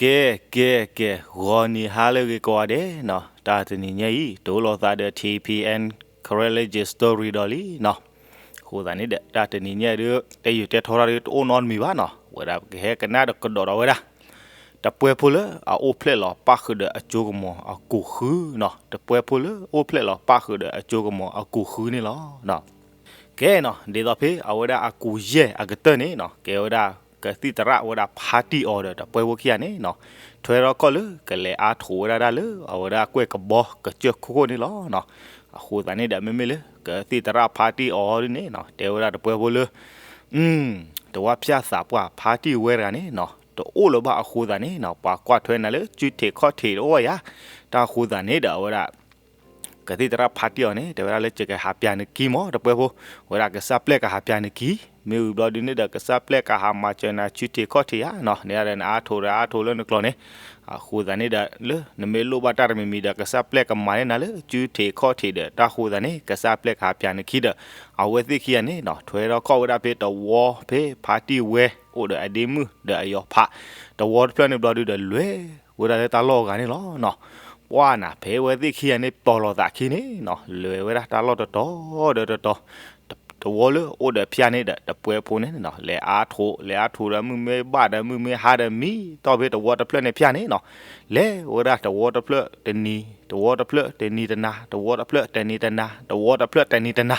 ကဲ ကဲ ကဲ ဂီၤနံၤဟါလၢအဂ့ၤကိးဂၤဒဲးနီၤ, တၢ်တနံၤညါအံၤ တိၢ်လိာ်သးဒီး ထံၣ်ဖံၣ်အဲၣ် Karen Legend Story ဒီးလံနီၤ. အဃိသတးန့ၣ်ဒီး တၢ်တနံၤညါအံၤဒီး တဲယုာ်တဲထီတၢ်ဒီး တအိၣ်နီတမံၤဘၣ်နီၤ, ဝဲဒၣ်ပကဟဲကနၣ်ဒီးကဒီးဒီးဝဲဒၣ် တပှဲဖိလၢအအိၣ်ဖျဲၣ်လီၤပၣ်ဃုာ်ဒီးအစိကမီၤအကူာ်ဃုနီၤ, တပှဲဖိလၢအိၣ်ဖျဲၣ်လီၤပၣ်ဃုာ်ဒီးအစိကမီၤအကူာ်ဃုန့ၣ်လီၤ. ကဲနီၤ, ဒ်သိးဖဲအဝဲဒၣ်အကူာ်ယဲၢ်အကတၢၢ်န့ၣ်နီၤ, ကဲဝဲဒၣ် ကသံၣ်သရၣ်ဝဲဒၣ်ဖါတံၢ်အီၤဒီးတပှဲဖိခံဂၤန့ၣ်နီၤ, ထွဲထီၣ်ခီၣ်လၢကလဲၤအါထိးဝဲဒၣ်တၢ်လၢအဝဲဒၣ်ကွဲၢ်ကဘီကစၢၢ်ခိၣ်ခိၣ်န့ၣ်လီၤ. အဃိသတးန့ၣ်ဒီး မ့မ့ၢ်လၢ ကသံၣ်သရၣ်ဖါတံၢ်အီၤဒ်န့ၣ်နီၤ, တဲဝဲဒၣ်တပှဲဖိလၢ တဝၢ်ဖၠၣ်သးပှၢ်ဖါတံၢ်ဝဲတဂၤန့ၣ်နီၤ, တအိၣ်လၢၤဘၣ်အဃိသတးန့ၣ်နီၤ, ပှၤကွၢ်ထွဲနၤလၢစုထံးခီၣ်ထံးတအိၣ်ယၤ, တၢ်အဃိသတးန့ၣ်ဒီးအဝဲဒၣ် ကသံၣ်သရၣ်ဖါတံၢ်အီၤန့ၣ် တဲဝဲဒၣ်လၢယကဟးပၠးနခံမၢ် တပှဲဖိ, ဝဲဒၣ်ကစၢ်ပျဲၢ်ကဟးပၠးနခံ, မ့ၢ်ဝံၤဘျီဒ်န့ၣ်ဒီး ကစၢ်ပျဲၢ်ကဟးမၤစၢၤနၤစုထံးခီၣ်ထံးယၤနီၤ, နဲဒၣ်ဒီးနအါထိးဒီးအါထိးလၢနကျိာ်န့ၣ်, အဃိသတးန့ၣ်ဒီး လၢနမ့ၢ်လိၣ်ဘၣ်တၢ်တမံၤမံၤဒီး ကစၢ်ပျဲၢ်ကမၤန့ၢ်နၤလၢစုထံးခီၣ်ထံးဒီး တၢ်အဃိသတးန့ၣ် ကစၢ်ပျဲၢ်ကဟးပၠးနခံဒီး အဝဲသ့ၣ်ခံဂၤန့ၣ်နီၤ, ထွဲထီၣ်ခီၣ်ဝဲဒၣ်ဖဲတဝီဖဲဖါတံၢ်ဝဲ အိၣ်ဒီးအဒ့မုၣ်ဒီးအယီၤဖး တဝီတဖျၢၣ်န့ၣ်ဘျီဒုဒီး လဲၤဝဲဒၣ်လၢတၢ်လီၢ်အဂၤန့ၣ်လီၤနီၤ. ပှၢ်နၤ ဖဲဝဲသ့ၣ်ခံဂၤန့ၣ် ပျီၤလီၤသးခံန့ၣ်နီၤ, လဲၤဝဲဒၣ်တၢ်လီၢ်တတီၤဒီးတတီၤ, တဝီလၢအိၣ်ဒီးဖၠၣ်န့ၣ်ဒီး တပှဲဖိန့ၣ်နီၤ, လဲၤအါထိး လဲၤအါထိးဒီးမုၢ်မ့ၢ်ဘၣ်ဒီးမုၢ်မ့ၢ်ဟါဒီး မံတီၢ်ဖဲတဝီတဖျၢၣ်န့ၣ်ဖၠၣ်န့ၣ်နီၤ, လဲၤဝဲဒၣ်တဝီတဖျၢၣ်တနံၤ, တဝီတဖျၢၣ်တနံၤတနၤ, တဝီတဖျၢၣ်တနံၤတနၤ, တဝီတဖျၢၣ်တနံၤတနၤ,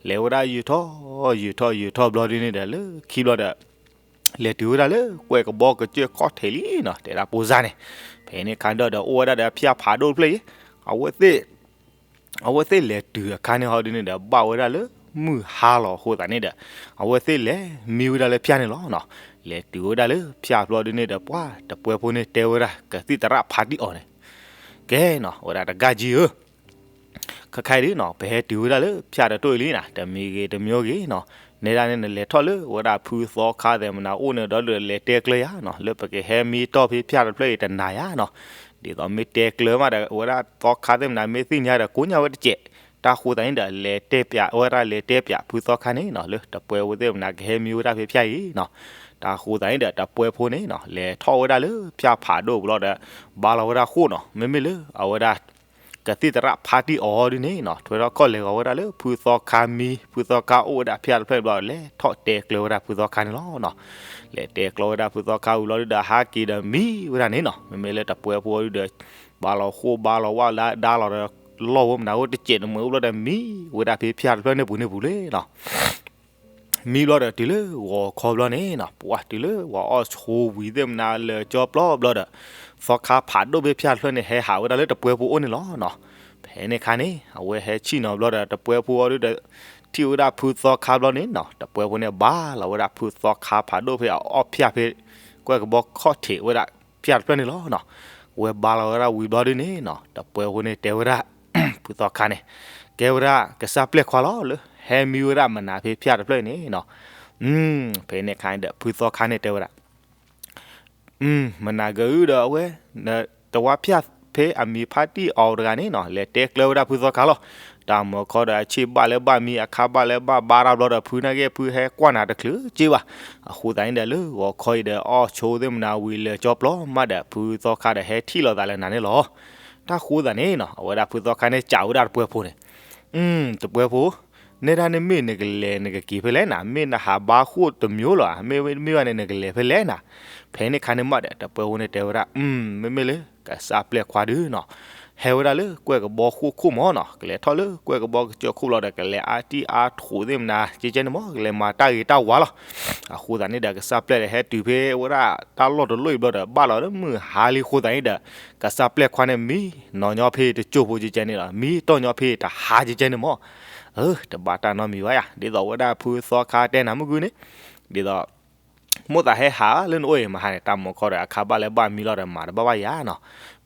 လဲၤဝဲဒၣ်ယုာ်ထီၣ် ယုာ်ထီၣ်ယုာ်ထီၣ်ဘျီဒ်န့ၣ်ဒီး လၢခံဘျီဒီး လဲၤတုၤဝဲဒၣ်လၢကွဲၢ်ကဘီကစၢၢ်ခီၣ်ထံးလံနီၤ, တဲဒၣ်ပိစါန့ၣ်, ဖဲန့ၣ်ခါဒီး အိၣ်ဝဲဒၣ်ဒီးဖၠၣ်ဖးဒိၣ်တဖျၢၣ်အံၤ, အဝဲသ့ၣ် အဝဲသ့ၣ်လဲၤတုၤအခါန့ၣ်ဟီဒ်န့ၣ်ဒီး ဘၣ်ဝဲဒၣ်လၢမုၢ်ဟါလီၤအဃိသတးန့ၣ်ဒီး အဝဲသ့ၣ်လဲၤမံဝဲဒၣ်လၢဖၠၣ်န့ၣ်လီၤနီၤ. လဲၤတုၤဝဲဒၣ်လၢဖၠၣ်ဘျီဒ်န့ၣ်ဒီး ပှၢ်တပှဲဖိန့ၣ်တဲဝဲဒၣ် ကသံၣ်သရၣ်ဖါတံၢ်အီၤန့ၣ်, ကဲနီၤ ဝဲဒၣ်တဂၤကံဧၢ ခဲခါအံၤဒ်နီၤ ပဟဲတုၤဝဲဒၣ်လၢဖၠၣ်တတိၢ်အံၤလံနီၤ, တမံၤဂ့ၤတမံၤဂ့ၤနီၤ, နဲဒၣ်န့ၣ် နလဲၤထီၣ်လၢဝဲဒၣ်ဖုသီခါသ့ၣ်မနၤအိၣ်န့ၣ်ဒီး လဲၤတဲကျၢၤယၤနီၤ, လၢပကဟဲမံတီၢ်ဖဲဖၠၣ်တဖျၢၣ်အံၤတနၤယၤနီၤ. ဒ်သိးမ့ၢ်တဲကျၢၤမးဒီး ဝဲဒၣ်သီခါသ့ၣ်မနၤမ့ၢ်သ့ၣ်ညါဒီး ကိးညါဝဲတစဲး, တၢ်ဃိသတးန့ၣ်ဒီး လဲၤတဲပၠးဝဲဒၣ် လဲၤတဲပၠးဖုသီခါန့ၣ်နီၤ လၢတပှဲဖိသ့ၣ်မနၤကဟဲမံဝဲဒၣ်ဖဲဖၠၣ်အံၤနီၤ. တၢ်ဃိသတးန့ၣ်ဒီး တပှဲဖိန့ၣ်နီၤ လဲၤထီၣ်ဝဲဒၣ်လၢဖၠၣ်ဖးဒိၣ်ဘျီဒီး ဘါလီၤဝဲဒၣ်ဃိၣ်နီၤ, မ့မ့ၢ်လၢအဝဲဒၣ် ကသံၣ်သရၣ်ဖါတံၢ်အီၤဒ်န့ၣ်နီၤ ထွဲထီၣ်ခီၣ်လဲၤဂီၤဝဲဒၣ်လၢဖုသီခါမံ, ဖုသီခါအိၣ်ဝဲဒၣ်ဖၠၣ်တဖျၢၣ်ဘျီ လဲၤထီၣ်တဲကျၢၤဝဲဒၣ်ဖုသီခါန့ၣ်လီၤနီၤ. လဲၤတဲကျၢၤဝဲဒၣ်ဖုသီခါဝံၤလီၤဒုဒီး ဟးက့ၤဒီးမံဝဲဒၣ်န့ၣ်နီၤ, မ့မ့ၢ်လၢတပှဲဖိဒုဒီး ဘါလီၤဃိၣ်ဘါလီၤဝၣ်လၢဒါလီၤဒီး လီၢ်ဝဲမနုၤအိၣ်တစဲးတမှဲးအိၣ်ဘျီဒီး မံဝဲဒၣ်ဖဲဖၠၣ်တဖျၢၣ်န့ၣ်ပူၤန့ၣ်ပူၤလံနီၤ. မံဘျီဒီးတုၤလၢဂီၤခီဘျီန့ၣ်နီၤ ပှၢ်တုၤလၢပှၤအီၣ်ဆိဝံၤသ့ၣ်မနၤ လၢာ်ကၠီပျီဘျီဒီး သီခါဖးဒိၣ်ဖဲဖၠၣ်တဖျၢၣ်န့ၣ် ဟဲဟးဝဲဒၣ်လၢတပှဲဖိအိၣ်န့ၣ်လီၤနီၤ. ဖဲန့ၣ်ခါန့ၣ် အဝဲဟဲဆံၣ်နီၤဘျီဒီး တပှဲဖိအီၤဒုဒီး ထံၣ်ဝဲဒၣ်ဖုသီခါဘျီန့ၣ်နီၤ တပှဲဖိန့ၣ် ဘါလီၤဝဲဒၣ်ဖုသီခါဖးဒိၣ်ဖဲအအီၣ်ဖၠၣ်ဖဲ ကွဲၢ်ကဘီခီၣ်ထံးဝဲဒၣ်ဖၠၣ်တဖျၢၣ်န့ၣ်လီၤနီၤ. ဝဲဘါလီၤဝဲဒၣ်ဝံၤဘျီဒုန့ၣ်နီၤ တပှဲဖိန့ၣ်တဲဝဲဒၣ် ဖုသီခါန့ၣ် ကဲဝဲဒၣ်ကစၢ်ပျဲၢ်ခွါလီၤ လၢဟဲမံဝဲဒၣ်မနၤဖဲဖၠၣ်တဖျၢၣ်အံၤန့ၣ်နီၤ. ဖဲန့ၣ်ခါန့ၣ်ဒီး ဖုသီခါန့ၣ်တဲဝဲဒၣ် မနၤကၤအုဒီးအဝဲ တဝၢ်ဖၠၣ်ဖဲအမံၤဖါတံၢ်အီၤတဂၤန့ၣ်နီၤ လဲၤတဲကျၢၤဝဲဒၣ်ဖုသီခါလီၤ. တၢ်မၤခီဒီးအဆ့ၣ်ဘၣ်လၢဘၣ်မံ အခါဘၣ်လၢဘၣ်ဘါတၢ်ဘျီဒီး ဖုနာ်က့ဖုဟဲကွၢ်နၤတချုးက့ဘၣ်. အဃိသတးန့ၣ်ဒီး လၢဂီၤခီအံၤဒီး အီၣ်ဆိသ့ၣ်မနၤဝံၤလၢာ်ကၠီပျီမးဒီး ဖုသီခါဒီးဟဲထံၣ်လိာ်သးလၢနၤန့ၣ်လီၤ. တၢ်ဃိသတးန့ၣ်နီၤ အဝဲဒၣ်ဖုသီခါန့ၣ်စံးဝဲဒၣ်တပှဲဖိန့ၣ် တပှဲဖိ နဲဒၣ်န့ၣ်မ့ၢ်နကလဲၤနကက့ၤဖဲလဲၣ်နၤ, မ့ၢ်နဟးဘါဃိၣ်တမံၤလီၤ, မ့ၢ်မ့ၢ်ဘၣ်န့ၣ် နကလဲၤဖဲလဲၣ်နၤ. ဖဲန့ၣ်ခါန့ၣ်မးဒီး တပှဲဖိန့ၣ်တဲဝဲဒၣ် မ့မ့ၢ်လၢကစၢ်ပျဲၢ်ခွါဒုနီၤ ဟဲဝဲဒၣ်လၢကွဲၢ်ကဘီဃိၣ်ခိၣ်မးနီၤ, ကလဲၤထီၣ်လၢကွဲၢ်ကဘီကစၢၢ်ခိၣ်လီၤဒီး ကလဲၤအါတံၢ်အါထိးသ့ၣ်မနၤ ကဲကဲန့ၣ်မး ကလဲၤမၤတၢ်ဂ့ၤတၢ်ဝါလီၤ. အဃိသတးန့ၣ်ဒီး ကစၢ်ပျဲၢ်ဒီးဟဲတုၤဖဲဝဲဒၣ်တၢ်လီၢ်တလီၢ်အံၤဘျီဒီး ဘၣ်လီၤလၢမုၢ်ဟါလံအဃိသတးန့ၣ်ဒီး ကစၢ်ပျဲၢ်ခွါန့ၣ် မံနီၤညီဖဲတကၠိၢ်ဖိကဲကဲန့ၣ်လီၤ, မံတီၢ်ညီဖဲတဟါကဲကဲန့ၣ်မး တဘၣ်တၢ်နီတမံၤဘၣ်ယၤ, ဒ်သိးဝဲဒၣ်ဖုသီခါတဲနၤမုၢ်ဂုၢ်န့ၣ်, ဒ်သိး မိၣ်သးဟဲဟးလၢနအိၣ်အံၤမဟါန့ၣ် တၢ်မၤခီဒီး အခါဘၣ်လၢဘၣ်မံလီၤဒီး မၤတဘၣ်ဘၣ်ယၤနီၤ.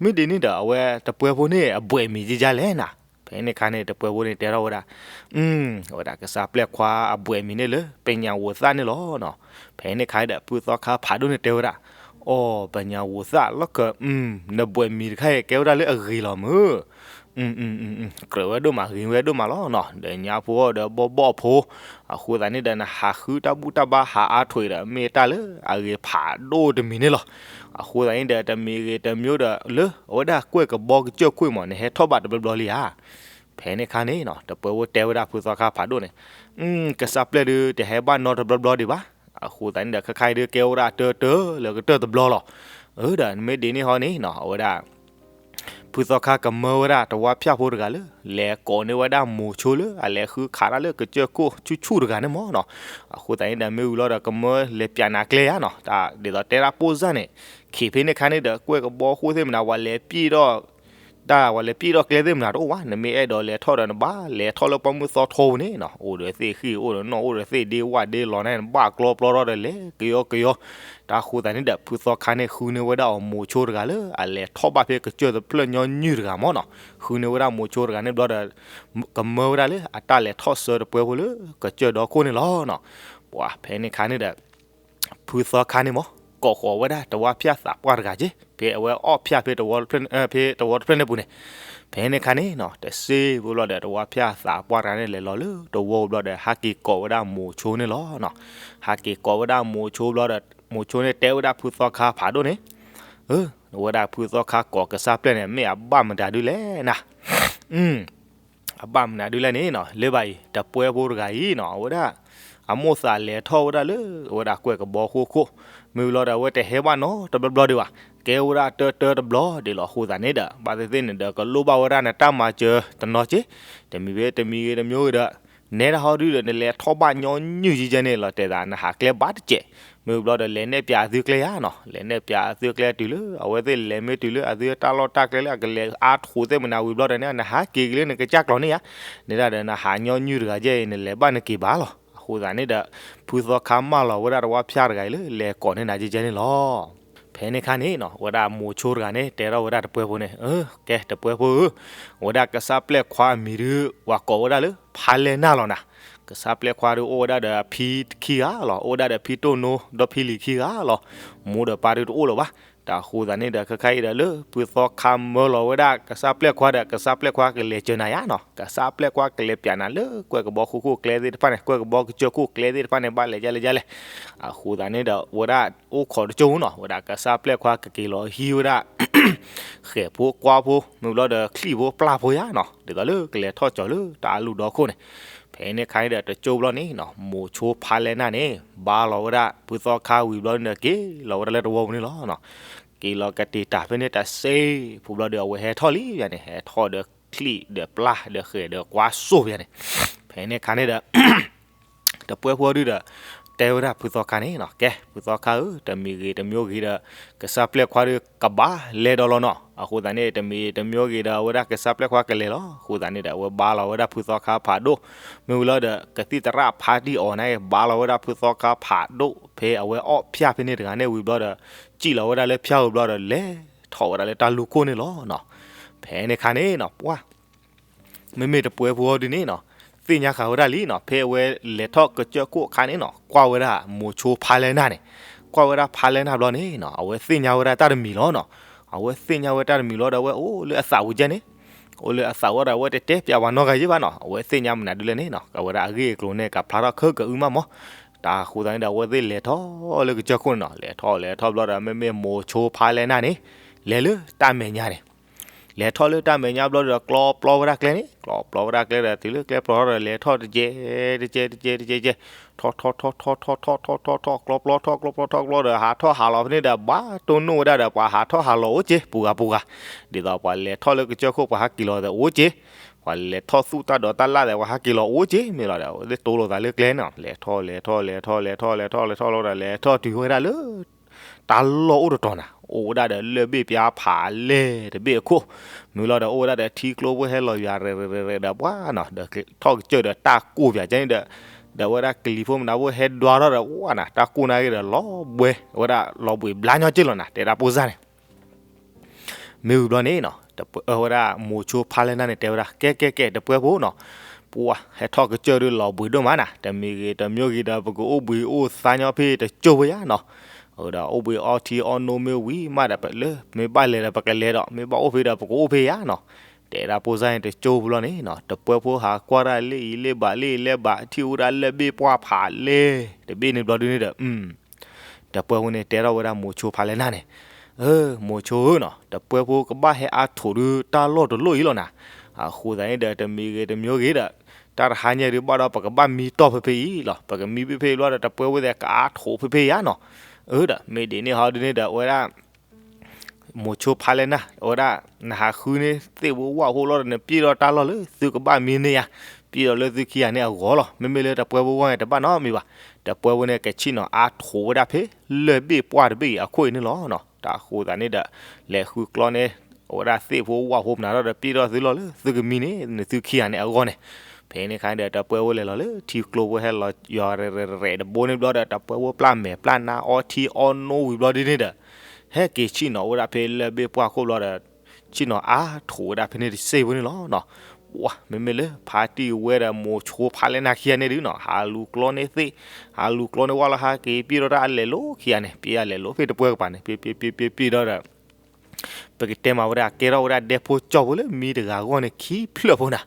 မ့ၢ်ဒ်န့ၣ်ဒီး အဝဲတပှဲၤဖိန့ၣ် အဘွဲ့မံၤကယါလဲၣ်နၤ. ဖဲန့ၣ်ခါန့ၣ် တပှဲၤဖိန့ၣ်တဲထီၣ်ဝဲဒၣ်, အဝဲဒၣ်ကစၢ်ပျဲၢ်ခွါအဘွဲ့မံၤန့ၣ်လၢ ပညၣ်ဝိသၣ်န့ၣ်လီၤနီၤ. ဖဲန့ၣ်ခါဒီး ဖုသီခါဖးဒိၣ်န့ၣ်တဲဝဲဒၣ်, အိ ပညၣ်ဝိသၣ်လီၢ်ခၢၣ်, နဘွဲ့မံၤတခါအံၤ ကဲဝဲဒၣ်လၢအဂ့ၤလီၤမုၢ် ကြၢးဝဲဒိၣ်မး ဂ့ၤဝဲဒိၣ်မးလီၤနီၤ, ဒီးညါဖိဒီးဘီၣ်ဘီၣ်ဖိ, အဃိသတးန့ၣ်ဒီး နဟးဃုတၢ်ဘူၣ်တၢ်ဘါဟးအါထွဲးဒီး မ့ၢ်တၢ်လၢအဂ့ၤဖးဒိၣ်တမံၤန့ၣ်လီၤ. အဃိသတးန့ၣ်ဒီး တမံၤဂ့ၤတမံၤဒီး လၢအဝဲဒၣ်ကွဲၢ်ကဘီကစၢၢ်ခိၣ်မး နဟဲထီၣ်ဘၣ်တဘျီဘျီလံဧါ. ဖဲန့ၣ်ခါန့ၣ်နီၤ တပှဲၤဖိတဲဝဲဒၣ်ဖုသီခါဖးဒိၣ်န့ၣ်, ကစၢ်ပျဲၢ်ဒုး တဟဲဘၣ်နီတဘျီဘျီဒံးဘၣ်. အဃိသတးန့ၣ်ဒီး ခဲခါအံၤဒုးကဲဝဲဒၣ်တၢတၢလၢကတၢၢ်တဘျီလီၤ. အၢ ဒီးမ့ၢ်ဒ်န့ၣ်ဟီန့ၣ်နီၤ အဝဲဒၣ် ဖုသီခါကမၢဝဲဒၣ်တဝါဖၠၣ်ဖိတဂၤလၢ လဲၤကိးန့ၢ်ဝဲဒၣ်မိၤဆိလၢ အလဲၤဃုခးတၢ်လၢကစၢၢ်ခိၣ်ဆူၣ်ဆူၣ်တဂၤန့ၣ်မးနီၤ. အဃိသတးန့ၣ်ဒီး မ့ၢ်ဝံၤလီၤဒီး ကမၢလဲၤပၠးနၤကျဲဧါနီၤ, တၢ်ဒ်သိးတဲဒၣ်ပိၢ်စၢ်န့ၣ်, ခံဖဲန့ၣ်ခါန့ၣ်ဒီး ကွဲၢ်ကဘီဃိၣ်သ့ၣ်မနၤ ပှၤလဲၤပျံၢ်ဒီး တၢ်ပှၤလဲၤပျံၢ်ဒီးကျဲသ့ၣ်မနၤတအိၣ်ဘၣ်, နမ့ၢ်အဲၣ်ဒိးလဲၤထီၣ်ဒီးနဘၣ်လဲၤထီၣ်လၢပှၢ်မုၢ်သီထိပူၤန့ၣ်နီၤ, အိၣ်ဒီးသ့ၣ်ဃံၣ် အိၣ်ဒီးနီၣ် အိၣ်ဒီးသ့ၣ်ဒ့ဝၣ်ဒ့လီၤန့ၣ် နဘၣ်ကျီပျီထီၣ်ဒီးလဲၤကယီကယီ. တၢ်ဃိသတးန့ၣ်ဒီး ဖုသီခါန့ၣ်ဃုန့ၢ်ဝဲဒၣ်အီၤမိၤဆိတဂၤလၢ အလဲၤထီၣ်ဘၣ်ဖဲကစၢၢ်တဖျၢၣ်ညီနုၢ်တဂၤမးနီၤ, ဃုန့ၢ်ဝဲဒၣ်မိၤဆိတဂၤန့ၣ်ဘျီဒီး ကမၢဝဲဒၣ်လၢအတၢ်လဲၤထီၣ်ဆၢတပှဲၤဖိလၢကစၢၢ်ဒီခိၣ်န့ၣ်လီၤနီၤ. ပှၤဖဲန့ၣ်ခါန့ၣ်ဒီး ဖုသီခါန့ၣ်မး ကိးဃီၤဝဲဒၣ်တဝါဖၠၣ်သးပှၢ်တဂၤက့ၢ်, ဖဲအဝဲအီၣ်ဖၠၣ်ဖဲတဝီတဖျၢၣ်န့ၣ်ပူၤန့ၣ်, ဖဲန့ၣ်ခါန့ၣ်နီၤ တစ့ဖိဘျီဒီး တဝါဖၠၣ်သးပှၢ်တဂၤန့ၣ် လဲၤလီၤလၢတဝီဘျီဒီး ဟးက့ၤကိးဝဲဒၣ်မိၤဆိန့ၣ်လီၤနီၤ. ဟးက့ၤကိးဝဲဒၣ်မိၤဆိဘျီဒီး မိၤဆိန့ၣ်တဲဝဲဒၣ်ဖုသီခါဖးဒိၣ်န့ၣ်, အဝဲဒၣ်ဖုသီခါကိးကစၢ်ပျဲၢ်န့ၣ် မ့ၢ်အဘၣ်မတၤဒုလဲၣ်နၤ အဘၣ်မနုၤဒ်လဲၣ်န့ၣ်နီၤ, လၢဘၣ်အံၤ တပှဲၤဖိတဂၤအံၤနီၤ အဝဲဒၣ် အမိၢ်သးလဲၤထီၣ်ဝဲဒၣ်လၢ အဝဲဒၣ်ကွဲၢ်ကဘီဃိၣ်ခိၣ်, မ့ၢ်ဝံၤလီၤဒီး အဝဲတဟဲဘၣ်နီတဘျီဘျီဒံးဘၣ်, ကဲဝဲဒၣ်တၢတၢတဘျီဒံးလီၤ. အဃိသတးန့ၣ်ဒီး ဘၣ်သ့ၣ်သ့ၣ်န့ၣ်ဒီး ကလိၣ်ဘၣ်ဝဲဒၣ်နတၢ်မၤစၢၤတနီၤက့ၢ်, တမံၤဖဲတမံၤဂ့ၤတမံၤဂ့ၤဒီး နဲဒၣ်ဟီဒုဒီး နလဲၤထီၣ်ဘၣ်ညီနုၢ်ယဲယဲန့ၣ်လီၤ, တဲသးနဟးကျဲဘၣ်တစဲး, မ့ၢ်ဝံၤဘျီဒီး လဲၤနဲၣ်ပၠးအသုကျဲဧါနီၤ, လဲၤနဲၣ်ပၠးအသုကျဲတုၤလၢ အဝဲသ့ၣ်လဲၤမ့ၢ်တုၤလၢ အသုတၢ်လီၢ်တၢ်ကျဲလၢအကလဲၤအါထီၣ်သ့ၣ်မနၤဝံၤဘျီဒီးန့ၣ် နဟးက့ၤက့ၤလၢနကစၢ်ကျီၤန့ၣ်ဧါ, နဲဒၣ်ဒီးနဟးညီနုၢ်တဂၤယဲအံၤ နလဲၤဘၣ်နက့ၤဘၣ်လီၤ. အဃိသတးန့ၣ်ဒီး ဖုသီခါမၢလီၤဝဲဒၣ်တဝါဖၠၣ်တဂၤအံၤလၢ လဲၤကိးန့ၢ်နၤယဲယဲန့ၣ်လီၤ. ဖဲန့ၣ်ခါန့ၣ်နီၤ အဝဲဒၣ်မိၤဆိတဂၤန့ၣ် တဲထီၣ်ဝဲဒၣ်တပှဲၤဖိန့ၣ်, ကဲတပှဲၤဖိဧၢ, အဝဲဒၣ်ကစၢ်ပျဲၢ်ခွါအမံၤဒုး ပှၤကိးဝဲဒၣ်လၢ ဖါလဲၢ်နၢ်လီၤနၤ, ကစၢ်ပျဲၢ်ခွါဒုးအိၣ်ဝဲဒၣ်ဒီးအဖံခံဂၤလီၤ, အိၣ်ဝဲဒၣ်ဒီးဖံတိၢ်နိဒီးဖံလံၤခံဂၤလီၤ, မိၢ်ဒီးပၢ်ဒုးတအိၣ်လၢၤဘၣ်. တၢ်အဃိသတးန့ၣ်ဒီး ခဲခါအံၤဒီးလၢ ဖုသီခါမၢလီၤဝဲဒၣ်ကစၢ်ပျဲၢ်ခွါဒီး ကစၢ်ပျဲၢ်ခွါကလဲၤစၢၤနၤယါနီၤ, ကစၢ်ပျဲၢ်ခွါကလဲၤပၠးနၤလၢကွဲၢ်ကဘီဃိၣ်ခိၣ်ကျဲသ့ၣ်တဖၣ်န့ၣ်, ကွဲၢ်ကဘီကစၢၢ်ခိၣ်ကျဲသ့ၣ်တဖၣ်န့ၣ် ဘၣ်လဲၤဒ်လဲၣ်ဒ်လဲၣ်. အဃိသတးန့ၣ်ဒီး အဝဲဒၣ်အိၣ်ခိးတကၠိၢ်နီၤ, အဝဲဒၣ်ကစၢ်ပျဲၢ်ခွါကက့ၤလီၤဟံးဝဲဒၣ် ဃဲၤဖိကွါဖိ မ့ၢ်ဘျီဒီးချံၣ်ဖိပျၢ်ဖိယါနီၤ, ဒ်သိးလၢကလဲၤထီၣ်ကၠီၤလၢတၢ်အလူၢ်ဒီခိၣ်န့ၣ်. ဖဲန့ၣ်ခါန့ၣ်ဒီးတကၠိၢ်ဘျီန့ၣ်နီၤ, မိၤဆိဖါလဲၢ်နၢ်န့ၣ် ဘါလီၤဝဲဒၣ်ဖုသီခါဝံၤဘျီန့ၣ်ဒီး က့ၤလီၤဝဲဒၣ်လၢတဝီပူၤန့ၣ်လီၤ. က့ၤလီၤကတ့ၤတၢ်ဖဲန့ၣ်တစ့ဖိဘျီဒီး အဝဲဟဲထီၣ်လံယါန့ၣ်, ဟဲထီၣ်ဒီးချံၣ်ဒီးပျၢ်ဒီးဃဲၤဒီးကွါစိၣ်ယါန့ၣ်. ဖဲန့ၣ်ခါန့ၣ်ဒီး တပှဲၤဖိဒုဒီး တဲဝဲဒၣ်ဖုသီခါန့ၣ်နီၤ, ကဲ ဖုသီခါဧၢ, တမံၤဂ့ၤတမံၤဂ့ၤဒီး ကစၢ်ပျဲၢ်ခွါဒုးကဘၣ်လဲၤဒီးလီၤနီၤ. အဃိသတးန့ၣ် တမံၤတမံၤဂ့ၤဒီး အဝဲဒၣ်ကစၢ်ပျဲၢ်ခွါကလဲၤလီၤ. အဃိသတးန့ၣ်ဒီး အဝဲဘါလီၤဝဲဒၣ်ဖုသီခါဖးဒိၣ်, မ့ၢ်ဝံၤလီၤဒီး ကသံၣ်သရၣ်ဖးတံၢ်အီၤန့ၣ် ဘါလီၤဝဲဒၣ်ဖုသီခါဖးဒိၣ် ဖဲအဝဲအီၣ်ဖၠၣ်ဖဲန့ၣ်တဂၤန့ၣ်ဝံၤဘျီဒီး စံၣ်လီၤဝဲဒၣ်လၢဖၠၣ်ဝံၤဘျီဒီး လဲၤထီၣ်ဝဲဒၣ်လၢတၢ်လူၢ်ခိၣ်န့ၣ်လီၤနီၤ. ဖဲန့ၣ်ခါန့ၣ်နီၤ ပှၢ် မ့မ့ၢ်တပှဲၤဖိအီၤဒုန့ၣ်နီၤ, သ့ၣ်ညါဃာ်ဝဲဒၣ်လံနီၤ, ဖဲအဝဲလဲၤထီၣ်ကစၢၢ်ခိၣ်အခါန့ၣ်နီၤ, ကွၢ်ဝဲဒၣ်မိၤဆိဖါလဲၢ်နၢ်န့ၣ်, ကွၢ်ဝဲဒၣ်ဖါလဲၢ်နၢ်ဘျီန့ၣ်နီၤ, အဝဲသ့ၣ်ညါဝဲဒၣ်တၢ်တမံၤလီၤနီၤ. အဝဲသ့ၣ်ညါဝဲတၢ်တမံၤလီၤဒီး အဝဲအိၣ်လၢအသးဝံၤကဲန့ၣ်, အိၣ်လၢအသးဝံၤဒီး အဝဲတတဲပျးပှၤနီတဂၤယဲၢ်ဘၣ်နီၤ. အဝဲသ့ၣ်ညါမနုၤဒုလဲၣ်န့ၣ်နီၤ, အဝဲဒၣ်အဂ့ၢ်အကျိၤန့ၣ် ကဖျါထီၣ်ခဲကအုမးမး. တၢ်ဃိသတးန့ၣ်ဒီး အဝဲသ့ၣ်လဲၤထီၣ်လၢကစၢၢ်ခိၣ်န့ၣ်နီၤ, လဲၤထီၣ်လဲၤထီၣ်ဘျီဒီး မ့မ့ၢ်မိၤဆိဖါလဲၢ်နၢ်န့ၣ် လဲၤလၢတၢ်မဲာ်ညါန့ၣ် လဲၤထီၣ်လၢတၢ်မဲာ်ညါဘျီဒီး ကျီပျီဝဲဒၣ်ကျဲန့ၣ်, ကျီပျီဝဲဒၣ်ကျဲဒီး တုၤလၢကျဲပျီထီၣ်ဒီး လဲၤထီၣ်တကဲ, တကဲ တကဲ တကဲ ကဲ, ထီၣ်ထီၣ်ထီၣ်ထီၣ်ထီၣ်ထီၣ်ထီၣ်ထီၣ်ထီၣ်ထီၣ် ကျီပျီထီၣ်ကျီပျီထီၣ်ကျီဒီး ဟးထီၣ်ဟးလီၤဖဲန့ၣ်ဒီး ဘၣ်တိၢ်နီၣ်ဝဲဒၣ်ဒီး ပှၤဟးထီၣ်ဟးလီၤအိၣ်က့ၤ ပူၤဂၤပူၤဂၤ, ဒ်သိးပှၤလဲၤထီၣ်လၢကစၢၢ်ခိၣ် ပှၤဟးက့ၤလီၤဒီးအိၣ်က့ၤ, ပှၤလဲၤထီၣ်သူၣ်တၢ်ဒိးတၢ်လၢ်ဒီး ပှၤဟးက့ၤလီၤအိၣ်က့ၤ မ့ၢ်လီၤဒီး အဝဲသ့ၣ်တိၢ်လိာ်သးလၢကျဲန့ၣ်, လဲၤထီၣ်လဲၤထီၣ်လဲၤထီၣ်လဲၤထီၣ်လဲၤထီၣ်လဲၤထီၣ်လဲၤထီၣ်လဲၤထီၣ်လီၤဒီး လဲၤထီၣ်တုၤဝဲဒၣ်လၢ တၢ်လီၢ်အိၣ်တတီၤနၤ, အိၣ်ဝဲဒၣ်ဒီးလၢၢ်ဘ့ၣ်ပျါဖးလဲၢ်တဘ့ၣ်အခိၣ်, မ့ၢ်လီၤဒီး အိၣ်ဝဲဒၣ်ဒီးထံကျိဖိဟဲလီၤယွၤရဲၣ်ရဲၣ်ရဲၣ်ဒီး ပှၢ်နီၤ ဒီးထီၣ်ကစၢၢ်ဒီးတၢ်ကိၢ်ပၠးကဲန့ၣ်ဒီး, ဒီးဝဲဒၣ်ကလံၤဖိမနုၤဖိဟဲဒွးထီၣ်ဒီး ဝါနီၤ တၢ်ကိၢ်နာ်က့ၤဒီး လီၤဘှဲ ဝဲဒၣ်လီၤဘှံးဘျါညီက့ၤလီၤနၤ တဲဒၣ်ပိၢ်စၢ်န့ၣ် မ့ၢ်ဝံၤဘျီန့ၣ်နီၤ, ဝဲဒၣ်မိၤဆိဖါလဲၢ်နၢ်န့ၣ် တဲဝဲဒၣ် ကဲကဲကဲ တပှဲၤဖိနီၤ, ပှၢ် ဟဲထီၣ်ကစၢၢ်ဒုးလီၤဘှံးဒိၣ်မးနၤ, တမံၤဂ့ၤတမံၤဂ့ၤဒီး ပကအိၣ်ဘှံးအိၣ်သါညီဖဲတကၠိၢ်ဖိယါနီၤ, ဒီးအိၣ်ဘှံးအီထံအီနိမ့ၢ်ဝံၤမးဒီး လၢမ့ၢ်ဘၣ်လဲၤဒီးပကလဲၤဒီး မ့ၢ်ဘၣ်အိၣ်ဖဲဒီးပကအိၣ်ဖဲယါနီၤ, တဲဒၣ်ပိၢ်စၢ်န့ၣ်တကၠိဖိလီၤန့ၣ်နီၤ, တပှဲဖိဟးကွၢ်ဒၣ်လ့ၣ်အံၤလ့ၣ်ဘးလ့ၣ်အံၤလ့ၣ်ဘး ထံၣ်ဝဲဒၣ်လၢၢ်ဘ့ၣ်ပှၢ်ဖးလဲၢ်တဘ့ၣ်န့ၣ်ဘျီဒုန့ၣ်ဒီး တပှဲဖိန့ၣ်တဲထီၣ်ဝဲဒၣ်မိၤဆိဖါလဲၢ်နၢ်န့ၣ်, မိၤဆိဧၢနီၤ, တပှဲဖိကဘၣ်ဟဲအါထိးဒုတၢ်လီၢ်တလီၢ်အံၤလီၤနၤ, အဃိသတးန့ၣ်ဒီး တမံၤဂ့ၤတမံၤဂ့ၤဒီး တၢ်တဟါညါဒုဘၣ်ဒီးပကဘၣ်မံတီၢ်ဖဲဖဲအံၤလီၤ, ပကမံဖဲဖဲအံၤဘျီဒီး တပှဲဖိသ့ၣ်ကအါထိးဖဲဖဲအံၤဧါနီၤ, အၢဒီး မ့ၢ်ဒ်န့ၣ်ဟီဒုန့ၣ်ဒီး အဝဲဒၣ် မိၤဆိဖါလဲၢ်နၢ် အဝဲဒၣ် နဟးဃုန့ၢ်သ့ၣ်ဖိဝၣ်ဖိလီၤဒီး နပျဲၢ်ဒီးတၢ်လီၢ်လၢသုကဘၣ်မံန့ၢ်ယၤ, ပျဲၢ်ဒီးလၢသုခံဂၤန့ၣ်အဂီၢ်လီၤ, မ့မ့ၢ်လၢတပှဲဖိဂီၢ်န့ၣ်တဘၣ်နီတမံၤဘၣ်, တပှဲဖိန့ၣ်ကဆ့ၣ်နီၤအါထိးဝဲဒၣ်ဖဲ လၢၢ်ဘ့ၣ်ပှၢ်တဘ့ၣ်အံၤအခိၣ်အံၤန့ၣ်လီၤ, တၢ်အဃိသတးန့ၣ်ဒီး လဲၤဃုကျီန့ၢ် အဝဲဒၣ်သ့ၣ်ဖိဝၣ်ဖိမနုၤဒီး ပျဲၢ်ဒီးသုလီၢ်လၢသုကမံန့ၢ် နသုခံဂၤန့ၣ်အဂီၢ်န့ၣ်, ဖဲန့ၣ်အခါန့ၣ်ဒီး တပှဲဖိလဲၤလီၤလၢထံကျိဖိဟဲလီၤယီၤရဲၣ်ရဲၣ်တဘိန့ၣ်ဘျီဒီး တပှဲဖိပျၢ်မဲာ်ပျၢ်နါအီထံအီနိဝံၤဘျီဒ်န့ၣ်ဒီး ဟဲက့ၤဆ့ၣ်နီၤဝဲဒၣ်ဖဲလၢၢ်ဘ့ၣ်ပှၢ်ခိၣ်ဘျီဒီး ဆ့ၣ်နီၤအါထိးဝဲဒၣ်ဖဲန့ၣ်တစ့ဖိန့ၣ်လီၤ, ပှၤ မ့မ့ၢ်လၢဖါတံၢ်ဝဲဒီးမိၤဆိဖါလဲၢ်နၢ်ခံဂၤန့ၣ်ဒုနီၤ ဟးလူၤကျီန့ၢ်သ့ၣ် ဟးလူၤကျီန့ၢ်ဝၣ်လီၤ ဟဲက့ၤပျဲၢ်ဒီးတၢ်အလဲၤလိၤခံဂၤန့ၣ် ပျဲၢ်အလဲၤလိၤဖဲတပှဲကပၤန့ၣ် ပျဲၢ်ပျဲၢ်ပျဲၢ်ပျဲၢ်ပျဲၢ်ဒီး ပကတဲမးဝဲဒၣ် ကဲထီၣ်ဝဲဒၣ်ဒဲဖိကၠီဖိလၢမံတဂၤအဂီၢ်န့ၣ် ခံဖျၢၣ်ဖိနၤ,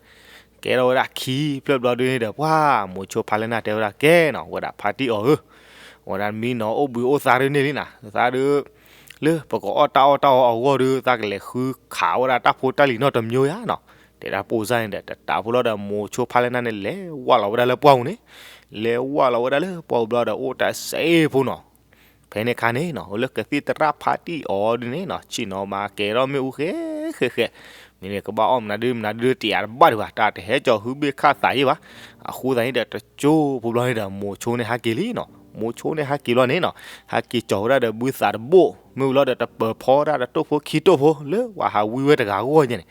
ကဲထီၣ်ဝဲဒၣ်ခံဖျၢၣ်ဘျီဒုန့ၣ်ဒီး ပှၤမိၤဆိဖါလဲၢ်နၢ်တဲဝဲဒၣ် ကဲနီၤ ဝဲဒၣ်ဖါတံၢ်အီၤဧၢ, ဝဲဒၣ်မံနီၤအိၣ်ဘှံးအိၣ်သါဒုန့ၣ်လံနၤ သးဒု လၢပကအီၣ်တၢ်အီၣ်တၢ်အီအဂီၢ်ဒီး သးကလဲၤဃုခးဝဲဒၣ်တၢ်ဖိတၢ်လံၤနီတမံၤဧါနီၤ, တဲဒၣ်ပိၢ်စၢ်န့ၣ်ဒီး တတးဖိလီၤဒီး မိၤဆိဖါလဲၢ်နၢ်န့ၣ် လဲၤဝၢ်လီၤဝဲဒၣ်လၢပှၢ်ပူၤန့ၣ်, လဲၤဝၢ်လီၤဝဲဒၣ်လၢပှၢ်ပူၤဘျီဒီး အိၣ်တၢ်စဲဖိနီၤ, ဖဲန့ၣ်ခါန့ၣ်နီၤ လၢကသံၣ်သရၣ်ဖါတံၢ်အီၤဒုန့ၣ်နီၤ ဆ့ၣ်နီၤမၤကဲထီၣ်မ့ၣ်အူဃဲဃဲဃဲ, မ့ၢ်န့ၣ်ကဘၣ်အီၣ်မနုၤဒုမနုၤဒုတယာ်တဘၣ်ဒံးဘၣ် တၢ်တဟဲကၠီၤဟုဘ့ၣ်ခၣ်သးယံၤဘၣ်, အဃိသတးန့ၣ်ဒီးတကၠိဖိဘျီန့ၣ်ဒီး မိၤဆိန့ၣ်ဟဲက့ၤလံနီၤ, မိၤဆိန့ၣ်ဟဲက့ၤဘျီန့ၣ်နီၤ, ဟဲက့ၤကၠီၤဝဲဒၣ်ဒီးဘုသးတဘိၣ် မ့ၢ်ဝံၤလီၤဒီးတပၢၤဖီဝဲဒၣ်ဒီးတိၣ်ဖိခံတိၣ်ဖိ လၢပှၤဟးဝံဝဲတဂၤအဂီၢ်ညါန့ၣ်,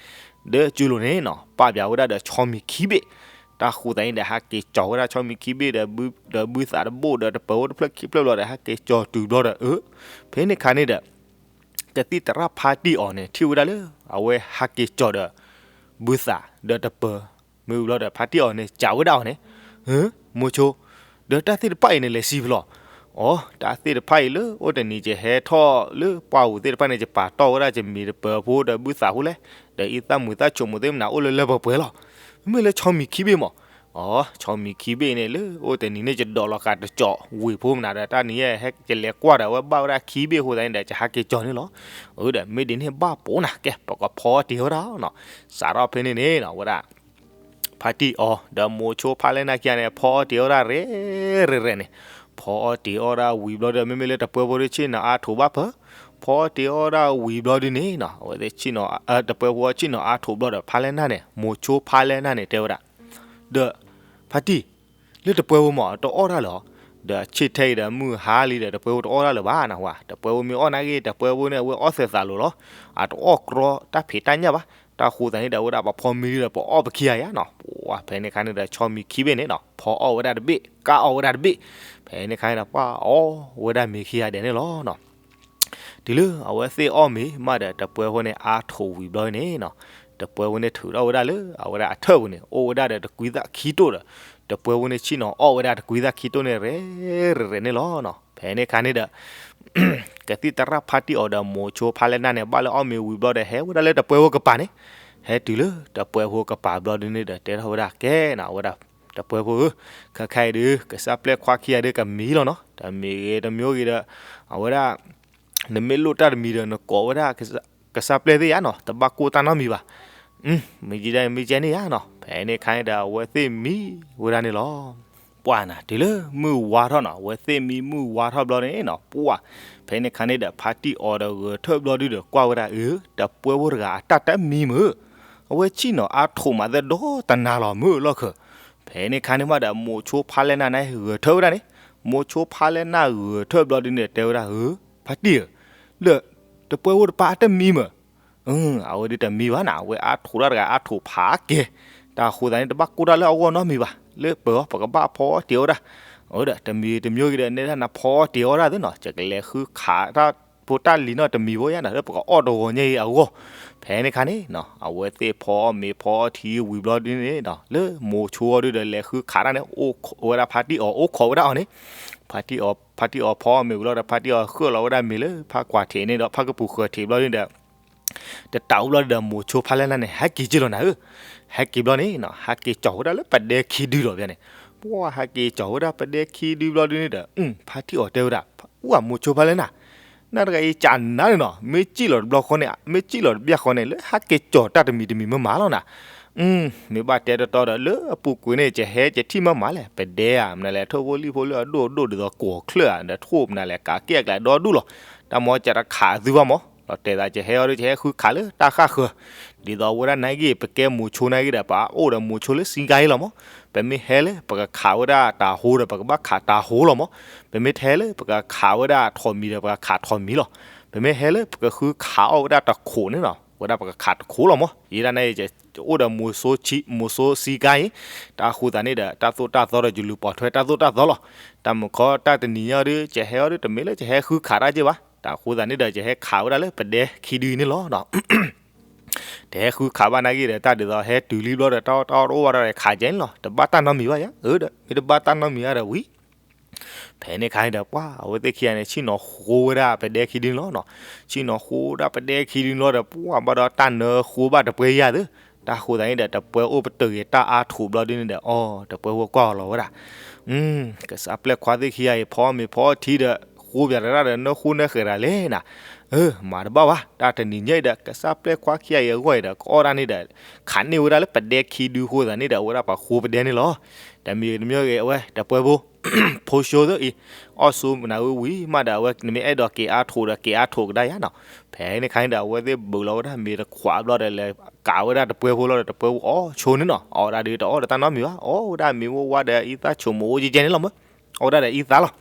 ဒီးကၠိလိၤန့ၣ်နီၤ ပာ်ပၠးဝဲဒၣ်ဒီးဆီမံၤခံဘ့ၣ်, တၢ်ဃိသတးန့ၣ်ဒီး ဟဲက့ၤကၠီၤဝဲဒၣ်ဆီမံၤခံဘ့ၣ်ဒီး ဒီးဘုသးတဘိၣ်ဒီးတပၢၤအိၣ်တဖျၢၣ်ခံဖျၢၣ်ဘျီဒီး ဟဲက့ၤကၠီၤတုၤဘျီဒီး အၢ ဖဲန့ၣ်ခါန့ၣ်ဒီး ကသံၣ်သရၣ်ဖါတံၢ်အီၤန့ၣ် ထံၣ်ဝဲဒၣ်လၢ အဝဲဟဲက့ၤကၠီၤဒီး ဘုသးဒီးတပၢၤ, မ့ၢ်ဝံၤလီၤဒီး ဖါတံၢ်အီၤန့ၣ် စံးဝဲဒၣ်အီၤန့ၣ်, မိၤဆိ, ဒီးတၢ်သ့ၣ်တဖၣ်အံၤန့ၣ် လဲၤစံးဖဲလဲၣ်, အိ တၢ်သ့ၣ်တဖၣ်အံၤလၢအိၣ်တနံၤ ယဟဲထီၣ်လၢပှၢ်ပူၤသ့ၣ်တဖၣ်န့ၣ် ယပာ်တီၢ်ဝဲဒၣ်ယမံၤတပၢၤဖိဒီးဘုသးဖိလဲၣ်, ဒီးအံသၣ်မုာ်သၣ်ဆိးမုာ်သ့ၣ်မနုၤ အိၣ်လၢလၢပှဲၤပှဲၤလီၤ. မ့မ့ၢ်လၢဆီမံၤခံဘ့ၣ်မး, အိ ဆီမံၤခံဘ့ၣ်န့ၣ် လၢအိၣ်တနံၤန့ၣ် ယဒိးလီၤဃာ်တကၠီၤဝ့ၢ်ဖိမနုၤဒီး တၢ်နံၤယဟဲ ယလဲၤကွၢ်ဒီးအဝဲဘၣ်ဝဲဒၣ်ခံဘ့ၣ်အဃိသတးန့ၣ်ဒီး ယဟဲက့ၤကၠီၤန့ၣ်လီၤ. အၢ ဒီးမ့ၢ်ဒ်န့ၣ်ဘၣ်ပိာ်နၤ ကဲ ပကဖီအီၣ်တ့ၤဝဲဒၣ်နီၤ, စးထီၣ်ဖဲန့ၣ်န့ၣ်နီၤ ဝဲဒၣ် ဖါတံၢ်အီၤ ဒီးမိၤဆိဖါလဲၢ်နၢ်ခံဂၤန့ၣ် ဖီအီၣ်တ့ၤအီၣ်ဒၣ်ရဲၣ်ရဲၣ်ရဲၣ်န့ၣ်, ဖီအီၣ်တ့ၤအီၣ်ဒၣ်ဝံၤဘျီဒီး မ့မ့ၢ်လၢတပှဲဖိဒုးဆ့ၣ်နီၤအါထိးဘၣ်ဖၢ, ဖီအီၣ်တ့ၤအီၣ်ဒၣ်ဝံၤဘျီဒုးန့ၣ်နီၤ အဝဲသ့ၣ်ဆ့ၣ်နီၤ တပှဲဖိဆ့ၣ်နီၤအါထိးဘျီဒီး ဖါလဲၢ်နၢ်န့ၣ် မိၤဆိဖါလဲၢ်နၢ်န့ၣ် တဲဝဲဒၣ် ဒီး ဖါတံၢ် လၢတပှဲဖိမး တအီၣ်တၢ်လၢၤအီၤ, ဒီးဆ့ၣ်ထဲအံၤဒီးမုၢ်ဟါလံဒီး တပှဲဖိတအီၣ်တၢ်လၢၤဘၣ်နဟါ, တပှဲဖိမ့ၢ်အီၣ်နာ်က့ တပှဲဖိန့ၣ် အဝဲအီၣ်သဲးသးလိၤလီၤ, အတအီၣ်ကြီတၢ်ဖံးတၢ်ညၣ်ဘၣ်, တၢ်ဃိသတးန့ၣ်ဒီး အဝဲဒၣ်ပဖီမံဒီး ပအီၣ်ပခံဂၤယါနီၤ, ပှၤဖဲန့ၣ်ခါန့ၣ်ဒီး ဆီမံၤခံဘ့ၣ်န့ၣ်နီၤ ဖီအီၣ်ဝဲဒၣ်တဘ့ၣ် ကၢ်အီၣ်ဝဲဒၣ်တဘ့ၣ်, ဖဲန့ၣ်ခါန့ၣ်ဒီး ပှၤအီၣ်ဝဲဒၣ်မ့ၤခံဂၤဒဲးန့ၣ်လီၤနီၤ. တုၤလၢအဝဲသ့ၣ်အီၣ်မ့ၤမးဒီး တပှဲဖိန့ၣ်အါထိးဝံၤဘျီန့ၣ်နီၤ, တပှဲဖိန့ၣ်ထုးထီၣ်ဝဲဒၣ်လၢ အဝဲဒၣ်အထၢၣ်ပူၤန့ၣ် အိၣ်ဝဲဒၣ်ဒီးတကွံသၣ်ခံတိၣ်ဒီး တပှဲဖိန့ၣ်ဆ့ၣ်နီၤအီၣ်ဝဲဒၣ်တကွံသၣ်ခံတိၣ်န့ၣ် ရဲၣ်ရဲၣ်ရဲၣ်န့ၣ်လီၤနီၤ. ဖဲန့ၣ်ခါန့ၣ်ဒီး ကသံၣ်သရၣ်ဖါတံၢ်အီၤဒီးမိၤဆိဖါလဲၢ်နၢ်န့ၣ် ဘၣ်လၢအီၣ်မ့ၤဝံၤဘျီဒီး ဟဲဝဲဒၣ်လၢတပှဲဖိကပၤန့ၣ်, ဟဲတုၤလၢတပှဲဖိကပၤဘျီဒုန့ၣ်ဒီး တဲထီၣ်ဝဲဒၣ် ကဲနီၤ အဝဲဒၣ် တပှဲဖိဧၢ, ခဲခါအံၤဒု ကစၢ်ပျဲၢ်ခွါခံဂၤဒုကမံလီၤနီၤ, တမံၤဂ့ၤတမံၤဂ့ၤဒီး အဝဲဒၣ် နမ့ၢ်လိၣ်တၢ်တမံၤဒီး နကိးဝဲဒၣ် ကစၢ်ပျဲၢ်သ့ၣ်ယါနီၤ, တဘၣ်ကိၢ်တၢ်နီတမံၤဘၣ်. မ့ၢ်ကဲဒၣ် မ့ၢ်ကဲန့ၣ်ယါနီၤ, ဖဲန့ၣ်ခါန့ၣ်ဒီး အဝဲသ့ၣ်မံဝဲဒၣ်န့ၣ်လီၤ. ပှၤနၤ တုၤလၢမုၢ်ဝါထီၣ်နီၤ, အဝဲသ့ၣ်မံမုၢ်ဝါထီၣ်ဘျီန့ၣ်နီၤ, ပှၤ ဖဲန့ၣ်ခါန့ၣ်ဒီး ဖါတံၢ်အီၤဒီးဂဲၤထၢၣ်ဘျီဒုဒီး ကွၢ်ဝဲဒၣ်အၢ တပှဲဖိတဂၤအတၢ်တမံမုာ်, အဝဲဆ့ၣ်နီၤအါထိးမးသ့ၣ်ဒီတနၤလီၤမုာ်လီၢ်ခၢၣ်. ဖဲန့ၣ်ခါန့ၣ်မးဒီး မိၤဆိဖါလဲၢ်နၢ်န့ၣ်ဂဲၤထၢၣ်ဝဲဒၣ်န့ၣ်, မိၤဆိဖါလဲၢ်နၢ်ဂဲၤထၢၣ်ဘျီဒုန့ၣ် တဲဝဲဒၣ်အၢ ဖါတံၢ်ဧၢ, လၢ တပှဲဖိတပၤအတမံမုာ် အဝဲဒုတမံဘၣ်နၤ, အဝဲအါထိးတၢ်တဂၤအါထိးဖးကဲ, တၢ်ဃိသတးန့ၣ် တဘၣ်ကိၢ်တၢ်လၢအဂီၢ်နီတမံၤဘၣ်, လၢပၢၤအီၤ ပကဘၣ်ဖီအီၣ်တ့ၤအီၣ်ဒၣ်, အဝဲဒီးတမံၤတမံၤဂ့ၤဒီး နဲဒၣ်နဖီအီၣ်တ့ၤအီၣ်ဒၣ်သ့နီၤ, ယကလဲၤဃုခးတၢ်ဖိတၢ်လံၤနီတမံၤဖိယါနီၤ, လၢပကအီၣ်တဂီၤညါအံၤအဂီၢ်. ဖဲန့ၣ်ခါန့ၣ်နီၤ အဝဲသ့ၣ်ဖီအီၣ်မ့ၤဖီအီၣ်ထံဝံၤဘျီဒုန့ၣ်နီၤ လၢမိၤဆိအီၤဒုဒီး လဲၤဃုခးတၢ်န့ၣ် အိၣ်ခိးဝဲဒၣ်ဖါတံၢ်အီၤ အိၣ်ခိးဝဲဒၣ်အီၤန့ၣ်, ဖါတံၢ်အီၤ ဖါတံၢ်အီၤဖီအီၣ်မ့ၤဝံၤလီၤဒီး ဖါတံၢ်အီၤဃၢၣ်လီၤဝဲဒၣ်မ့ၤလၢဖါကွၢ်ထံးန့ၣ်ဒီး ဖါကပူၤဃၢၤထံးဘျီဒုဒီး တတးအိၣ်ဘျီဒီး မိၤဆိဖါလဲၣ်နၢ်န့ၣ် ဟဲက့ၤက့လီၤနၤဧၢ, ဟဲက့ၤဘျီန့ၣ်နီၤ ဟဲက့ၤကၠီၤဝဲဒၣ်လၢပဒဲခံဒုလီၤဘၣ်န့ၣ်, ပှၤဟဲက့ၤကၠီၤဝဲဒၣ်ပဒဲခံဒုဘျီဒုန့ၣ်ဒီး ဖါတံၢ်အီၤတဲဝဲဒၣ်, အိၣ်မိၤဆိဖါလဲၣ်နၢ်, နတဂၤအံၤကနၤန့ၣ်နီၤ မ့ၢ်စံၣ်လီၤတဘျီဃီန့ၣ် မ့ၢ်စံၣ်လီၤတဘျီဃီန့ၣ် လၢဟဲက့ၤကၠီၤတၢ်တမံၤတမံၤမ့ၢ်မၤလီၤနၤ မ့ၢ်ဘၣ်တဲတီတီဒီး လၢအပူၤကွံာ်န့ၣ် ကဟဲကထံၣ်မးမးလဲၣ်, ပဒဲဧါ မနုၤလဲၣ် ထိၣ်ဖိလံၣ်ဖိလၢအဒိၣ်အဒိၣ်ဒ်သိးကိးချၢၣ်ဧါ ဒီးထိၣ်မနုၤလဲၣ် ကးကဲၣ်အကျဲဒီဒူၣ်လီၤ, တၢ်မ့ၢ်ကတခးသုဘၣ်မး, ဒီးတဲသးကဟဲအီၤဒီး ကဟဲဃုခးလၢတၢ်ဃၣ်ဃၢၤ, ဒ်သိးဝဲဒၣ်နာ်က့ ပကဲမိၤဆိနာ်က့ဒီး ပအိၣ်ဒီးမိၤဆိလၢစံကါအံၤလီၤမး, ပမ့ၢ်ဟဲလၢပကခးဝဲဒၣ်တၤဟိဒီး ပကဘၣ်ခးတၤဟိလီၤမး, ပမ့ၢ်ထဲလၢပကခးဝဲဒၣ်ထိးမံၤဒီး ပကခးထိးမံၤလီၤ, ပမ့ၢ်ဟဲလၢပကဃုခးအီၣ်ဝဲဒၣ်တခိးန့ၣ်နီၤ ဝဲဒၣ်ပကခးတခိးလီၤမး, ယဲဒၣ်န့ၣ် အိၣ်ဒီးမိၤဆိ မိၤဆိစံကါအံၤ, တၢ်ဃိသးန့ၣ်ဒီး တၢ်သိၣ်တၢ်သီဒီး ယလူၤပိာ်ထွဲတၢ်သိၣ်တၢ်သီလီၤ, တၢ်မုၢ်ခီတၢ်တနံၤညါဒီး ကဟဲအီၤဒီး တမ့ၢ်လၢကဟဲဃုခးတၢ်က့ဘၣ်, တၢ်ဃိသးန့ၣ်ဒီး ကဟဲခးဝဲဒၣ်လၢပဒဲခံဒုအံၤန့ၣ်လီၤနီၤ တဟဲဃုခးဘၣ်နာ်က့ဒီး တၢ်ဒ်သိးဟဲတုၤလံဘျီဒီး တၢ်အီၣ်တၢ်အီတအိၣ်ဘၣ်ဒီး ခးကဲန့ၣ်လီၤ, တဘၣ်တၢ်နီတမံၤဘၣ်ယါ, အၢဒီး မ့ၢ်တဘၣ်တၢ်နီတမံၤဘၣ်ဒီးဝံၤ ဖဲန့ၣ်ခါန့ၣ်ဒီး ပှၤအဝဲသ့ၣ်ခံဂၤန့ၣ် ဆ့ၣ်နီၤဃိဝဲဒၣ်ပဒဲခံဒုန့ၣ်လီၤနီၤ, ဆ့ၣ်နီၤဃိဝဲဒၣ်ပဒဲခံဒုန့ၣ်လီၤဒီး ပှၤဘၣ်ဒီးတၢ်နၢဃိဘၣ်တပှဲၤယါသ့, တၢ်ဃိသးန့ၣ်ဒီး တပှဲၤအိၣ်ပတုာ်ဂ့ၤတၢ်အါထိးဘျီဒုန့ၣ်ဒီး အီ တပှဲၤဖိကွၢ်အီၤလီၤဝဲဒၣ် ကစၢ်ပျဲၢ်ခွါသ့ၣ်ခံဂၤအံၤ ဖီမ့ၤဖီထံဒီး ဃိပၠးတရၣ်ဒီး နၢဃိနၢဃဲးတၢ်လဲၣ်နၤ, အၢ မၤတဘၣ်ဘၣ်, တၢ်တနံၤညါအံၤဒီး ကစၢ်ပျဲၢ်ခွါခံဂၤအံၤအဂီၢ်အံၤဒီး ကအီၣ်တၢ်န့ၣ်ဒီး ခးန့ၢ်ဝဲဒၣ်လၢပဒဲခံဒုဃိသးန့ၣ်ဒီး အဝဲဒၣ်ပှၤဃိပဒဲန့ၣ်လီၤ, တမံၤတမံၤဂ့ၤ အဝဲတပှဲၤဖိ ဖိဆိသ့ၣ်အံၤ အီၣ်ဆိမနၤဝံၤဝံၤမးဒီး အဝဲနမ့ၢ်အဲၣ်ဒိးက့ၤအါထိးဒီးက့ၤအါထိးကဒါယါနီၤ, ဖဲန့ၣ်ခါန့ၣ်ဒီး အဝဲသ့ၣ်ဘုးလီၤဝဲဒၣ်မ့ၤတခွးဘျီဒီး လဲၤကးဝဲဒၣ်တပှဲၤဖိလီၤဒီး တပှဲၤဖိအီၣ်ဆိန့ၣ်နီၤ, အီၣ်ဝဲဒၣ်ဒီး တအီၣ်ဒီးတၢ်နီတမံၤဘၣ်, အီၣ်ဝဲဒၣ်မ့ၤဝဲဝါဒီး အံသၣ်ဆိမိၣ်အိၣ်ကဲကဲန့ၣ်လီၤမး, အီၣ်ဝဲဒၣ်ဒီးအံသၣ်လီၤ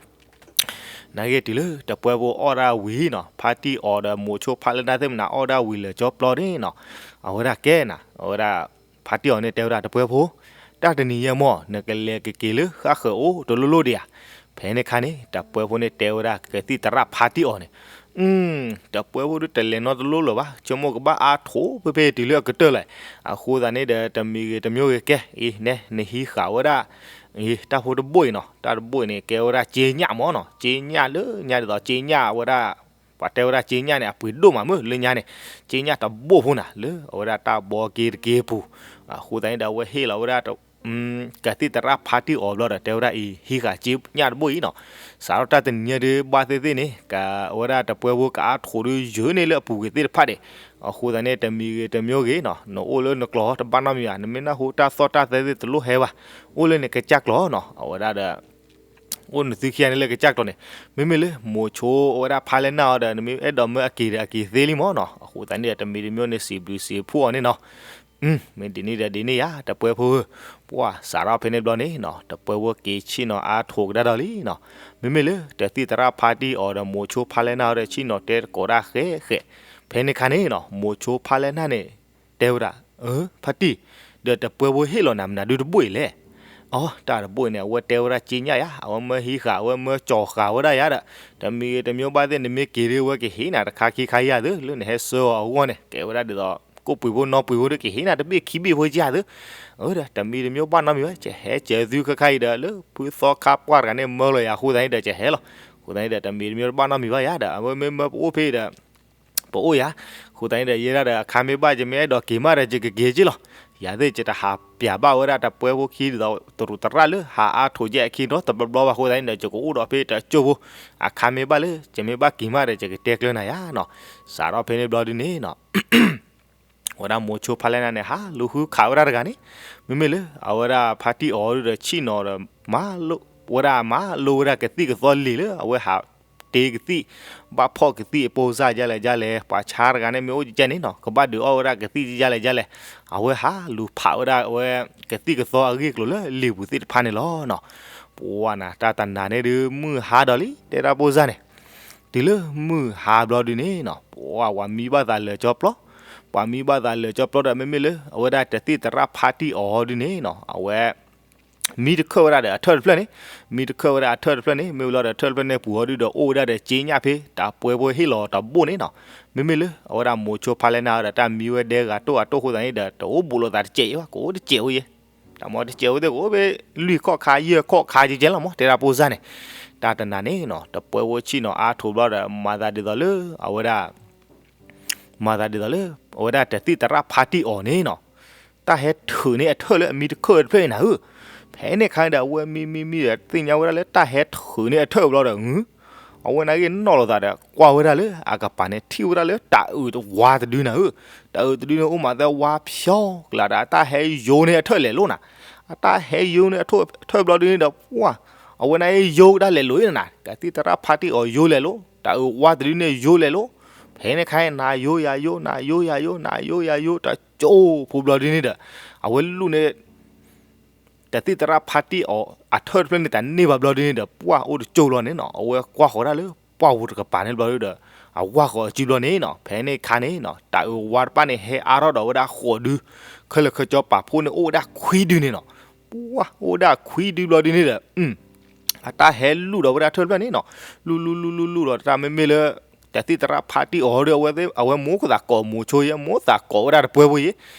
နာ်က့တုၤလၢတပှဲၤဖိအီၣ်ဒၣ်ဝံၤနီၤ, ဖါတံၢ်အီၤဒီးမိၤဆိဖါလဲၣ်နၢ်သ့ၣ်မနၤ အီၣ်ဒၣ်ဝံၤလၢာ်ကၠီပျီန့ၣ်နီၤ, အဝဲဒၣ်ကဲနၤ, အဝဲဒၣ် ဖါတံၢ်အီၤန့ၣ်တဲဝဲဒၣ်တပှဲၤဖိ, တၢ်တနံၤညါမး နကလဲၤကက့ၤလၢဃၣ်ဃၢၤအိၣ်တလိၣ်လိၣ်ဒံးဧါ, ဖဲန့ၣ်ခါန့ၣ် တပှဲၤဖိန့ၣ်တဲဝဲဒၣ်ကသံၣ်သရၣ်ဖါတံၢ်အီၤန့ၣ် တပှဲၤဖိဒုးတလဲၤနီတလိၣ်လၢၤဘၣ်, ဆိကမိၣ်ကဘၣ်အါထိးဖဲဖဲတုၤလၢအကတၢၢ်လဲၣ်, အဃိသတးန့ၣ်ဒီး တမံၤဂ့ၤတမံၤဂ့ၤကဲ အံၤ နဲ နဟံးဃာ်ဝဲဒၣ် အံၤ တၢ်ဖိတဘိၣ်အံၤနီၤ, တၢ်တဘိၣ်အံၤန့ၣ် ကဲဝဲဒၣ်ကၠ့ညၣ်မးနီၤ, ကၠ့ညၣ်လၢညါဒ်သိး ကၠ့ညၣ်ဝဲဒၣ် ပှၤတဲဝဲဒၣ်ကၠ့ညၣ်န့ၣ် အပှ့ၤဒိၣ်မးမ့ၢ်လၢညါန့ၣ်, ကၠ့ညၣ်တဘိၣ်ဖိနၤ လၢအဝဲဒၣ်တၢ်ဘီက့ၤတက့ၤပူၤ, အဃိသတးန့ၣ်ဒီး အဝဲဟ့ၣ်လီၤဝဲဒၣ် ကသံၣ်သရၣ်ဖါတံၢ်အီၤဘျီဒီး တဲဝဲဒၣ်အံၤ ဟံးဃာ်ကၠ့ညၣ်တဘိၣ်အံၤနီၤ, စးထီၣ်တၢ်တနံၤညါဒုး ဘၣ်သ့ၣ်သ့ၣ်န့ၣ် ကဝဲဒၣ်တပှဲၤဖိကအါထိးဒုးယုာ်န့ၢ်လၢအပူၤကွံာ်သ့ၣ်တဖၣ်ဒံး, အဃိသတးန့ၣ် တမံၤဂ့ၤတမံၤဂ့ၤနီၤ နအိၣ်လၢနကျိာ်တဘၣ်နီတမံၤဘၣ်, နမ့ၢ်နၢ်ဟူတၢ်သီၣ်တၢ်သဲသ့ၣ်တလိၣ်ဟဲဘၣ်, အိၣ်လၢနကစၢ်ကျိာ်နီၤ, အဝဲဒၣ်ဒီး အိၣ်နသုခံဂၤန့ၣ်လၢကစၢ်ကျိာ်န့ၣ်, မ့မ့ၢ်လၢမိၤဆိအဝဲဒၣ်ဖါလဲၣ်နၢ်အီၤဒီး နမ့ၢ်အဲၣ်ဒိးမၢအက့ၤဒီးအက့ၤသ့လံမးနီၤ, အဃိသတးန့ၣ်ဒီး တမံၤတမံၤန့ၣ် စံးဘျုးစံးဖှိၣ်အီၤန့ၣ်နီၤ မ့ၢ်ဒ်န့ၣ်ဒီးဒ်န့ၣ်ယါ တပှဲၤဖိဧၢ, ပှၤစးထီၣ်ဖဲန့ၣ်ဘျီန့ၣ်နီၤ တပှဲၤဖိက့ၤဆ့ၣ်နီၤအါထိးကဒါဒီးလံနီၤ, မ့မ့ၢ်လၢတသံၣ်သရၣ်ဖါတံၢ်အီၤဒီးမိၤဆိဖါလဲၣ်နၢ်အီၤဒီး ဆ့ၣ်နီၤတဲသကိးတၢ်ဃဲဃဲ, ဖဲန့ၣ်ခါန့ၣ်နီၤ မိၤဆိဖါလဲၣ်နၢ်န့ၣ် တဲဝဲဒၣ်, အၢ ဖါတံၢ်, ဒီးတပှဲၤဖိဟ့ၣ်လီၤနၤမနုၤဒုတဘိၣ်အံၤလဲၣ် အီ တၢ်တဘိၣ်အံၤန့ၣ် အဝဲတဲဝဲဒၣ်ကၠ့ညၣ်ယါ, အဝဲမၢဟံးဃာ် အဝဲမၢကၠီၤဃာ်ဝဲဒၣ်ယါဒီး, တမံၤဂ့ၤတမံၤဘၣ်သ့ၣ် နမ့ၢ်က့ၤဒုး အဝဲကဟ့ၣ်နၤတခါခံခါယါသ့, လၢနဟဲဆှၢအီၤအဂီၢ်န့ၣ် ကဲဝဲဒၣ်ဒ်သိး ကိးပှ့ၤဖိနီပှ့ၤဖိဒီး ကဟ့ၣ်နၤတဘ့ၣ်ခံဘ့ၣ်ဖိယါသ့, အၢ ဒီးတမံၤတမံၤဘၣ်နီတမံၤဘၣ် ကဟဲကၢၤသုခါခါအံၤဒီး လၢဖုသီခါပှၢ်တဂၤန့ၣ် မၢလီၤယၤအဃိသတးန့ၣ်ဒီး ကဟဲလီၤ, အဃိသတးန့ၣ်ဒီး တမံၤတမံၤဘၣ်နီတမံၤဘၣ်ယါဒီး အဝဲမ့ၢ်မၢပအိၣ်ဖဲဒီး ပအိၣ်ယၤ, အဃိသတးန့ၣ်ဒီး ယဲဒၣ်ဒီး အခါမ့ၢ်ဘၣ် ယမ့ၢ်အဲၣ်ဒိးက့ၤမးဒီး ယကက့ၤက့လီၤ. ယၤသ့ၣ်ယတဟးပျးဘၣ်ဝဲဒၣ်တပှဲၤဖိခံဒ်သိး တရူးတရၣ်လၢဟးအါထိးယဲအခံဒီတဘျီဘျီဘၣ်အဃိသတးန့ၣ်ဒီး ယကအိၣ်ဒီးဖဲတကၠိၢ်ဖိ, အခါမ့ၢ်ဘၣ်လၢ ယမ့ၢ်ဘၣ်က့ၤမးဒီး ယကတဲကျၢၤနၤယၤနီၤ. စးထီၣ်ဖဲန့ၣ်ဘျီဒုန့ၣ်နီၤ ဝဲဒၣ်မိၤဆိဖါလဲၢ်နၢ်န့ၣ် ဟးလူၤဃုခးဝဲဒၣ်တဂၤန့ၣ်, မ့မ့ၢ်လၢ အဝဲဒၣ်ဖါတံၢ်အီၤဒီးဆံၣ်နီၤဒီး မၤလိဝဲဒၣ် မၤလိဝဲဒၣ်ကသံၣ်ကသီလံာ်လၢ အဝဲဟးတ့ကသံၣ်, ဘၣ်ဖီၣ်ကသံၣ်အပိၢ်စၢ်ဒ်လဲၣ်ဒ်လဲၣ်, ပှၤဆါတဂၤန့ၣ် မ့ၢ်အိၣ်ကဲန့ၣ်နီၤ ကဘၣ်ဒုးအီၣ်ဝဲဒၣ်ကသံၣ်ဒ်လဲၣ်ဒ်လဲၣ်, အဝဲဟးလူၤဖးဝဲဒၣ်အဝဲ ကသံၣ်ကသီအဂ့ၢ်အကျိၤလၢလံာ်ပူၤသ့ၣ်တဖၣ်န့ၣ်လီၤနီၤ. ပှၤနၤ တၢ်တနၤန့ၣ်ဒုး မုၢ်ဟါဒီးလံ တဲဒၣ်ပိၢ်စၢ်န့ၣ်, တုၤလၢမုၢ်ဟါဘျီဒုန့ၣ်နီၤ ပှၤဝဲမံဘၣ်သးလၢာ်ကၠီပျီ, ပှၤမံဘၣ်သးလၢာ်ကၠီပျီဒီး မ့မ့ၢ်လၢ အဝဲဒၣ်တသံၣ်သရၣ်ဖါတံၢ်အီၤဒုန့ၣ်နီၤ အဝဲ မံတခၢၣ်ဝဲဒၣ်ဒီးအထၢၣ်တဖျၢၣ်န့ၣ်, မံတခၢၣ်ဝဲဒၣ်အထၢၣ်တဖျၢၣ်န့ၣ် မ့ၢ်ဝံၤလီၤဒီးထၢၣ်တဖျၢၣ်န့ၣ်ပူၤအီၤဒုဒီး အိၣ်ဝဲဒၣ်ဒီးကၠ့ညၣ်ဖဲ တၢ်ပှဲၤဖိဟ့ၣ်လီၤတဘိၣ်န့ၣ်နီၤ. မ့မ့ၢ်လၢ အဝဲဒၣ်မိၤဆိဖါလဲၢ်နၢ်ဒီး တၢ်မံဝဲဒဲဂၤတိၢ်ဂၤတိၢ်အဃိသတးန့ၣ်ဒီး တအိၣ်ဘူးလိာ်သးတစဲးအံၤဘၣ်, ကအိၣ်တစဲးဝဲယဲ တၢ်မ့ၢ်တစဲးဝဲသ့ၣ် ကအိၣ်ဖဲလွံၢ်ခီၣ်ခါယဲၢ်ခီၣ်ခါကဲကဲလီၤမး တဲဒၣ်ပိၢ်စၢ်န့ၣ်. တၢ်တနၤန့ၣ်နီၤ တပှဲၤဖိဆံၣ်နီၤအါထိးဘျီဒီး မၤသးဒ်သိးလၢ အဝဲဒၣ် မၤသးဒ်သိးလၢ အဝဲဒၣ်တသံၣ်သရၣ်ဖါတံၢ်အီၤန့ၣ်နီၤ, တၢ်ဟဲထုးန့ၢ်အထၢၣ်လၢအမံတခၢၣ်တဖျၢၣ်အံၤနၤဧၢ. ဖဲန့ၣ်အခါန့ၣ်ဒီး အဝဲမံမံမံဒီး သ့ၣ်ညါဝဲဒၣ်လၢတၢ်ဟဲထုးန့ၢ်အထၢၣ်ဘျီဒီး အဝဲနာ်က့ၤနီၣ်လိာ်သးဒီး ကွၢ်ဝဲဒၣ်လၢအကပၤန့ၣ် ထံၣ်ဝဲဒၣ်လၢတၢ်အုးဝါတဒုနၤဧၢ. တၢ်အုးတဒုန့ၣ် အိၣ်မးသဲဝါဖျီကလးဒီး အတၢ်ဟဲယိန့ၢ်အထၢၣ်လဲၤလိၤနၤ. အတၢ်ဟဲယိန့ၢ်အထၢၣ်ဘျီဒုန့ၣ်ဒီး ပှၢ် အဝဲနာ်က့ၤယိကဒါလဲၤလိၤအံၤနၤ, ကသံၣ်သရၣ်ဖါတံၢ်အီၤယိလဲၤလိၤ, တၢ်အုးဝါတဒုန့ၣ်ယိလဲၤလိၤ. ဖဲန့ၣ်ခါန့ၣ် နၤယိယၤယိ နၤယိယၤယိ နၤယိယၤယိ တကၠိဖိဘျီဒုန့ၣ်ဒီး အဝဲလူၢ်န့ၢ် တသံၣ်သရၣ်ဖါတံၢ်အီၤအထၢၣ်တဖျၢၣ်န့ၣ် တန့ၢ်ဘၣ်ဘျီဒုန့ၣ်ဒီး ပှၢ်အိၣ်တကၠိလီၤန့ၣ်နီၤ, အဝဲကွၢ်ဃီၤဒၣ်လၢပှၢ်ပူၤတကပၤန့ၣ်ဘျီဒီး အဝၢ်ဃီၤအစုဘျီန့ၣ်နီၤ. ဖဲန့ၣ်ခါန့ၣ်နီၤ တၢ်အုးဝါတဖၣ်န့ၣ် ဟဲအါထီၣ်ဒီးဝဲဒၣ်ဃိးဒု, ခဲလၢာ်ခဲဆ့ပာ်ဖှိၣ်န့ၣ် အိၣ်ဝဲဒၣ်ခွံဒုန့ၣ်နီၤ. ပှၢ်အိၣ်ဝဲဒၣ်ခွံဒုဘျီဒုန့ၣ်ဒီး အတၢ်ဟဲလူၢ်ဒီးဝဲဒၣ်ထၢၣ်တဖျၢၣ်န့ၣ်နီၤ, လူၢ်လူၢ်လူၢ်လူၢ်လူၢ်ဒီး တၢ်မ့မ့ၢ်လၢ တသံၣ်သရၣ်ဖါတံၢ်အီၤဒီး အဝဲမိၣ်သးကိးမိၤဆိယဲ မိၣ်သးကိးဝဲဒၣ်တပှဲဖိယဲ.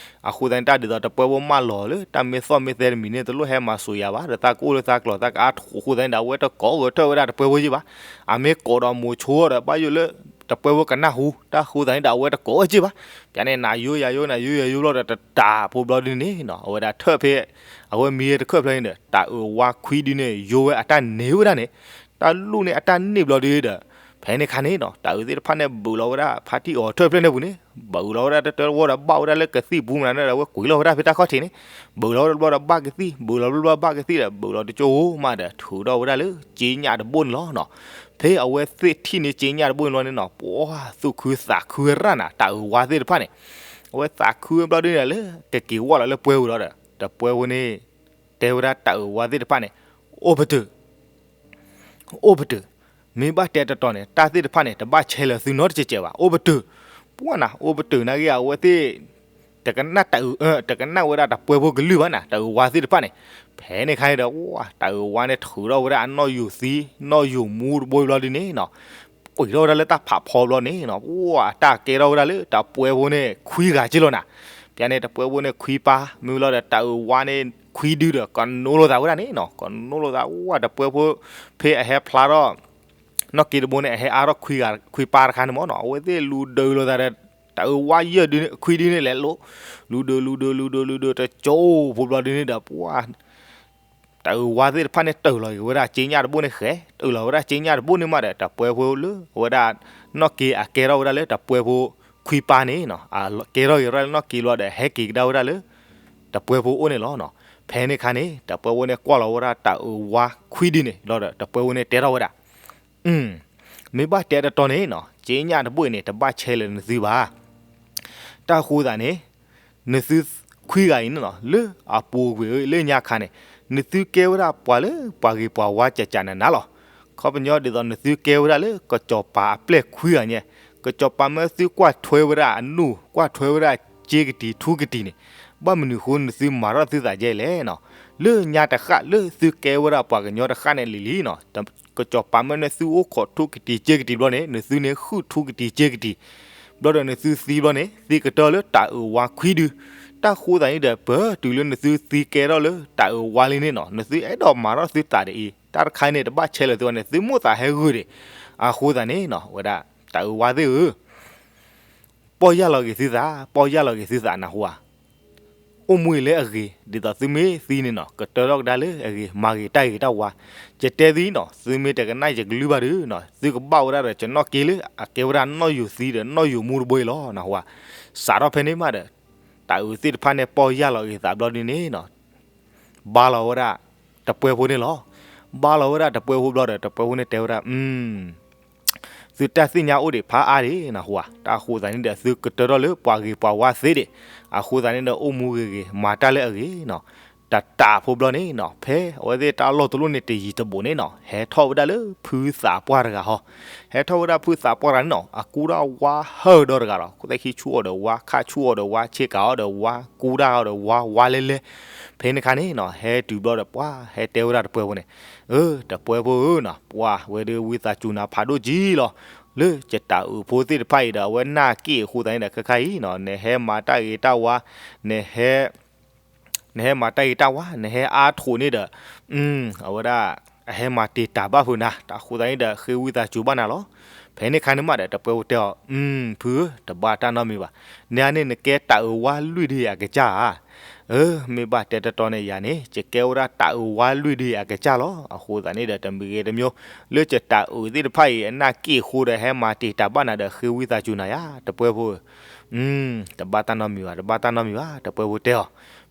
အဃိသတးန့ၣ် တၢ်ဒ်သိးတပှဲဖိမၢလီၤလၢ တၢ်မ့ၢ်သီၣ်မ့ၢ်သဲတမံၤန့ၣ် တလိၣ်ဟဲမၤစိၤယၤဘၣ်, ဒီးသးကအိၣ်လၢသးကျိၤ သးကအါထီၣ်အဃိသတးန့ၣ်ဒီး အဝဲတကိးဂဲၤထၢၣ်ဝဲဒၣ်တပှဲဖိယဲဘၣ်. အမ့ၢ်ကိးဒီးမိၤဆိဒီး ဘၣ်ယိၣ်လၢ တပှဲဖိကနၢ်ဟူ, တၢ်ဃိသတးန့ၣ်ဒီး အဝဲတကိးဝဲယဲဘၣ်. ပျဲန့ၣ် နၤယိယၤယိ နၤယိယၤယိဘျီဒီး တတၢ်ဖိဘျီဒုန့ၣ်နီၤ အဝဲဒၣ်ထၢၣ်ဖဲ အဝဲမံတခၢၣ်ဖျၢၣ်န့ၣ်ဒီး တၢ်အုးဝါခွံဒုန့ၣ် ယိဝဲအတၢ်န့ၢ်ဝဲဒၣ်န့ၣ်, တၢ်လူၢ်န့ၢ်အတၢ်န့ၢ်ဘျီဒုဒီး ဖဲန့ၣ်ခါန့ၣ်နီၤ တၢ်အုးသ့ၣ်တဖၣ်န့ၣ် ဘုးလီၤဝဲဒၣ်ဖါတံၢ်အီၤထၢၣ်ဖျၢၣ်န့ၣ်ပူၤန့ၣ် ဘုးလီၤဝဲဒၣ်တတၢဝီဒီး ဘၣ်ဝဲဒၣ်လၢကသံၣ်ပူၤမနုၤဒီး အဝဲကွံာ်လီၤဝဲဒၣ်ဖဲတၢ်ခီၣ်ထံးန့ၣ်, ဘုးလီၤဝဲဒၣ်တဘျီဒီးဘၣ်ကသံၣ်, ဘုးလီၤဘျီဘျီဘၣ်ကသံၣ်ဒီး ဘုးလီၤတကၠိမးဒီး ထုးထီၣ်ဝဲဒၣ်လၢက့ညၣ်တဘိန့ၣ်လီၤနီၤ. ဖဲအဝဲသ့ၣ်ထံၣ်န့ၢ်က့ညၣ်တဘိန့ၣ်လီၤန့ၣ်နီၤ ပှၤသူၣ်ခုသးခုရၣ်နၤ တၢ်အုးဝါသ့ၣ်တဖၣ်န့ၣ်, အဝဲသးခုဝဲဘျီဒုန့ၣ်လၢ ကက့ၤဝဲလီၤလၢပှဲၤပူၤလီၤဒီး တပှဲဖိန့ၣ် တဲဝဲဒၣ်တၢ်အုးဝါသ့ၣ်တဖၣ်န့ၣ်, အိၣ်ပတုာ် အိၣ်ပတုာ်, မ့ၢ်ဘၣ်တဲတတီၤန့ၣ် တၢ်သ့ၣ်တဖၣ်န့ၣ် တဘၣ်ဆဲးလၢာ်သုနီတစဲးစဲးဘၣ်, အိၣ်ပတုာ်. ပှၢ်နၤ အိၣ်ပတုာ်နာ်က့ အဝဲသ့ၣ် တကနၣ်တၢ်အုး တကနၣ်ဝဲဒၣ်တပှဲဖိကလုၢ်ဘၣ်နၤ တၢ်အုးဝါသ့ၣ်တဖၣ်န့ၣ်. ဖဲန့ၣ်ခါန့ၣ်ဒီး တၢ်အုးဝါန့ၣ်ထုးထီၣ်ဝဲဒၣ်အနီၣ်ယိၤသံ နီၣ်ယိၤမူတဘိဘျီဒုန့ၣ်နီၤ ကွံာ်ထီၣ်ဝဲဒၣ်လၢတၢ်ဖးဖီဘျီန့ၣ်နီၤ ပှၢ်အတၢ်ကဲထီၣ်ဝဲဒၣ်လၢတပှဲဖိန့ၣ်ခွံဂၤက့လီၤနၤ. ပျဲန့ၣ် တပှဲဖိန့ၣ်ခွံပၢ် မ့ၢ်ဝံၤလီၤဒီး တၢ်အုးဝါန့ၣ်ခွံဒုဒီး ကနိလိာ်သးဝဲဒၣ်န့ၣ်နီၤ ကနိလိာ်သး ပှၢ်တပှဲဖိ ဖဲအဟဲဖျါထီၣ် နီၣ်က့တဘိန့ၣ် အဟဲအါထီၣ်ခွံပၢ်တခါန့ၣ်မ့ၢ်နီၤ အဝဲသ့ၣ်လူၤဒုးလိာ်သးဒီး တၢ်အုးဝါယဲၢ်ဒုန့ၣ် ခွံဒုန့ၣ်လဲၤလိၤ လူၤဒုး လူၤဒုး လူၤဒုး လူၤဒုး တကၠိဖိဘျီဒုန့ၣ်ဒီး ပှၢ် တၢ်အုးဝါသ့ၣ်တဖၣ်န့ၣ် တၢၢ်လီၤက့ၤဝဲဒၣ်က့ညၣ်တဘိန့ၣ်ဃဲ တၢၢ်လီၤဝဲဒၣ်က့ညၣ်တဘိန့ၣ်မးဒီး တပှဲဖိလၢအဝဲဒၣ် နီၣ်က့အကဲထီၣ်ဝဲဒၣ်လၢတပှဲဖိခွံပၢ်န့ၣ်နီၤ အကဲထီၣ်က့ၤဝဲဒၣ်လၢနီၣ်က့လီၤဒီး ဟဲက့ၤကဒါဝဲဒၣ်လၢ တပှဲဖိအိၣ်န့ၣ်လီၤ. ဖဲန့ၣ်ခါန့ၣ် တပှဲဖိန့ၣ်ကွၢ်လီၤဝဲဒၣ်တၢ်အုးဝါခွံဒုန့ၣ်လီၤဒီး တပှဲဖိန့ၣ်တဲထီၣ်ဝဲဒၣ် မ့ၢ်ဘၣ်တဲတတီၤန့ၣ်နီၤ က့ညၣ်တဘိအံၤန့ၣ် တဘၣ်ဆဲးလၢာ်နသုဘၣ်. တၢ်ဃိသးန့ၣ် နသုခွံဂၤအံၤန့ၣ်နီၤ လၢအပူၤကွံာ်လၢညါခါန့ၣ် နသုကဲဝဲဒၣ်ပှၤလၢပှၤဂ့ၤပှၤဝါကၠးကၠးနးနးလီၤ. ခီပညီဒ်သိးနသုကဲဝဲဒၣ်လၢကစီၤပၤအပျဲၢ်ခွံဂၤညါ ကစီၤပၤမၢသုကွၢ်ထွဲဝဲဒၣ်အနူၢ် ကွၢ်ထွဲဝဲဒၣ်စ့ကတံၤထူကတံၤန့ၣ် ဘၣ်မနုၤဃိနသုမၤထီၣ်သုသးဒ်လဲၣ်နီၤ. လၢညါတဃၣ်လၢသုကဲဝဲဒၣ်ပှၤကညီတဃၣ်န့ၣ်လံၤလံၤနီၤ ကစီၤပၤမၢနသုအိၣ်ခိးထူကတံၤစ့ကတံၤဘျီန့ၣ် နသုန့ၣ်ဃုထူကတံၤစ့ကတံၤ ဘျီဒီးနသုသံဘျီန့ၣ် သံကတၢၢ်လၢတၢ်အုးဝါခွံဒု. တၢ်ဃိသးန့ၣ်ဒီး ပတုၤလၢနသုသံကဲထီၣ်လၢတၢ်အုးဝါလံန့ၣ်နီၤ နသုအဲၣ်ဒိးမၤထီၣ်သုသးဒ်အံၤ တၢ်တခါန့ၣ် တဘၣ်ဆဲးလၢာ်သုဘၣ်န့ၣ် သုမိၣ်သးဟဲဂုာ်ဒံး. အဃိသးန့ၣ်နီၤ ဝဲဒၣ် တၢ်အုးဝါသ့ၣ်ဧၢ ပီၢ်ယၢ်လီၤက့ၤသုသး ပီၢ်ယၢ်လီၤက့ၤသုသးနၢ်ဟူဧါ. အိၣ်မူအံၤလၢအဂ့ၤ ဒ်သိးသုမ့ၢ်သံန့ၣ်နီၤ ကတၢၢ်ထီၣ်ကဒါလၢအဂ့ၤ မၤဂ့ၤတၢ်ဂ့ၤတၢ်ဝါ. ယတဲသုနီၤ သုမ့ၢ်တကနၣ်ယကလုၢ်ဘၣ်ဒီးနီၤ သုကဘၣ်ဝဲဒၣ်ဒီး ကနီၣ်က့လၢအကဲဝဲဒၣ်နီၣ်ယိၤသံဒီးနီၣ်ယိၤမူတဘိအံၤလီၤနၢ်ဟူဧါ. စးထီၣ်ဖဲန့ၣ်မးဒီး တၢ်အုးသ့ၣ်တဖၣ်န့ၣ် ပီၢ်ယၢ်လီၤက့ၤသးဘျီဒုန့ၣ်နီၤ ဘါလီၤဝဲဒၣ် တပှဲဖိန့ၣ်လီၤ. ဘါလီၤဝဲဒၣ်တပှဲဖိဘျီဒီး တပှဲဖိန့ၣ်တဲဝဲဒၣ် သုတၢ်သ့ၣ်ညါအိၣ်ဒံးဖးအါဒံးနၢ်ဟူဧါ. တၢ်အဃိသးန့ၣ်ဒီး သုကတၢၢ်ထီၣ်လၢပှၤဂ့ၤပှၤဝါသ့ဒံး. အဃိသးန့ၣ်ဒီး အိၣ်မူဂ့ၤဂ့ၤ မၤတၢ်လၢအဂ့ၤနီၤ. တတးဖိဘျီန့ၣ်နီၤ ဖဲအဝဲသ့ၣ်တၢ်လီၢ်တလီၢ်န့ၣ် တယံၤတဘူးန့ၣ်နီၤ ဟဲထီၣ်ဝဲဒၣ်လၢဖုသးပှၢ်တဂၤဟီ ဟဲထီၣ်ဝဲဒၣ်ဖုသးပှၢ်တဂၤန့ၣ်နီၤ အကူတၢ်ဝါဟၢဒီတဂၤလီၤ. သဲခံဆူၣ်အီၤဒီးဝါ ခါဆူၣ်အီၤဒီးဝါ ဆ့ကၤအီၤဒီးဝါ ကူတၢ်အီၤဒီးဝါ ဝါလဲလဲ. ဖဲန့ၣ်ခါန့ၣ်နီၤ ဟဲတုၤဘျီဒီးပှၢ် ဟဲတဲဝဲဒၣ်တပှဲဖိန့ၣ်, အၢ တပှဲဖိဧၢနီၤ ပှၢ်ဝဲဒၣ်ဝံသးစူၤနၤဖးဒိၣ်ကံလီၤ. လၢယတၢ်အုးဖိသ့ၣ်တဖၣ်အံၤဒီး အဝဲနာ်က့ၣ်အဃိသတးန့ၣ်ဒီး ခဲခါအံၤနီၤ နဟဲမၤတၢ်ဂ့ၤတၢ်ဝါ နဟဲ နဟဲမၤတၢ်ဂ့ၤတၢ်ဝါ နဟဲအါထီၣ်န့ၣ်ဒီး အဝဲဒၣ် အဟဲမၤတ့ၢ်တၢ်ဘၣ်ဖုးနၤ တၢ်ဃိသးန့ၣ်ဒီး ဃ့ဝံသးစူၤဘၣ်နၤလီၤ. ဖဲန့ၣ်ခါန့ၣ်မးဒီး တပှဲၤဖိတဲအီၤ, ဖုဧၢ, တဘၣ်တၢ်နီတမံၤဘၣ်. နန့ၣ်နကဲတၢ်အုးဝါလွံၢ်ဒုအကစၢ်ဧါ. အၢ, မ့ၢ်ဘၣ်တဲတီတီန့ၣ် ယၤန့ၣ် ယကဲဝဲဒၣ်တၢ်အုးဝါလွံၢ်ဒုအကစၢ်လီၤ. အဃိသတးန့ၣ်ဒီး တမံၤဂ့ၤတမံၤ လၢယတၢ်အုးသ့ၣ်တဖၣ်အံၤ အနၢ်က့ၣ်အဃိဒီး ဟဲမၤတ့ၢ်တၢ်ဘၣ်နၤဒီး ဃ့ဝံသးစူၤနၤယၤ တပှဲၤဖိဧၢ. တဘၣ်တၢ်နီတမံၤဘၣ်, တဘၣ်တၢ်နီတမံၤဘၣ် တပှဲၤဖိတဲအီၤ.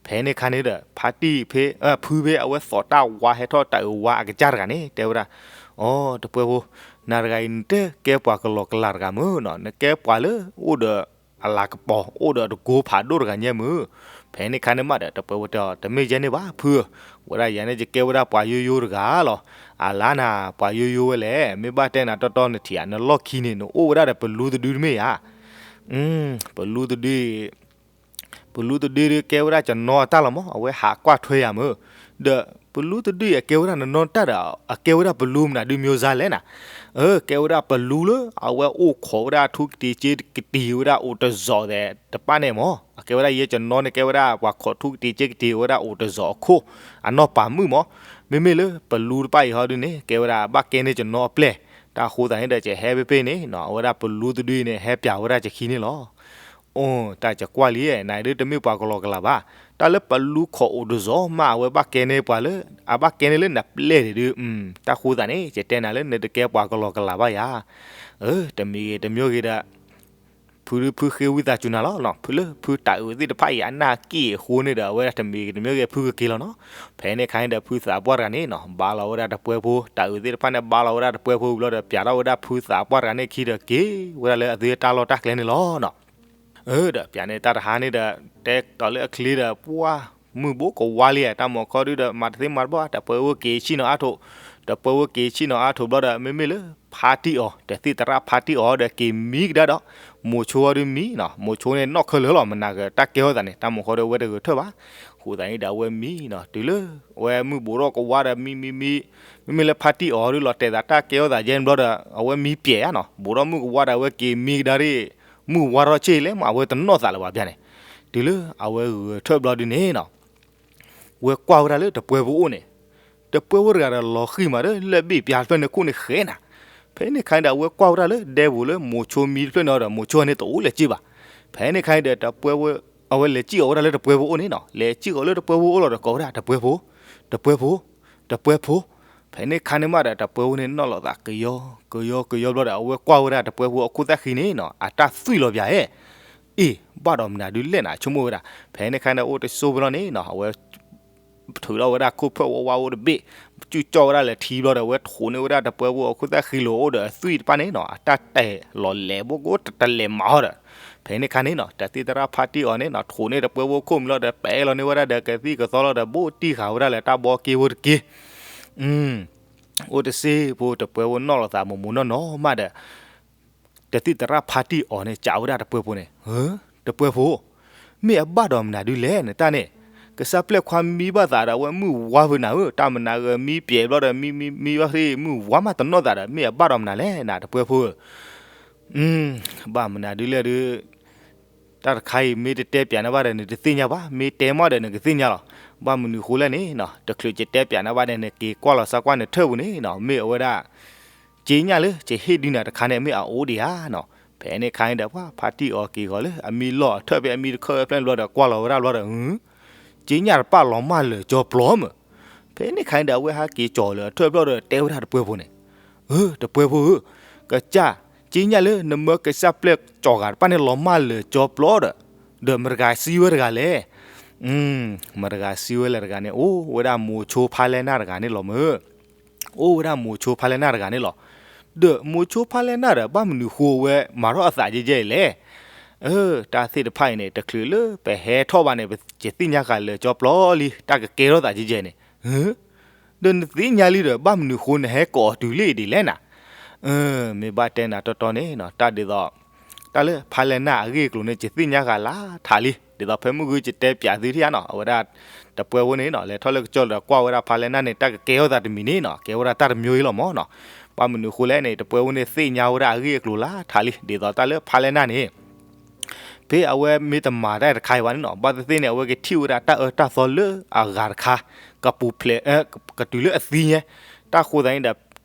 ဖဲန့ၣ်ခါန့ၣ်ဒီး ဖါတံၢ်ဖဲ ဖုဖဲအဝဲသိးတၢ်ဝါဟဲထီၣ်တၢ်အုးဝါအကစၢ်တဂၤန့ၣ် တဲဝဲဒၣ်, အိ တပှဲၤဖိ, နၤတဂၤအံၤ နတကဲပှၤကလီကလီတဂၤမုၢ်နီၤ, နကဲပှၤလၢအိၣ်ဒီးအလၤကပီၤ အိၣ်ဒီးတကိဖးဒိၣ်တဂၤညါမုၢ်. ဖဲန့ၣ်ခါန့ၣ်မးဒီး တပှဲၤဖိတဲအီၤ, တမ့ၢ်ယဲန့ၣ်ဘၣ် ဖုဧၢ, ဝဲဒၣ်ယၤန့ၣ် ယကဲဝဲဒၣ်ပှၤယိယိတဂၤလီၤ. အလါနၤ ပှၤယိယိဝဲလဲၣ်, မ့ၢ်ဘၣ်တဲနၤတီတီနထံၣ်ဧါ, နလီၢ်ခံန့ၣ် နအိၣ်ဝဲဒၣ်ဒီးပလူတဒုတမ့ၢ်ဧါ. ပလူတဒု ပလူတဒုဒုး ကဲဝဲဒၣ်ကနီအတၢ်လီၤမး, အဝဲဟးကွၢ်ထွဲယၤမုၢ်. ဒီးပလူတဒုအံၤ အကဲဝဲဒၣ်နနီတၢ်ဒီး အကဲဝဲဒၣ်ပလူမနုၤဒုး မျိုးစားလဲၣ်နၤ. အၢ, ကဲဝဲဒၣ်ပလူလၢ အဝဲအိၣ်ခိးဝဲဒၣ်ထူကတ့ၤစ့ကတ့ၤဝဲဒၣ်အိၣ်တစီၤသဲးတပၣ်န့ၣ်မး. အကဲဝဲဒၣ်ယဲကနီန့ၣ် ကဲဝဲဒၣ်ပှၤခိးထူကတ့ၤစ့ကတ့ၤဝဲဒၣ်အိၣ်တစီၤအခိၣ် အနီၢ်ပၤမုၣ်မး. မ့မ့ၢ်လၢပလူတဖၣ်အံၤဟီဒုန့ၣ် ကဲဝဲဒၣ်ဘၣ်ကဲန့ၢ်ကနီအပျဲၢ်. တၢ်ဃိသတးန့ၣ်ဒီး ကဟဲဖဲဖဲန့ၣ်နီၤ, အဝဲဒၣ်ပလူတဒုအံၤန့ၣ် ဟဲပၠးဝဲဒၣ်ကခံန့ၣ်လီၤ. အိ တၢ်ကကွၢ်လံ, နဒုးတမ့ၢ်ပှၤကလီကလီဘၣ်. တၢ်လၢပလူခိးအိၣ်တစီၤမး အဝဲဘၣ်ကဲန့ၢ်ပှၤလၢ အဘၣ်ကဲန့ၢ်လၢနပျဲၢ်န့ၣ်ဒုး, တၢ်ဃိသတးန့ၣ် ယတဲနၤလၢနတကဲပှၤကလီကလီဘၣ်ယၤ. အၢ, တမံၤဂ့ၤတမံၤဂ့ၤဒီး ဖုဒုးဖုဃ့ဝံသးစူၤနၤလီၤ. ဖုလၢဖုတၢ်အုးသ့ၣ်တဖၣ်အံၤ အနၢ်က့ၣ်အဃိန့ၣ်ဒီး အဝဲဒၣ်တမံၤဂ့ၤတမံၤဂ့ၤ ဖုကက့ၤလီၤနီၤ. ဖဲန့ၣ်ခါန့ၣ်ဒီး ဖုသးပှၢ်တဂၤန့ၣ်နီၤ ဘါလီၤဝဲဒၣ်တပှဲၤဖိ, တၢ်အုးသ့ၣ်တဖၣ်န့ၣ် ဘါလီၤဝဲဒၣ်တပှဲၤဖိဝံၤလီၤဒီး ပၠးထီၣ်ဝဲဒၣ်ဖုသးပှၢ်တဂၤန့ၣ်အခံဒီး က့ၤဝဲဒၣ်လၢအသုတၢ်လီၢ်တၢ်ကျဲန့ၣ်လီၤနီၤ. အၢ, ဒီးပၠးန့ၢ်တၢ်တဟါန့ၣ်ဒီး တဲကီးလၢအချ့ဒီး ပှၢ်မုၢ်ဘိကဝါလံဧါ, တၢ်မၤခီဒုဒီး မၤတသ့မၤတဘၣ်, တပှဲၤဖိက့ၤဆံၣ်နီၤအါထိး, တပှဲၤဖိက့ၤဆံၣ်နီၤအါထိးဘျီဒီး မ့မ့ၢ်လၢဖါတံၢ်အီၤ တသ့ၣ်သရၣ်ဖါတံၢ်အီၤဒီး က့ၤမံကဒါဒီး မိၤဆိအီၤဒုးမံနီၤ. မိၤဆိန့ၣ်နီၣ်ခဲလၢာ်လီၤ, မနၤဂ့ၤတၢ်ကဲထီၣ်သးန့ၣ် တၢ်မၤခီဒီး အဝဲတဂဲၤထၢၣ်ဘၣ်. ဃိသတးန့ၣ်ဒီး အဝဲမံနီၤ, တုၤလၢအဝဲမုၢ်ဘိးထီၣ်ကဝါဒီး မံမံမံ, မ့မ့ၢ်လၢဖါတံၢ်အီၤဒုး လီၤတဲာ်သးတၢ်ကဲထီၣ်သးယဲၢ်န့ၣ်ဘျီဒီး အဝဲမံပျဲၢ်ဧါနီၤ, ဘိးထီၣ်မုၢ်ကဝါဒီး အဝဲက့ၤမံကဒါဒ် မုၢ်ဝါထီၣ်ဆ့ၣ်လဲၣ်မး အဝဲတနီၣ်သးလၢၤဘၣ်ပၠးန့ၣ်. တုၤလၢအဝဲဂဲၤထၢၣ်ဘျီဒုးန့ၣ်နီၤ ဝဲကွၢ်ဝဲဒၣ်လၢတပှဲၤဖိအိၣ်န့ၣ်, တပှဲၤဖိတဂၤဒီးလီၤဃံၤမးဒီး လၢၢ်ဘ့ၣ်ပၠးတဖျၢၣ်န့ၣ်ခိၣ်န့ၣ်ဃဲနၤ. ဖဲန့ၣ်ခါန့ၣ်ဒီး အဝဲကွၢ်ဝဲဒၣ်လၢဒဲပူၤလၢမိၤဆိမံတဖျၢၣ်န့ၣ်ဒီး မိၤဆိန့ၣ်တအိၣ်လဲၤစ့ၢ်ဘၣ်. ဖဲန့ၣ်ခါန့ၣ်ဒီး တပှဲၤဖိ အဝဲလဲၤစံၣ်အီၤဝဲဒၣ်လၢတပှဲၤဖိအိၣ်န့ၣ်နီၤ, လဲၤစံၣ်အီၤလၢတပှဲၤဖိအိၣ်လီၤဒီး ကိးဝဲဒၣ်တပှဲၤဖိ, တပှဲၤဖိ, တပှဲၤဖိ. ဖဲန့ၣ်ခါန့ၣ်မးဒီး တပှဲၤဖိန့ၣ်နီၣ်လီၤသးကယီကယီကယီဘျီဒီး အဝဲကွၢ်ဝဲဒၣ်တပှဲၤဖိအခိၣ်သၣ်ဃံန့ၣ်နီၤ အတၢ်သွံၣ်လီၤပၠးဧဲ. အ့ၣ်, ဘၣ်ဒီးမနုၤဒုးလဲၣ်နၤ ဆိကမိၣ်ဝဲဒၣ်. ဖဲန့ၣ်ခါန့ၣ် အိၣ်တစိၢ်ဖိလီၤန့ၣ်နီၤ အဝဲ ထုးထီၣ်ဝဲဒၣ်ခိၣ်ဖၢၣ်ဝါဝါအိၣ်တဘ့ၣ်, စူၣ်ကၠီၣ်ဝဲဒၣ်လဲၤထံဘျီဒီး အဝဲထိးန့ၢ်ဝဲဒၣ်တပှဲၤဖိအခိၣ်သၣ်ဃံလိာ်အိၣ်ဒီးအသွံၣ်တဖၣ်န့ၣ်နီၤ အတၢ်တဲာ်လီၤလဲၤဘိကိးတလဲၤမၤဟီဒီး ဖဲန့ၣ်ခါန့ၣ်နီၤ တသ့ၣ်သရၣ်ဖါတံၢ်အီၤန့ၣ်နီၤ ထိးန့ၢ်တပှဲၤဖိခိၣ်မံၤလီၤဒီး ပဲလီၤန့ၢ်ဝဲဒၣ်ဒီး ကသံၣ်ကသီလီၤဒီး ဘိၣ်တံၢ်ဃာ်ဝဲဒၣ်လၢတၢ်ဘီက့ဖိတက့ၢ်. အိၣ်တစိၢ်ဖိ တပှဲၤဖိနီၣ်လီၤသးမိၢ်မိၢ်နီၢ်နီၢ်မးဒီး တသ့ၣ်သရၣ်ဖါတံၢ်အီၤန့ၣ် စံးဝဲဒၣ်တပှဲၤဖိန့ၣ်, တပှဲၤဖိ, မ့ၢ်အဘၣ်ဒီးမနုၤဒုးလဲၣ်နတၢ်န့ၣ်, ကစၢ်ပျဲၢ်ခွါမံဘၣ်သးဒီး အဝဲမုၢ်ဝါဖုးနၤဧၢ, တၢ်မနုၤဂ့ၤမံပျဲၢ်ဘျီဒီး မံမံမံဘၣ်သ့ၣ် မုၢ်ဝါမးတနီၣ်သးဒီး မ့ၢ်အဘၣ်ဒီးမနုၤလဲၣ်နၤ တပှဲၤဖိဧၢ. ဘၣ်မနုၤဒုးလဲၣ်ဒုး တၢ်တခါအံၤ မ့ၢ်တတဲပၠးနၤဘၣ်ဒီး နတသ့ၣ်ညါဘၣ်, မ့ၢ်တဲမးဒီး နကသ့ၣ်ညါလီၤ. ဘၣ်မနုၤဃိလဲၣ်န့ၣ်နီၤ တချုးယတဲပၠးနၤဘၣ်ဒီး နက့ၤကွၢ်လီၤစၢ်ကွၢ်နထၢၣ်ပူၤန့ၣ်နီၤ မ့ၢ်အဝဲဒၣ် က့ညၣ်လၢယဟ့ၣ်ဒုးနၤတခါန့ၣ် မ့ၢ်အအိၣ်ဒံးဧါနီၤ. ဖဲန့ၣ်ခါန့ၣ်ဒီး ပှၤဖါတံၢ်အီၤက့ၤဃီၤလၢ အမံလီၢ်အထၢၣ်ဖဲအမံတခၢၣ်ဖဲဘျီဒီး ကွၢ်လီၤဝဲဒၣ်ဘျီဒီး က့ညၣ်တပၣ်လီၤမၢ်လၢာ်ကၠီပျီမုၢ်. ဖဲန့ၣ်ခါန့ၣ်ဒီး အဝဲဟးက့ၤကၠီၤလၢအထၢၣ်ဖျၢၣ်ဒီး တဲဝဲဒၣ်တပှဲၤဖိန့ၣ်, အၢ တပှဲၤဖိဧၢ, ကစၢ် က့ညၣ်လၢနမၢကစၢ်ပျဲၢ်ကၠီၤဂၤတဖၣ်န့ၣ် လီၤမၢ်လၢာ်ကၠီပျီဒီး ဒီးမတၤတဂၤစံးဝဲတဂၤလဲၣ်. မတၤတဂၤစံးဝဲလဲၣ်တဂၤန့ၣ် အိၣ်ဝဲဒၣ်မိၤဆိဖါလဲၢ်နၢ်တဂၤန့ၣ်လီၤမုၢ်. အိၣ်ဝဲဒၣ်မိၤဆိဖါလဲၢ်နၢ်တဂၤန့ၣ်လီၤ. ဒီးမိၤဆိဖါလဲၢ်နၢ်ဒီး ဘၣ်မနုၤဃိဝဲမၤထီၣ်အသးကဲကဲအံၤလဲၣ်. အၢ တၢ်သ့ၣ်တဖၣ်အံၤန့ၣ် တချုးလၢပဟဲထီၣ်ဘၣ်န့ၣ် ပကသ့ၣ်ညါဃာ်လၢာ်ကၠီပျီလံ တၢ်ကကဲထီၣ်သးကဲကဲန့ၣ် ဒီးနသ့ၣ်ညါလံဒီး ဘၣ်မနုၤဃိနဟဲကိးအီၤတုၤလံဒ်လဲၣ်နၤ. မ့ၢ်ဘၣ်တဲနၤတီတီန့ၣ် တၢ်ဒ်သိး တၢ်လၢဖါလဲၢ်နၢ်အဂ့ၢ်အကျိၤန့ၣ် ယသ့ၣ်ညါဃာ်လၢထးလံ. ဒ်သိးဖဲမုၢ်ဂုၢ်ယတဲပၠးသုထံၣ်ဧါနီၤ အဝဲဒၣ် တပှဲၤဖိန့ၣ်နီၤ လဲၤထီၣ်လၢကစၢၢ်ဒီး ကွၢ်ဝဲဒၣ်ဖါလဲၢ်နၢ်န့ၣ် တၢ်ကကဲထီၣ်သးတမံၤန့ၣ်နီၤ ကဲဝဲဒၣ်တၢ်တမျိုးအံၤလီၤမၢ်နီၤ. ဘၣ်မနုၤဃိလဲၣ်န့ၣ် တပှဲၤဖိန့ၣ် သ့ၣ်ညါဝဲဒၣ်အဂ့ၢ်အကျိၤလၢထးလံ. ဒ်သိးတၢ်လၢဖါလဲၢ်နၢ်န့ၣ် ဖဲအဝဲမ့ၢ်တမၤတၢ်တခါအံၤဘၣ်န့ၣ်နီၤ ဘၣ်သ့ၣ်သ့ၣ်န့ၣ် အဝဲကထံၣ်ဝဲဒၣ်တၢ်အၢတၢ်သီလၢအဂၤတခါ ကပူၤဖျဲး ကတုၤလၢအသံညါ. တၢ်ဃိသတးန့ၣ်ဒီး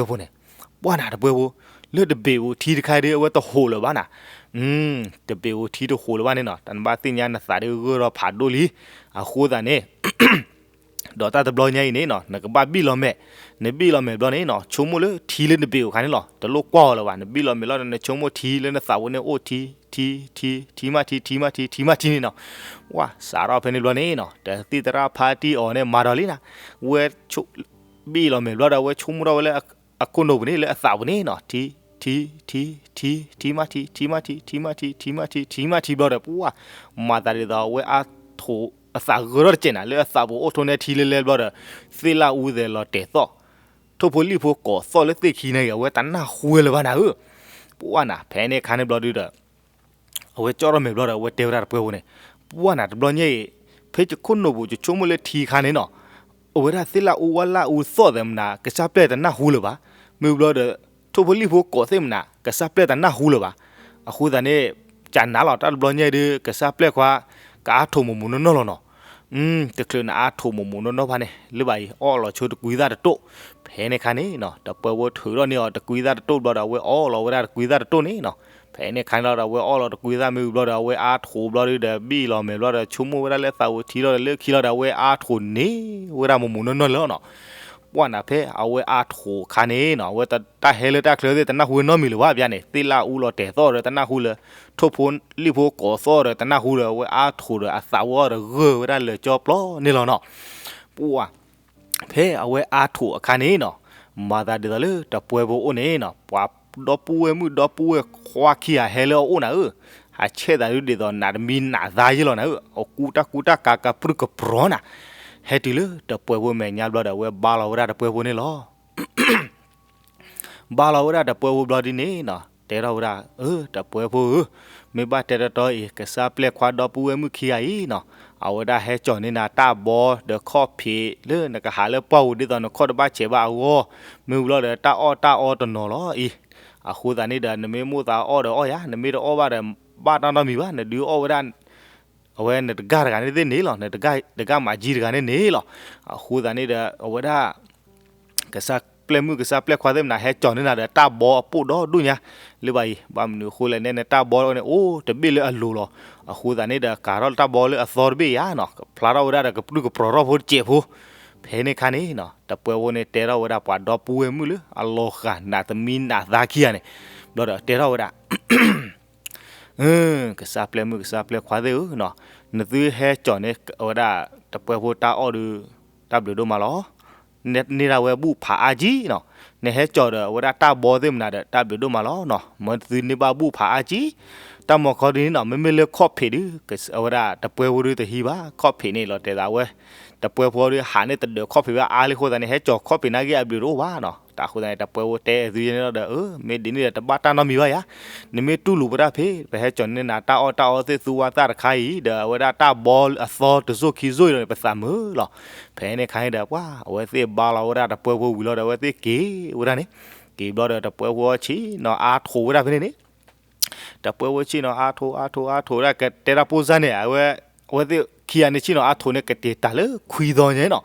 တၢ်တပှဲၤဖိန့ၣ်, ပှၢ်နၤတပှဲၤဖိ, လၢတဘ့ၣ်ဧိၤထံတခါဒီး အဝဲတဟိးလၢၤဘၣ်နၤ, တဘ့ၣ်ဧိၤထံတဟိးလၢၤဘၣ်န့ၣ်နီၤ, တၢ်နဘၣ်သ့ၣ်ညါနသးဒုးဂၢၢ်ထီၣ်ဖးဒိၣ်လံ, အဃိသတးန့ၣ် ဒီးတၢ်တဘျီညါအံၤန့ၣ်နီၤ နကဘၣ်ဘံၣ်လီၤမဲာ်, နဘံၣ်လီၤမဲာ်ဘျီန့ၣ်နီၤ ဆိကမိၣ်လၢထံလၢနဘ့ၣ်ဧိၤခါန့ၣ်လီၤ, တလိၣ်ကွၢ်အီၤလၢၤဘၣ်, နဘံၣ်လီၤမဲာ်လီၤဒီး နဆိကမိၣ်ထံလၢနသးပူၤန့ၣ်အိၣ်ထံ, ထံ, ထံ, ထံမးထံ, ထံမးထံ, ထံမးထံန့ၣ်နီၤ, ဝဲစးထီၣ်ဖဲန့ၣ်ဘျီန့ၣ်နီၤ တသံၣ်သရၣ်ဖါတံၢ်အီၤန့ၣ် မၤဒီးလံနၤ, ဝဲ ဘံၣ်လီၤမဲာ်ဘျီဒီး အဝဲဆိကမိၣ်ထီၣ်ဝဲလၢအခိၣ်နူာ်ပူၤန့ၣ် လၢအသးပူၤန့ၣ်နီၤ ထံ, ထံ, ထံ, ထံ, ထံမးထံ, ထံမးထံ, ထံမးထံ, ထံမးထံ, ထံမးထံဘျီဒီး ပှၢ် မၤသးဒ်သိး အဝဲအါထိး အသးဂၢၢ်ထီၣ်တစဲးနၤ လၢအသးပူၤအိၣ်ထိးန့ၢ်ထံလဲလဲဘျီဒီး သ့ၣ်လၣ်အူသဲးလီၤတဲာ်သီၣ်, ထိၣ်ဖိလံၣ်ဖိကိးသီၣ်လၢသ့ၣ်ခံန့ၣ်ဂ့ၤ အဝဲတနၢ်ဟူလၢၤဘၣ်နၤဧၢ, ပှၢ်နၤ ဖဲန့ၣ်ခါန့ၣ်ဘျီဒုဒီး အဝဲကၠီထီၣ်မဲာ်ဘျီဒီး အဝဲတဲဝဲဒၣ်တပှဲၤဖိန့ၣ်, ပှၢ်နၤတဘျီညါအံၤ, ဖဲယခိၣ်နူာ်ပူၤ ယဆိကမိၣ်လၢထံခါန့ၣ်နီၤ, အဝဲဒၣ်သ့ၣ်လၣ်အူဝဲလၣ်အူသီၣ်သဲးမနၤ ကစၢ်ပျဲၢ်တနၢ်ဟူလၢၤဘၣ်, မ့ၢ်ဘျီဒီး ထိၣ်ဖိလံၣ်ဖိကိးသ့ၣ်မနၤ ကစၢ်ပျဲၢ်တနၢ်ဟူလၢၤဘၣ်, အဃိသတးန့ၣ် ကနၤလီၤ တၢ်တဘျီညါအံၤဒီး ကစၢ်ပျဲၢ်ခွါ ကအါထိးမိၢ်မိၢ်နီၢ်နီၢ်လီၤနီၤ, တချုးနအါထိးမိၢ်မိၢ်နီၢ်နီၢ်ဘၣ်န့ၣ် လၢဘၣ်အံၤ အီၣ်လီၤဆိတကွံသၣ်တတိၢ်, ဖဲန့ၣ်ခါန့ၣ်နီၤ တပှဲၤဖိထုးထီၣ်န့ၢ်အီၤတကွံသၣ်တတိၢ်ဘျီဒီး အဝဲအီၣ်လီၤဝဲဒၣ်တကွံသၣ်တတိၢ်န့ၣ်နီၤ, ဖဲန့ၣ်ခါန့ၣ်လီၤဒီး အဝဲအီၣ်လီၤတကွံသၣ်မ့ၢ်ဝံၤဘျီဒီး အဝဲအါထိးဘျီဒီး ဘံၣ်လီၤမဲာ်ဘျီဒီး ဆိကမိၣ်ဝဲဒၣ်လၢသးဝံၤထံလီၤဒီး လၢခံလီၤဒီး အဝဲအါထိးန့ၢ်ဝဲဒၣ်မိၢ်မိၢ်နီၢ်နီၢ်လၢနီၤ, ပှၢ်နၤဖဲအဝဲအါထိးအခါန့ၣ်နီၤ အဝဲတၢ်ဟဲလၢတၢ်ချၢသ့ၣ် တနၢ်ဟူနီတမံၤလၢၤဘၣ် ပျါန့ၣ် သ့ၣ်လၢအူလီၤတဲာ်သီၣ်ဒီးတနၢ်ဟူလၢ ထိၣ်ဖိလံၣ်ဖိကိးသီၣ်ဒီးတနၢ်ဟူလၢ အဝဲအါထိးဒီးအသးဝဲအီၤဒီးဂၢၢ်ဝဲဒၣ်လၢာ်ကၠီပျီန့ၣ်လီၤနီၤ. ပှၢ် ဖဲအဝဲအါထိးအခါန့ၣ်နီၤ, မၤသးဒ်သိးလၢတပှဲၤဖိအိၣ်န့ၣ်နီၤ ပှၤဒီပုၢ်ဝဲၢ်မုၣ်ဒီပုၢ်ဝဲၢ်ခွါခံဂၤဟဲလၢအအိၣ်နၤဧၢ, ဟးဆဲးသးဒုးဒ်သိးနးတမံနးသါယ့ၢ်လီၤနၤဧၢ, အကူတၢ်ကူတၢ်ကၤကပြုၢ်ကပြီၤနၤ, ဟဲတုၤလၢတပှဲၤဖိမဲာ်ညါဘျီဒီး အဝဲဘါလီၤဝဲဒၣ်တပှဲၤဖိန့ၣ်လီၤ. ဘါလီၤဝဲဒၣ်တပှဲၤဖိဘျီဒ်န့ၣ်နီၤ တဲထီၣ်ဝဲဒၣ်, အၢ တပှဲၤဖိဧၢ, မ့ၢ်ဘၣ်တဲတတီအံၤ ကစၢ်ပျဲၢ်ခွါဒီပုၢ်ဝဲၢ်မုၣ်ခံဂၤအံၤနီၤ, အဝဲဒၣ်ဟဲကၠီၤန့ၢ်နၤတၢ်ဘီဒီးခီၣ်ဖံးလၢနကဟးလၢပှၢ်ပူၤဒ်သိးနခီၣ်တဘၣ်ဆဲးဘၣ်အဂီၢ်, မ့ၢ်ဝံၤလီၤဒီးတၢ်အီၣ်တၢ်အီတနီၤလီၤအံၤ, အဃိသတးန့ၣ်ဒီး နမ့ၢ်မိၣ်သးအီၣ်ဒီးအီၣ်ယၤ, နမ့ၢ်တအီၣ်ဘၣ်ဒီး ဘၣ်တၢ်နီတမံၤဘၣ်, နဒုးအီၣ်ဝဲဒၣ် အဝဲနတဂၤတဂၤန့ၣ်သ့ၣ်န့ၣ်လီၤ, နတဂၤမၤကၠံတဂၤန့ၣ်န့ၣ်လီၤ. အဃိသတးန့ၣ်ဒီး အဝဲဒၣ် ကစၢ်ပျဲၢ်မုၣ်ကစၢ်ပျဲၢ်ခွါသ့ၣ်မနၤ ဟဲကၠီၤန့ၢ်နၤဒီးတၢ်ဘီအပိၢ်ဒီဒူၣ်ညါ လၢဘၣ်အံၤ, ဘၣ်မနုၤအဃိလဲၣ်န့ၣ် နတၢ်ဘီန့ၣ် အိၣ်တဘ့ၣ်လၢအလိၤလီၤ. အဃိသတးန့ၣ်ဒီး ကၤထီၣ်တၢ်ဘီလၢအသီတဘ့ၣ်ယၤနီၤ, ဖျါထီၣ်ဝဲဒၣ်ဒီးကပြုၢ်ကပြီၤထီၣ်ဖိတစဲးဖိ, ဖဲန့ၣ်ခါန့ၣ်နီၤ တပှဲၤဖိန့ၣ်တဲထီၣ်ဝဲဒၣ်ပှၤဒီပုၢ်ဝဲၢ်မုၣ်လၢအလီၤဂာ်နးတမံနးသါခံဂၤန့ၣ်, ဘျီဒီးတဲထီၣ်ဝဲဒၣ် ကစၢ်ပျဲၢ်မုၣ်ကစၢ်ပျဲၢ်ခွါသ့ၣ်ဧၢနီၤ, နသုဟဲကၠီၤန့ၢ်ဝဲဒၣ်တပှဲၤဖိတၢ်အီၣ်ဒီး တၢ်ဘျုးဒိၣ်မးလီၤ. န့ၢ်ဒၣ်ဝဲဘူၣ်ဖးအါကံနီၤ, နဟဲကၠီၤဒီးအဝဲဒၣ်တၢ်ဘီသ့ၣ်မနၤဒီး တၢ်ဘျုးဒိၣ်မးလီၤနီၤ, မ့ၢ်သုန့ၢ်ဘၣ်ဘူၣ်ဖးအါကံ, တၢ်မီၤခီဒ်န့ၣ်နီၤ မ့မ့ၢ်လၢခီၣ်ဖံးဒုး အဝဲဒၣ်တပှဲၤဖိဒုးတဟံးဘၣ်, ခီၣ်ဖံးန့ၣ်လီၤတဲာ်သးဝဲ တပှဲၤဖိဒုးဟးန့ၢ်တဒၢးခီၣ်ဖံးဝဲအါလံအဃိသတးန့ၣ် ဟဲကၠီၤခီၣ်ဖံးနာ်က့အဘျုးတအိၣ်ဘၣ်နီၤ. တၢ်အဃိသတးန့ၣ် တပှဲၤဖိတဲသုန့ၣ်လီၤဒီး အၢ မ့ၢ်ဒ်န့ၣ်ဒီးတဘၣ်တၢ်နီတမံၤဘၣ်ယၤ, နမ့ၢ်တူၢ်လိာ်ပတၢ်ဖဲ ပဟဲကၠီၤန့ၢ်နၤတၢ်အီၣ်တၢ်အီသ့ၣ်သူဝါသၣ်တခါအံၤ ဒီးအဝဲဒၣ်တၢ်ဘီအသီတစိၢ်ခံစိၢ်အံၤဒီး ပသးမုာ်လီၤ. ဖဲန့ၣ်ခါန့ၣ်ဒီး ပှၤ အဝဲသ့ၣ်ဘါလီၤဝဲဒၣ်တပှဲၤဖိဝံၤလီၤဒီး အဝဲသ့ၣ်က့ၤဝဲဒၣ်န့ၣ်, က့ၤဘျီဒီးတပှဲၤဖိဆ့ၣ်နီၤအါထိးဝဲဒၣ်ဖဲန့ၣ်န့ၣ် တပှဲၤဖိဆ့ၣ်နီၤအါထိးအါထိးအါထိးဒၣ်ကတဲတၢ်ပိၢ်စၢ်န့ၣ် အဝဲ အဝဲသ့ၣ်ခံဂၤန့ၣ်ဆ့ၣ်နီၤအါထိးန့ၣ် ကတ့ၤတၢ်လၢခွံသီညါနီၤ,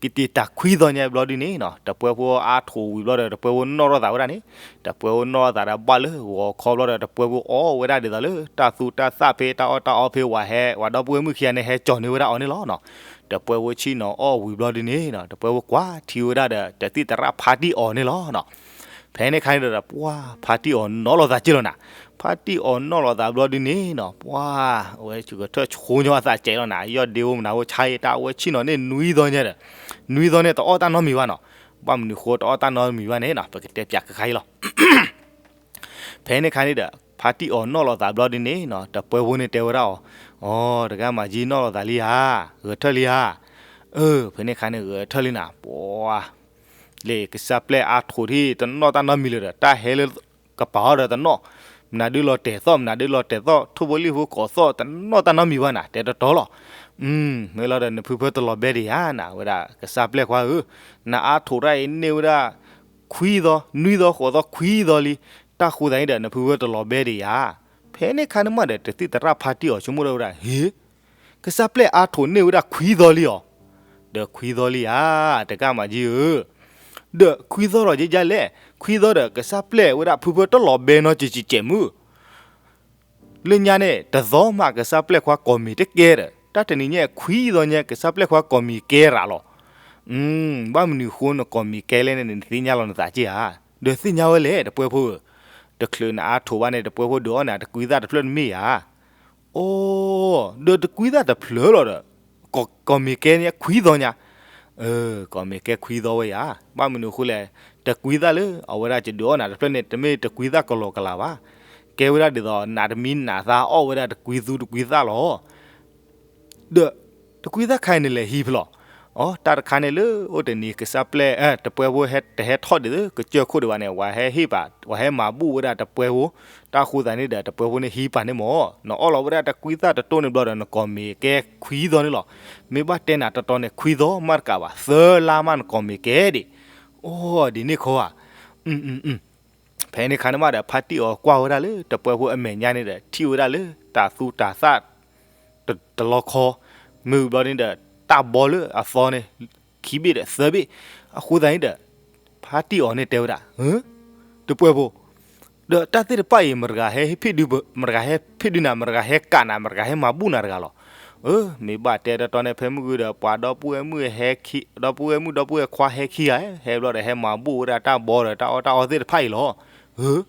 ကတ့ၤတၢ်ခွံသီညါဘျီဒ်န့ၣ်နီၤ တပှဲၤဖိအါထိးဝံၤဘျီဒီး တပှဲၤဖိနီၣ်ထီၣ်သးဝဲဒၣ်န့ၣ်, တပှဲၤဖိနီၣ်ထီၣ်သးဒီးဘၣ်လၢဂီၤခီဘျီဒီး တပှဲၤဖိအီၣ်ဝဲဒၣ်ဒ်သိးလၢ တၢ်သူတၢ်သၣ်ဖဲတၢ်အီၣ်တၢ်အီဖဲဝၤဟဲ ဝၤဒီပုၢ်ဝဲၢ်မုၣ်ခံဂၤန့ၣ် ဟဲကၠီၤန့ၢ်ဝဲဒၣ်အီၤန့ၣ်လီၤနီၤ. တပှဲၤဖိဆ့ၣ်နီၤအီၣ်ဝံၤဘျီဒ်န့ၣ်နီၤ တပှဲၤဖိကွၢ်ထံဝဲဒၣ်ဒီး တသံၣ်သရၣ်ဖါတံၢ်အီၤန့ၣ်လီၤနီၤ. ဖဲန့ၣ်ခါန့ၣ်ဒီး ပှၤဖါတံၢ်အီၤနီၣ်လီၤသးက့ၢ်လီၤနၤ, ဖါတံၢ်အီၤနီၣ်လီၤသးဘျီဒ်န့ၣ်နီၤ ပှၤ အဝဲဆူးကထၢၣ်ဆိညါအသးကဲးလီၤနၤ, ယီၢ်ဒ့အိၣ်မနုၤအိၣ်ဆါအံၤ တၢ်အဝဲဆ့ၣ်နီၤန့ၣ်နွံသီညါဒီး နွံသီန့ၣ်တအီၣ်တၢ်နီတမံၤဘၣ်နီၤ. ဘၣ်မနုၤဃိတအီၣ်တၢ်နီတမံၤဘၣ်န့ၣ်နီၤ ပကတဲပၠးကခါအံၤလီၤ. ဖဲန့ၣ်ခါန့ၣ်ဒီး ဖါတံၢ်အီၤနီၣ်လီၤသးဘျီဒ်န့ၣ်နီၤ တပှဲၤဖိန့ၣ်တဲဝဲဒၣ်အီၤ, အိ တဂၤမၤကၠံနီၣ်လီၤသးလံဧါ, ဂဲၤထၢၣ်လံဧါ. အၢ ဖဲန့ၣ်ခါန့ၣ်ဂဲၤထၢၣ်လံနၤ ပှၤ လၢကစၢ်ပျဲၢ်အါထိးထံၣ် တနီၣ်တၢ်နီတမံၤလၢၤဒီး တၢ်ဟဲလၢကပၤအီၤဒီးတနီၣ်, မနုၤဒုးလီၤတဲာ်သီၣ် မနုၤဒုးလီၤတဲာ်သီၣ် ထိၣ်ဖိလံၣ်ဖိကိးသီၣ် တနီၣ်တၢ်နီတမံၤဘၣ်နၤ တဲတတီလီၤ. မ့ၢ်လီၤဒီး နဖုဖၢတလီၤဘဲဒံးယၤနၤ ဝဲဒၣ်ကစၢ်ပျဲၢ်ခွါဧၢ, နအါထိးတၢ်အံၤန့ၢ်ဝဲဒၣ် ခွံသီ နွံသီဃိးသီခွံသီလံ, တၢ်ဃိသးန့ၣ်ဒီး နဖုဖၢတလီၤဘဲဒံးယၤ. ဖဲန့ၣ်ခါန့ၣ်မးဒီး တသံၣ်သရၣ်ဖါတံၢ်အီၤဆိကမိၣ်ထီၣ်ဝဲဒၣ် ဟ့ၣ် ကစၢ်ပျဲၢ်အါထိးန့ၢ်ဝဲဒၣ်ခွံသီလံအီၤ, ဒီးခွံသီလံဧါ, တဂၤမၤကၠံဧၢ, ဒီးခွံသီလီၤက့ၤဒ်လဲၣ်, ခွံသီဒီးကစၢ်ပျဲၢ်ဝဲဒၣ်ဖုဖၢတလီၤဘဲနီတစဲးစဲးမုၢ်, လၢညါန့ၣ် တသီမးကစၢ်ပျဲၢ်ခွါကိးမံၤတကဲဒီး တၢ်တနံၤညါခွံသီညါ ကစၢ်ပျဲၢ်ခွါကိးမံၤကဲရၤလီၤ. ဘၣ်မနုၤဃိနကိးမံၤကဲလဲၣ်န့ၣ် နသ့ၣ်ညါလီၤနသးက့ၢ်ဧါ, ဒီးသ့ၣ်ညါဝဲလဲၣ် တပှဲၤဖိဧၢ, တချုးနအါထိးဘၣ်န့ၣ် တပှဲၤဖိဒုးအီၣ်နၤတကွံသၣ်တဖျၢၣ်တမ့ၢ်ဧါ. အိ ဒီးတကွံသၣ်တဖျၢၣ်လီၤဒီး ကိးမံၤကဲညါခွံသီညါ, အၢ ကိးမံၤကဲခွံသီဝဲယၤ, ဘၣ်မနုၤအဃိလဲၣ်, တကွံသၣ်လၢအဝဲဒၣ်ကဒုးအီၣ်နၤတဖျၢၣ်န့ၣ် တမ့ၢ်တကွံသၣ်ကလီကလးဘၣ်, ကဲဝဲဒၣ်ဒ်သိး နးတမံနးသါအီၣ်ဝဲဒၣ်တကွံသူတကွံသၣ်လီၤ. ဒီးတကွံသၣ်ခါအံၤန့ၣ်လဲၤဟံးဖဲလဲၣ်. အိ တၢ်တခါန့ၣ်လၢအိၣ်တနံၤ ကစၢ်ပျဲၢ် တပှဲၤဖိတဟဲထီၣ်ဒံးလၢကစၢၢ်ခိၣ်ဒံးဘၣ်န့ၣ် ပှၤဟဲဟ့ၣ်ပာ် ပှၤဟဲမၤဘူၣ်ဝဲဒၣ်တပှဲၤဖိ, တၢ်ဃိသးန့ၣ်ဒီး တပှဲၤဖိန့ၣ်ဟံးပာ်န့ၣ်မး, နအီၣ်လီၤဝဲဒၣ်တကွံသၣ်တတိၢ်န့ၣ်ဘျီဒီး နကိးမံၤကဲခွံသီန့ၣ်လီၤ. မ့ၢ်ဘၣ်တဲနၤတီတီန့ၣ် ခွံသီမးတကးဘၣ် သၢလါမးနကိးမံၤကဲဒံး. အိ ဒ်န့ၣ်ခီဧါ. ဖဲန့ၣ်ခါန့ၣ်မးဒီး ဖါတံၢ်အီၤကွၢ်ဝဲဒၣ်လၢတပှဲၤဖိအမဲာ်ညါန့ၣ်ဒီး ထံၣ်ဝဲဒၣ်လၢတၢ်သူတၢ်သၣ် တလီခီ, မ့ၢ်ဘျီန့ၣ်ဒီး တၢ်ဘီလၢအသီန့ၣ် ခံဘ့ၣ်ဒီးသၢဘ့ၣ်. အဃိသတးန့ၣ်ဒီး ဖါတံၢ်အီၤန့ၣ်တဲဝဲဒၣ်, တပှဲၤဖိ, ဒီးတၢ်သ့ၣ်တဖၣ်အံၤ မတဂၤဟဲဟ့ၣ်ဖ့ၣ်ဒုး, မတဂၤဟဲဖ့ၣ်ဒုးနၤ, မတဂၤဟဲကးနၤ, မတဂၤဟဲမၤဘူၣ်နၤတဂၤလီၤ. အၢ မ့ၢ်ဘၣ်တဲတတီန့ၣ် ဖဲမုၢ်ဂုၤဒီး ပှၤဒီပုၢ်ဝဲၢ်မုၣ်ဟဲခံ, ဒီပုၢ်ဝဲၢ်မုၣ်ဒီပုၢ်ဝဲၢ်ခွါဟဲခံဂၤ, ဟဲဘျီဒီးဟဲမၤဘူၣ်ဝဲဒၣ်တၢ်ဘီဒီးတၢ်အီၣ်တၢ်အီသ့ၣ်တဖၣ်အံၤလီၤ. အၢ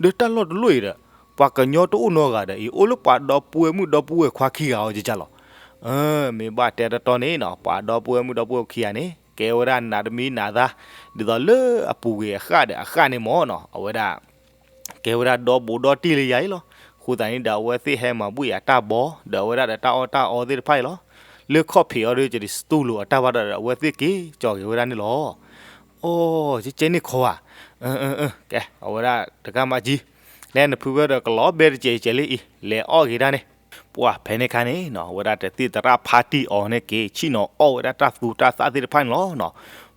ဒီးတၢ်လီၢ်တလီၢ်အံၤဒီး ပှၤကညီတအိၣ်နီတဂၤဒီး အံၤအိၣ်လၢပှၤဒီပုၢ်ဝဲၢ်မုၣ်ဒီပုၢ်ဝဲၢ်ခွါခံဂၤအီၤကကလီၤ. အၢ မ့ၢ်ဘၣ်တဲတတီန့ၣ်နီၤ ပှၤဒီပုၢ်ဝဲၢ်မုၣ်ဒီပုၢ်ဝဲၢ်ခံဂၤန့ၣ် ကဲဝဲဒၣ်နးတမံနးသါ, ဒ်သိးလၢအပူၤကွံာ်အဃၣ်ဒီးအဃၣ်န့ၣ်မ့ၢ်နီၤ အဝဲဒၣ် ကဲဝဲဒၣ်ဒီဘူးဒီတံၢ်လၢယၤအံၤလီၤ. အဃိသတးန့ၣ်ဒီး အဝဲသ့ၣ်ဟဲမၤဘူၣ်ယၤတၢ်ဘီ ဒီးအဝဲဒၣ်ဒီးတၢ်အီၣ်တၢ်အီသ့ၣ်တဖၣ်အံၤလီၤ. လၢခီၣ်ဖံးအီၤဒီး ကစတူၢ်လိာ်အတၢ်ဘၣ်ဒီး အဝဲသ့ၣ်က့ၤကၠီၤက့ၤဝဲဒၣ်န့ၣ်လီၤ. အိ ကဲန့ၣ်ခီဧါ. ကဲ အဝဲဒၣ်တကမၣ်ကံ လဲနဖုဝဲဒီးကလီၤဘဲတစဲးစဲးလံအံၤ လဲၤအီၣ်က့ၤဒၣ်န့ၣ်. ပှၢ်ဖဲန့ၣ်ခါန့ၣ်နီၤ အဝဲဒၣ်တသ့ၣ်သရၣ်ဖါတံၢ်အီၤန့ၣ်က့ၤ ဆ့ၣ်နီၤအီၣ်ဝဲဒၣ်တၢ်သူတၢ်သၣ်သ့ၣ်တဖၣ်န့ၣ်လီၤနီၤ.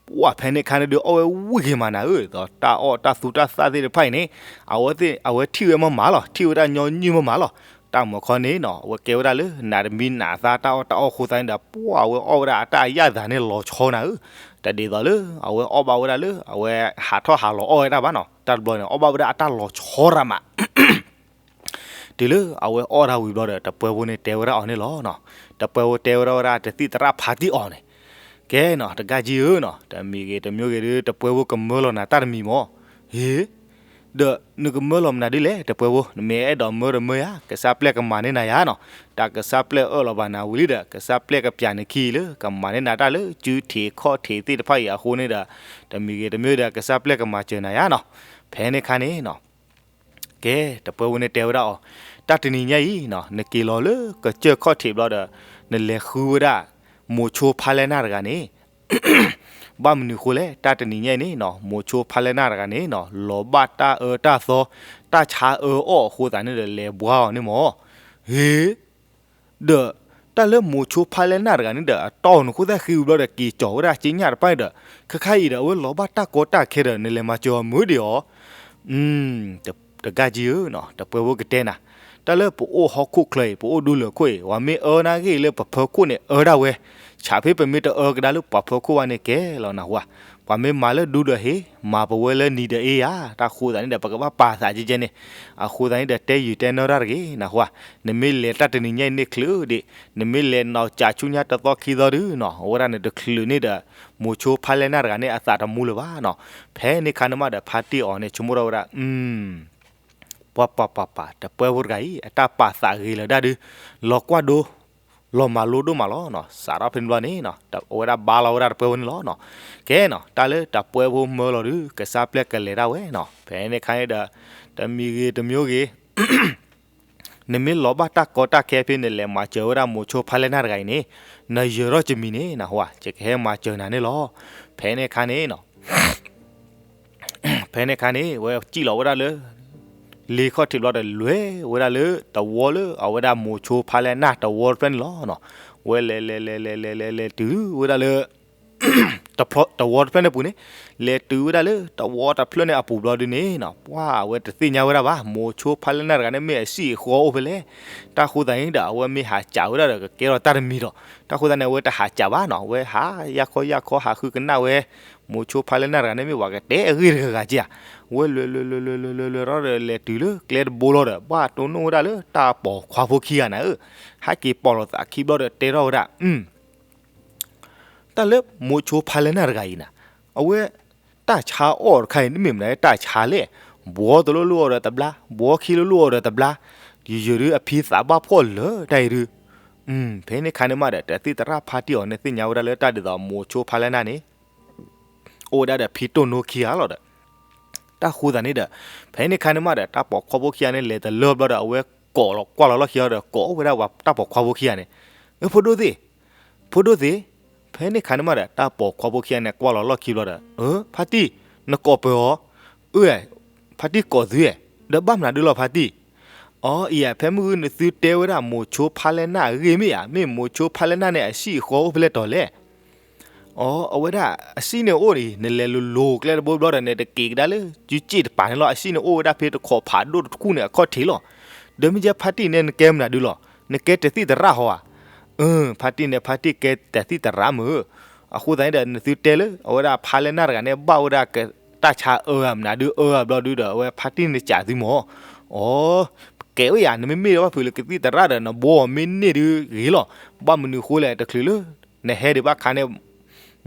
ပှၢ်ဖဲန့ၣ်ခါန့ၣ်ဒုးအီၣ်ဝဲဝံၣ်က့ၤမးနၤဧၢ, ဒီးတၢ်အီၣ်တၢ်သူတၢ်သၣ်သ့ၣ်တဖၣ်အံၤန့ၣ် အဝဲသ့ၣ် အဝဲထံၣ်ဝဲမးမးလီၤ, ထံၣ်ဝဲဒၣ်ညီနုၢ်မးမးလီၤ. တၢ်မၤခီန့ၣ်နီၤ အဝဲကဲဝဲဒၣ်လၢနးတမံနးသါတၢ်အီၣ်တၢ်အီအဃိသတးန့ၣ်ဒီး ပှၢ်အဝဲအီၣ်ဝဲဒၣ်အတၢ်အယၣ်သးန့ၣ်လီၤဆီနၤဧၢ. တဒ်သိးလၢ အဝဲအီၣ်ဘၣ်ဝဲဒၣ်လၢ အဝဲဟးထီၣ်ဟးလီၤအီၣ်ဝဲဒၣ်ဘၣ်နီၤ, တၢ်တဘျီန့ၣ် အီၣ်ဘၣ်ဝဲဒၣ်အတၢ်လီၤဆီရၤမး တုၤလၢအဝဲအီၣ်တၢ်ဝံၤဘျီဒီး တပှဲၤဖိန့ၣ်တဲဝဲဒၣ်အီၤန့ၣ်လီၤ. တပှဲၤဖိတဲဝဲဒၣ်ဝဲဒၣ်တသ့ၣ်သရၣ်ဖါတံၢ်အီၤန့ၣ်, ကဲနီၤ တကးကံဧၢနီၤ တမံၤဂ့ၤတမံၤဂ့ၤဒီး တပှဲၤဖိကမၢလီၤနၤတၢ်တမံၤမး. ဟ့ ဒီးနကမၢလီၤမနုၤဒ်လဲၣ် တပှဲၤဖိ နမ့ၢ်အဲၣ်ဒိးမၢတမၢယၤ ကစၢ်ပျဲၢ်ကမၤန့ၢ်နၤယၤနီၤ. တၢ်ကစၢ်ပျဲၢ်အၢၣ်လီၤဘၣ်နၤဝံၤလံဒီး ကစၢ်ပျဲၢ်ကပျးနခံလၢ ကမၤန့ၢ်နၤတၢ်လၢ စုထံးခီၣ်ထံးသ့ၣ်တဖၣ်အံၤအဃိန့ၣ်ဒီး တမံၤဂ့ၤတမံၤဒီး ကစၢ်ပျဲၢ်ကမၤစၢၤနၤယၤနီၤ. ဖဲန့ၣ်ခါန့ၣ်နီၤ ကဲ တပှဲၤဖိန့ၣ်တဲဝဲဒၣ်အီၤ, တၢ်တနံၤညါအံၤနီၤ နက့ၤလီၤလၢကစၢၢ်ခီၣ်ထံးဘျီဒီး နလဲၤဃုဝဲဒၣ် မိၤဆိဖါလဲၢ်နၢ်တဂၤန့ၣ် ဘၣ်မနုၤအဃိလဲၣ် တၢ်တနံၤညါအံၤန့ၣ်နီၤ မိၤဆိဖါလဲၢ်နၢ်တဂၤန့ၣ်နီၤ လီၤဘၣ်တၢ်အၢတၢ်သီ တၢ်ဆါအၢအီၣ်အဃိသတးန့ၣ်ဒီး လဲၤဘှါအီၤန့ၣ်မး. ဟ့ ဒီး တၢ်လၢမိၤဆိဖါလဲၢ်နၢ်တဂၤန့ၣ်ဒီး အတီၢ်နခိၣ်သၣ်ဃံဝံၤဘျီဒီး က့ၤကၠီၤဝဲဒၣ်က့ညၣ်တဖၣ်န့ၣ်ဒီး ခဲခါအံၤဒီး အဝဲလီၤဘၣ်တၢ်ကီတၢ်ခဲဒီး နလဲၤမၤစၢၤအီၤမုာ်ဒံးအီၤ တကးကံဧၢနီၤ တပှဲၤဖိကတဲနၤ, တၢ်လၢပအိၣ်ဟီၣ်ခိၣ်ချၢအံၤ ပအိၣ်ဒူလၢာ်ခိၣ်အံၤ ပှၤမ့ၢ်အၢနၢ်ဂ့ၢ်လၢပဖၢခိၣ်န့ၣ် အၢဒၣ်ဝဲ, ဆးဖဲပမ့ၢ်တအၢကဒါလၢပှၤဖၢခိၣ်ဘၣ်န့ၣ်ကဲလီၤနၢ်ဟူဧါ, ပှၤမ့ၢ်မၤလၢဒူဒီးဟ့ၣ် မၤပဝဲလၢနံၤဒီးအ့ဧါ, တၢ်ဃိသးန့ၣ်ဒီး ပကဘၣ်ပာ်သးကဲကဲန့ၣ်, အဃိသးန့ၣ်ဒီး တဲယုာ်တဲနီၢ်တၢ်တဂ့ၤ နၢ်ဟူဧါ, နမ့ၢ်လဲၤတၢ်တနံၤညါအံၤန့ၣ်ချုးဒံး, နမ့ၢ်လဲၤနီၢ်ကၠးဆူညါတသီခံသီဒုနီၤ အဝဲဒၣ်န့ၣ်တချုးန့ၣ်ဒီး မိၤဆိဖါလဲၢ်နၢ်တဂၤန့ၣ် အသးတမူလၢၤဘၣ်နီၤ, ဖဲန့ၣ်ခါန့ၣ်မးဒီး ဖါတံၢ်အီၤန့ၣ် ဆိကမိၣ်ထီၣ်ဝဲဒၣ် ပှၤပှၤပှၤပှၤ တပှဲၤဖိတဂၤအံၤ အတၢ်ပာ်သးဂ့ၤလၢၤဒၣ်ဒု လီၤကွၢ်ဒိ လီၤမၤလိဒိၣ်မးလီၤနီၤ, စးထီၣ်ဖဲန့ၣ်ဘျီန့ၣ်နီၤ အဝဲဒၣ်ဘါလီၤဝဲဒၣ်တပှဲၤဖိန့ၣ်လီၤနီၤ, ကဲနီၤ တၢ်လၢတပှဲၤဖိမၢလီၤဒု ကစၢ်ပျဲၢ်ကလဲၤဒၣ်ဝဲနီၤ, ဖဲန့ၣ်ခါန့ၣ်ဒီး တမံၤဂ့ၤတမံၤဂ့ၤ နမ့ၢ်လီၤဘၣ်တၢ်ကီတၢ်ခဲဖဲနလဲၤမၤစၢၤဝဲဒၣ်မိၤဆိဖါလဲၢ်နၢ်တဂၤအံၤန့ၣ်, နယၢၤထီၣ်ကမံၤန့ၣ် နၢ်ဟူဧါ, ယကဟဲမၤစၢၤနၤန့ၣ်လီၤ. ဖဲန့ၣ်ခါန့ၣ်နီၤ ဖဲန့ၣ်ခါန့ၣ် ဝဲစံၣ်လီၤဝဲဒၣ်လၢ လ့ခီၣ်ထံးဘျီဒီး လဲၤဝဲဒၣ်လၢတဝီလၢအဝဲဒၣ်မိၤဆိဖါလဲၢ်နၢ်တဝီတဖျၢၣ်န့ၣ်လီၤနီၤ, ဝဲလဲၤလဲၤလဲၤလဲၤလဲၤလဲၤလဲၤတုၤဝဲဒၣ်လၢ တဝီတဖျၢၣ်န့ၣ်အပူၤန့ၣ်, လဲၤတုၤဝဲဒၣ်လၢတဝီတဖျၢၣ်န့ၣ်အပူၤဘျီဒုန့ၣ်နီၤ ပှၢ်ဝဲတသ့ၣ်ညါဝဲဒၣ်ဘၣ် မိၤဆိဖါလဲၢ်နၢ်တဂၤန့ၣ်မ့ၢ်အစံၣ်အဃီအိၣ်ဖဲလဲၣ်, တၢ်ဃိသးန့ၣ်ဒီး အဝဲမ့ၢ်ဟးစံၣ်ဝဲဒၣ်ဒီးကကဲထီၣ်တၢ်တမံၤဒီး တၢ်ဃိသးန့ၣ် အဝဲတဟးစံၣ်ဘၣ်နီၤ အဝဲဟးယၢ်ခီယၢ်ခီဟးဃုကနၣ်ဝဲ မိၤဆိဖါလဲၢ်နၢ်တဂၤန့ၣ်မ့ၢ်ပှၤကတဲအဂ့ၢ်တဂၤဂၤက့ဧါ, ဝဲလဲၤလဲၤလဲၤလဲၤလဲၤလဲၤလဲၤထီၣ်ဒီးလဲၤတုၤလၢကျဲတဘိလီၤဒီး ဘၣ်တိၢ်နီၣ်ဝဲဒၣ်လၢတၢ်ပိာ်ခွါဖိခံဂၤနၤဧၢ, ဟဲက့ၤပိာ်လိာ်သးခံဘျီဒီးတဲထီၣ်ဝဲဒၣ် တၢ်လၢမိၤဆိဖါလဲၢ်နၢ်တဂၤအံၤနၤ, အဝဲ တၢ်ဆါအီၣ်တခါအံၤ တမ့ၢ်မနုၤတၢ်ဆါလဲၣ်, ဘှီတလိၣ်လိၣ်အီၤဒီးတဘျါ, ဘှီခံလိၣ်လိၣ်အီၤဒီးတဘျါ, ယယုာ်ဒုအဖံသးဘၣ်ဖှီၣ်လၢာ်တၢ်အံၤဒု, ဖဲန့ၣ်ခါန့ၣ်မးဒီး တသ့ၣ်သရၣ်ဖါတံၢ်အီၤန့ၣ်သ့ၣ်ညါဝဲဒၣ်လၢတၢ်ဒ်သိးမိၤဆိဖါလဲၢ်နၢ်န့ၣ် အိၣ်ဝဲဒၣ်ဒီးဖံတိၢ်နိခံဂၤလီၤဒီး တၢ်ဃိသးန့ၣ်ဒီး ဖဲန့ၣ်ခါန့ၣ်မးဒီး တၢ်ပိာ်ခွါဖိခံဂၤန့ၣ် လဲၤတလၢဘျီဒီး အဝဲကိးလီၤကွၢ်လီၤလီၢ်ခံအီၤဒီး ကိးအိၣ်ဝဲဒၣ်ပှၤတၢ်ပိာ်ခွါဖိခံဂၤန့ၣ်, ဖိဒိၣ်သ့ၣ်, ဖိဒိၣ်သ့ၣ်, ဖဲန့ၣ်ခါန့ၣ်မးဒီး တၢ်ပိာ်ခွါဖိခံဂၤန့ၣ် ကွၢ်လီၤလီၢ်ခံဘျီဒီး ဖါတံၢ်, နကိးပၢၤအီၤ, အၢ, ဖါတံၢ်ကိးသုဧါ, ဒီးဘၣ်မနုၤဒုလီၤဖါတံၢ်, အီ အံၤဧါ ဖဲမုၢ်ဂုၢ်နသုတဲဝဲဒၣ်မိၤဆိဖါလဲၢ်နၢ်အဂ့ၢ်မ့ၢ်ဧါ, မ့ၢ်မိၤဆိဖါလဲၢ်နၢ်န့ၣ် အစံၣ်အဃီအိၣ်ဖဲလဲၣ်တီၤလဲၣ် အီ အဝဲဒၣ် အစံၣ်န့ၣ်အိၣ်အံၤ နလဲၤလိၤလိၤကျဲတဘိဘျီဒီး နတက့ၤကဒါလၢ စုစ့ၣ်တပၤန့ၣ်လီၤ. အစံၣ်န့ၣ်အိၣ်ဝဲဒၣ်ဖဲတခိးဖးဒိၣ်တခိၣ်န့ၣ် အခီၣ်ထံးလီၤ. ဒီးမ့ၢ်ကဲဖါတံၢ်န့ၣ် နကဲမနုၤဒုလီၤ. နကဲတသ့ၣ်သရၣ်ဟီဧါ. ဖါတံၢ်န့ၣ် ဖါတံၢ်ကဲတသံၣ်သရၣ်မုၢ်ဧၢ. အဃိသတးန့ၣ်ဒီး နသုတဲလၢ အဝဲဒၣ်ဖါလဲၢ်နၢ်တဂၤန့ၣ် ဘၣ်ဝဲဒၣ်တၢ်ဆါအၢဧါ မနုၤဒုးအၢဧါဘျီဒုဒီး အဝဲဖါတံၢ်န့ၣ်စံးသုမၢ်, အိ, ကဲဝဲယၤ နမ့မ့ၢ်ဘၣ်ဖုးလၢကသံၣ်သရၣ်ဒီး နဘှီအီၤမ့ၢ်န့ၢ်ဒုးဂ့ၤလီၤ. ဘၣ်မနုၤဃိလဲၣ် တချုးလၢ နဟဲဒံးဘၣ်ခါန့ၣ်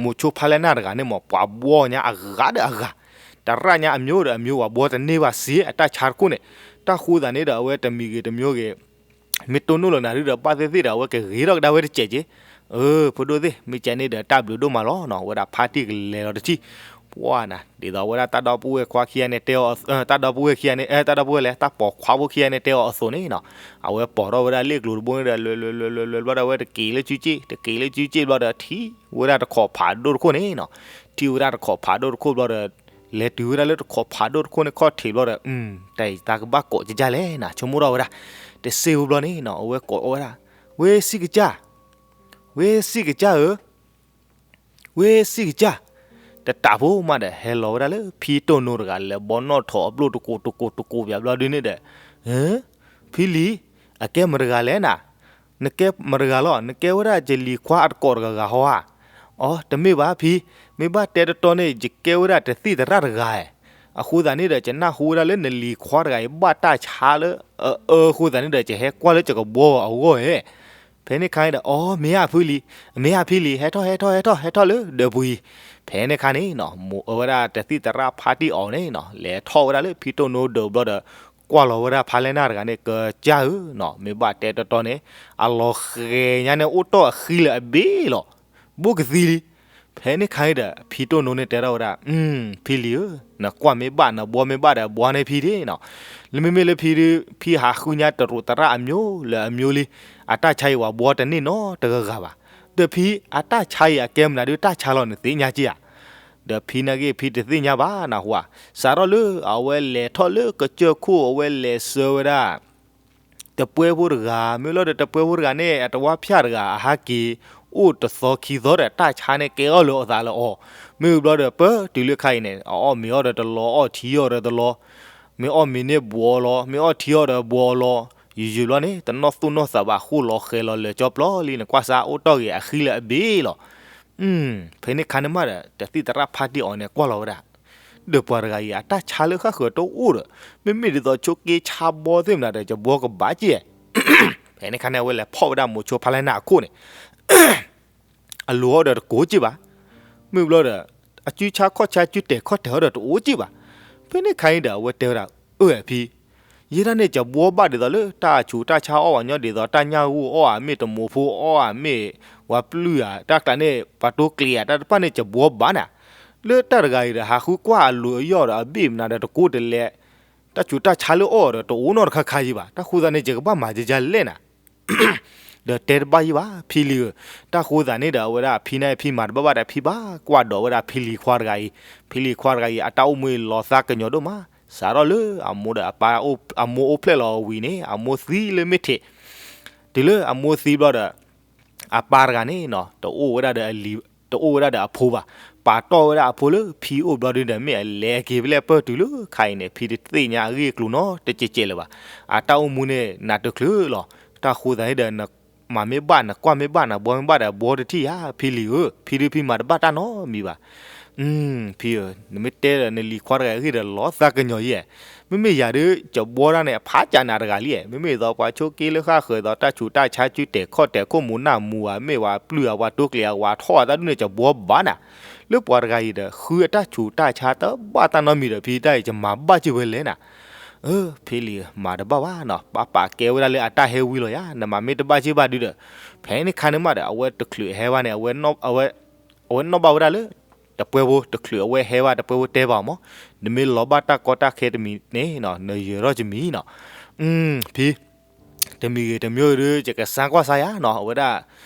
မိၤဆိဖါလဲၢ်နၢ်တဂၤန့ၣ်မၢ် ပှၤဘှီညါအဂၤဒီးအဂၤ, သရၣ်ညါအမျိုးဒီးအမျိုး ပှၤဘှီတန့ၢ်ဘၣ်စ့ အတၢ်ဆါတခိၣ်န့ၣ်, တၢ်ဃိသတးန့ၣ်ဒီး အဝဲတမံၤဂ့ၤတမံၤဂ့ၤ မ့ၢ်တိၢ်နီၣ်လီၤနၤဒုဒီး ဘၣ်သ့ၣ်သ့ၣ်ဒီး အဝဲကဂ့ၤထီၣ်ကဒါဝဲတစဲးက့ၤ. အၢ ဖိဒိၣ်သ့ၣ် မ့ၢ်ကဲန့ၣ်ဒီး တၢ်ဘျုးဒိၣ်မးလီၤနီၤ. ဝဲဒၣ်ဖါတံၢ်ကလဲၤလီၤတထံၣ်, ပှၢ်နၤ ဒ်သိးဝဲဒၣ်တၢ်ဒီပုၢ်ဝဲၢ်ခွါခံဂၤန့ၣ်တဲအီၤ, တၢ်ဒီပုၢ်ဝဲၢ်ခံဂၤန့ၣ်, တၢ်ဒီပုၢ်ဝဲၢ်လဲၣ် တၢ်ပိာ်ခွါဖိခံဂၤန့ၣ်တဲအီၤအသိးန့ၣ်နီၤ, အဝဲပိာ်ထီၣ်ဝဲဒၣ်လ့ၣ်ကျိၤတဘိန့ၣ်ဒီး လဲၤလဲၤလဲၤလဲၤလဲၤဘျီဒီး အဝဲတက့ၤလၢစုစ့ၣ် တက့ၤလၢစုစ့ၣ်ဘျီဒီး ထံၣ်ဝဲဒၣ်တခိးဖးဒိၣ်တခိၣ်န့ၣ်နီၤ, ထံၣ်ဝဲဒၣ်တခိးဖးဒိၣ်တခိၣ်ဘျီဒီး လဲၤတုၤဝဲဒၣ်လၢတခိးဖးဒိၣ်တခိၣ်န့ၣ်ခီၣ်ထံးဘျီဒီး, တၢ်အံၤတၢ်ကဘၣ်ကိးကကၢ်လဲၣ်နၤ ဆိကမိၣ်ထီၣ်ဝဲဒၣ်, တစ့ၢ်ဖိဘျီန့ၣ်နီၤ အဝဲကိးဝဲဒၣ်, ဝ့ၢ်စံၣ်ကစၢ်, ဝ့ၢ်စံၣ်ကစၢ်ဧၢ ဝ့ၢ်စံၣ်ကစၢ်, တတးဖိမးဒီး ဟဲလီၤဝဲဒၣ်လၢဖံတိၢ်နိတဂၤ လဲၤဘီနီၣ်ထိးအဘျိၣ်တကိးတကိးတကိးပၠးဘျီဒုန့ၣ်ဒီး, ဖံလံၤ, အကဲမတဂၤလဲၣ်နၤ, နကဲမတဂၤလီၤ နကဲဝဲဒၣ်ယလံၤခွါအတကိးတဂၤဂၤဟီဧါ, အိ တမ့ၢ်ဘၣ်ဖံ, မ့ၢ်ဘၣ်တဲတတီန့ၣ် ယကဲဝဲဒၣ်တသံၣ်သရၣ်တဂၤ, အဃိသတးန့ၣ်ဒီး ယနၢ်ဟူဝဲဒၣ်လၢနလံၤခွါတဂၤအံၤ ဘၣ်တၢ်ဆါလၢအအၢအဃိသတးန့ၣ်ဒီး ယဟဲကွၢ်လၢယကဘှီအဂီၢ်ဧါ ဖဲန့ၣ်ခါန့ၣ်ဒီး အိ မ့ၢ်ဧါဖံလံၤ, မ့ၢ်ဧါဖံလံၤ ဟဲထီၣ် ဟဲထီၣ် ဟဲထီၣ် ဟဲထီၣ်လၢဒၢးပူၤအံၤ, ဖဲန့ၣ်ခါန့ၣ်နီၤ မိၤအၢဝဲဒၣ်တသံၣ်သရၣ်ဖါတံၢ်အီၤန့ၣ်နီၤ လဲၤထီၣ်ဝဲဒၣ်လၢဖံတိၢ်နိဒၢးဘျီဒီး ကွၢ်လီၤဝဲဒၣ်ဖါလဲၢ်နၢ်တဂၤန့ၣ် ကစၢ်ဧၢနီၤ မ့ၢ်ဘၣ်တဲတတီန့ၣ် အလီၤဃဲၤညါန့ၣ် အိၣ်တီၢ်အဃံလၢအဘ့ၣ်လီၤ ဘူးကသံလံ. ဖဲန့ၣ်ခါန့ၣ်ဒီး ဖံတိၢ်နိန့ၣ်တဲထီၣ်ဝဲဒၣ်, ဖံလံၤဧၢ, နကွၢ်မ့ၢ်ဘၣ် နဘှီမ့ၢ်ဘၣ်ဒီး ဘှီန့ၢ်ဖံဒၣ်နီၤ. လၢမ့မ့ၢ်လၢဖံဒုး ဖံဟးဃုညါတရူးသရၣ်အမျိုးလၢအမျိုးလံ. အတၢ်ဆါအံၤ ပှၤဘှီတန့ၢ်နီတဂၤဂၤဘၣ်. ဒီးဖံအတၢ်ဆါအံၤ အကဲမနုၤဒုးတၢ်ဆါလီၤ နသ့ၣ်ညါက့ဧါ. ဒီးဖံနာ်က့ ဖံတသ့ၣ်ညါဘၣ်နဟူဧါ. စးထီၣ်လၢအဝဲလဲၤထီၣ်လၢကစၢၢ်ခိၣ် အဝဲလဲၤဆှၢဝဲဒၣ် တပှဲဖိတဂၤ, မ့ၢ်လီၤဒီးတပှဲဖိတဂၤန့ၣ် အတဝါဖၠၣ်တဂၤ အဟးက့ၤအိၣ်တသီခံသီဒီး တၢ်ဆါန့ၣ်ကဲအီၣ်လၢအသးလၢအီၤ. မ့ၢ်ဘျီဒီး ပတုၤလၢခါအံၤန့ၣ် အအီၣ်မ့ၤအီၣ်ဒီးတလီၤ အီၣ်ထံအီၣ်ဒီးတလီၤ. မ့ၢ်အီၣ်မ့ၤန့ၣ်ဘှီလီၤ, မ့ၢ်အီၣ်ထံအီၣ်ဒီးဘှီလီၤ. ယံာ်ယံာ်ဘျီန့ၣ် တနီၣ်သူၣ်နီၣ်သးဘၣ် ဃိၣ်လီၤဃဲၤလီၤလၢာ်ကၠီပျီလံ နကွၢ်စးအိၣ်တီၢ်ဂ့ၤ အဃံလၢအဘ့ၣ်လီၤ. ဖဲန့ၣ်ခါန့ၣ်မးဒီး တသံၣ်သရၣ်ဖါတံၢ်အီၤန့ၣ် ကွၢ်လီၤဝဲဒၣ် ဒီးပှၤတဂၤအံၤ အတၢ်ဆါလၢဃၣ်ဃၢၤတအိၣ်ဒီး မ့မ့ၢ်ဒ်သိးဆိက့ဆါဘှီသ့ၣ်မနုၤဒီး ယဘှီကဘၣ်က့ၢ်. ဖဲန့ၣ်ခါန့ၣ် အဝဲလဲၤဖီၣ်ဝဲဒၣ်မိၤဆိဖါလဲၢ်နၢ်အခိၣ်န့ၣ် အလိၤအီၤဒီးတကိးက့ၢ်ဘၣ်. မ့ၢ်ဘျီဒီး အစုဆါခီၣ်ဆါ စုတဲာ်ခီၣ်တဲာ်အီၤဒီးတအိၣ်က့ၢ်ဘၣ်. ဖဲန့ၣ်ခါန့ၣ်ဒီး အဝဲတဲဝဲဒၣ် အၢ အဖံ, ယဲဒၣ်န့ၣ် ယဘှီဘၣ်ဒ်သိးလၢတၢ်ဆူးတၢ်ဆါအီၣ်ဘၣ်ညီ ဒ်သိးတၢ်ညၣ်ဂိၢ်အီၣ်ဧါမ့ၢ် တမိၤဖိအီၣ်ဧါမ့ၢ် ပှၤပျုၢ်ဧါ တၢ်ကျးန့ၣ် ပှၤတိကျ့ၤဧါ တၢ်တဖၣ်န့ၣ် ယဘှီဘၣ်နၤ. လၢတၢ်တဂၤအံၤဒီး ဟးဃုကွၢ်အလိၤအယီၢ်ဒီးအဘ့ၣ်မနုၤဒီးတကိးတလဲ, တၢ်ဆူးတၢ်ဆါလၢအီၣ်ဒီးတအိၣ်နီတခါခါယံၤဘၣ်. တၢ်ဃိသတးန့ၣ် ယကဘၣ်မၤယကလဲၣ်နၤ ဒီးတဲတဘၣ်ယံၤဘၣ် ဖံလံၤဧၢ. တၢ်ဃိသတးန့ၣ်ဒီး အဝဲဒၣ်ဖံန့ၣ် ဖံမၤတဘၣ်ဘၣ်ဒီး ဖံဘၣ်ကွၢ်ဒိးဝဲဒၣ်ဖံလံၤခွါတဂၤအံၤ, ဖံလံၤခွါတဂၤအံၤ အတၢ်အိၣ်မူအံၤလီၤသးကညီၤဒိၣ်မး. စးထီၣ်လၢအမိၢ်ဒီးအပၢ် အမိၢ်အိၣ်ဖျဲၣ်လီၤအဝံၤန့ၣ် အမိၢ်သံလၢမ့ၢ်ထံး, တုၤလၢအမိၢ်သံဘျီဒီး အပၢ်တဂၤန့ၣ်နီၤ တအိၣ်ဝဲဒၣ်ဒီးအလံၤ တအိၣ်ဝဲဒၣ်ဒီးအဖိဘၣ်. ပာ်တီၢ်ဝဲဒၣ်အဖိလၢဖံအိၣ်ဘျီဒုဒီး မ့ၢ်အလဲၤက့ၤဖဲလဲၣ် ပတုၤလၢခါအံၤန့ၣ် ဖံတသ့ၣ်ညါအဂ့ၢ်အကျိၤနီတစဲးစဲးလၢၤဘၣ်. အတၢ်အိၣ်မူန့ၣ် နးတချုးလီၤ. တၢ်ဃိသတးန့ၣ်ဒီး နမၤမ့ၢ်ဘၣ် နကွၢ်မ့ၢ်ဘၣ် နဘှီမ့ၢ်ဘၣ်ဒီး ဘှီတထံၣ်ဧါ ဖံလံၤဧၢ, ဖံဒုဖံမၤတဘၣ်တၢ်နီတမံၤဘၣ်. ဖံဧၢ, နမ့ၢ်တဲဒီးနလံၤခွါတဂၤအဂ့ၢ်ဒီး လီၤသးကညီၤယဲၢ်. မ့မ့ၢ်ယၤဒုး ယဘှီတၢ်န့ၣ် အဖးကၢ်နၤတဂၤလံ. မ့မ့ၢ်ဒ်သိးပှၤဆိက့လၢဃၣ်ဃၢၤဒ်သိး တၢ်ဆူးတၢ်ဆါစုတဲာ်ခီၣ်တဲာ်ခိၣ်မူၤနၢ်မူၤဧါ မ့ၢ်ဝဲပျုၢ်ဧါ ပှၤတိကျ့ၤဧါ ဝဲထီၣ်ဧါ တၢ်ဒုန့ၣ် ယဘှီဘၣ်နၤ. လၢပှၤတဂၤအံၤဒီး ဃုအတၢ်ဆူးတၢ်ဆါတဘၣ်တၢ်နီတမံၤဒီး ဖံတၢ်အံၤ ယမၤဘၣ်က့ၤဝဲလဲၣ်နၤ. အၢ ဖံလံၤဧၢ မၤတဘၣ်ဘၣ်နီၤ, ပာ်ပာ်ကဲဝဲဒၣ်လၢအတၢ်ဟဲဝံလီၤယၤ, နမၤမ့ၢ်တဘၣ်က့ၤဘၣ်ဒုဒီး ဖဲန့ၣ်ခါန့ၣ်မးဒီး အဝဲတချုးဟဲဘၣ်န့ၣ် အဝဲနီၣ်ဘၣ်ဝဲဒၣ်လၢ တပှဲဖိ တချုးအဝဲဟဲဘၣ် တပှဲဖိတဲဘၣ်အီၤမး, နမ့ၢ်လီၤဘၣ်တၢ်ကီတၢ်ခဲတမံၤန့ၣ်နီၤ နယၢၤထီၣ်တမံၤနီၤ. ဖံ တမံၤဂ့ၤတမံၤဂ့ၤဒီး ယကစၢ်ကွၢ်စါယၤနီၤ, အဝဲဒၣ်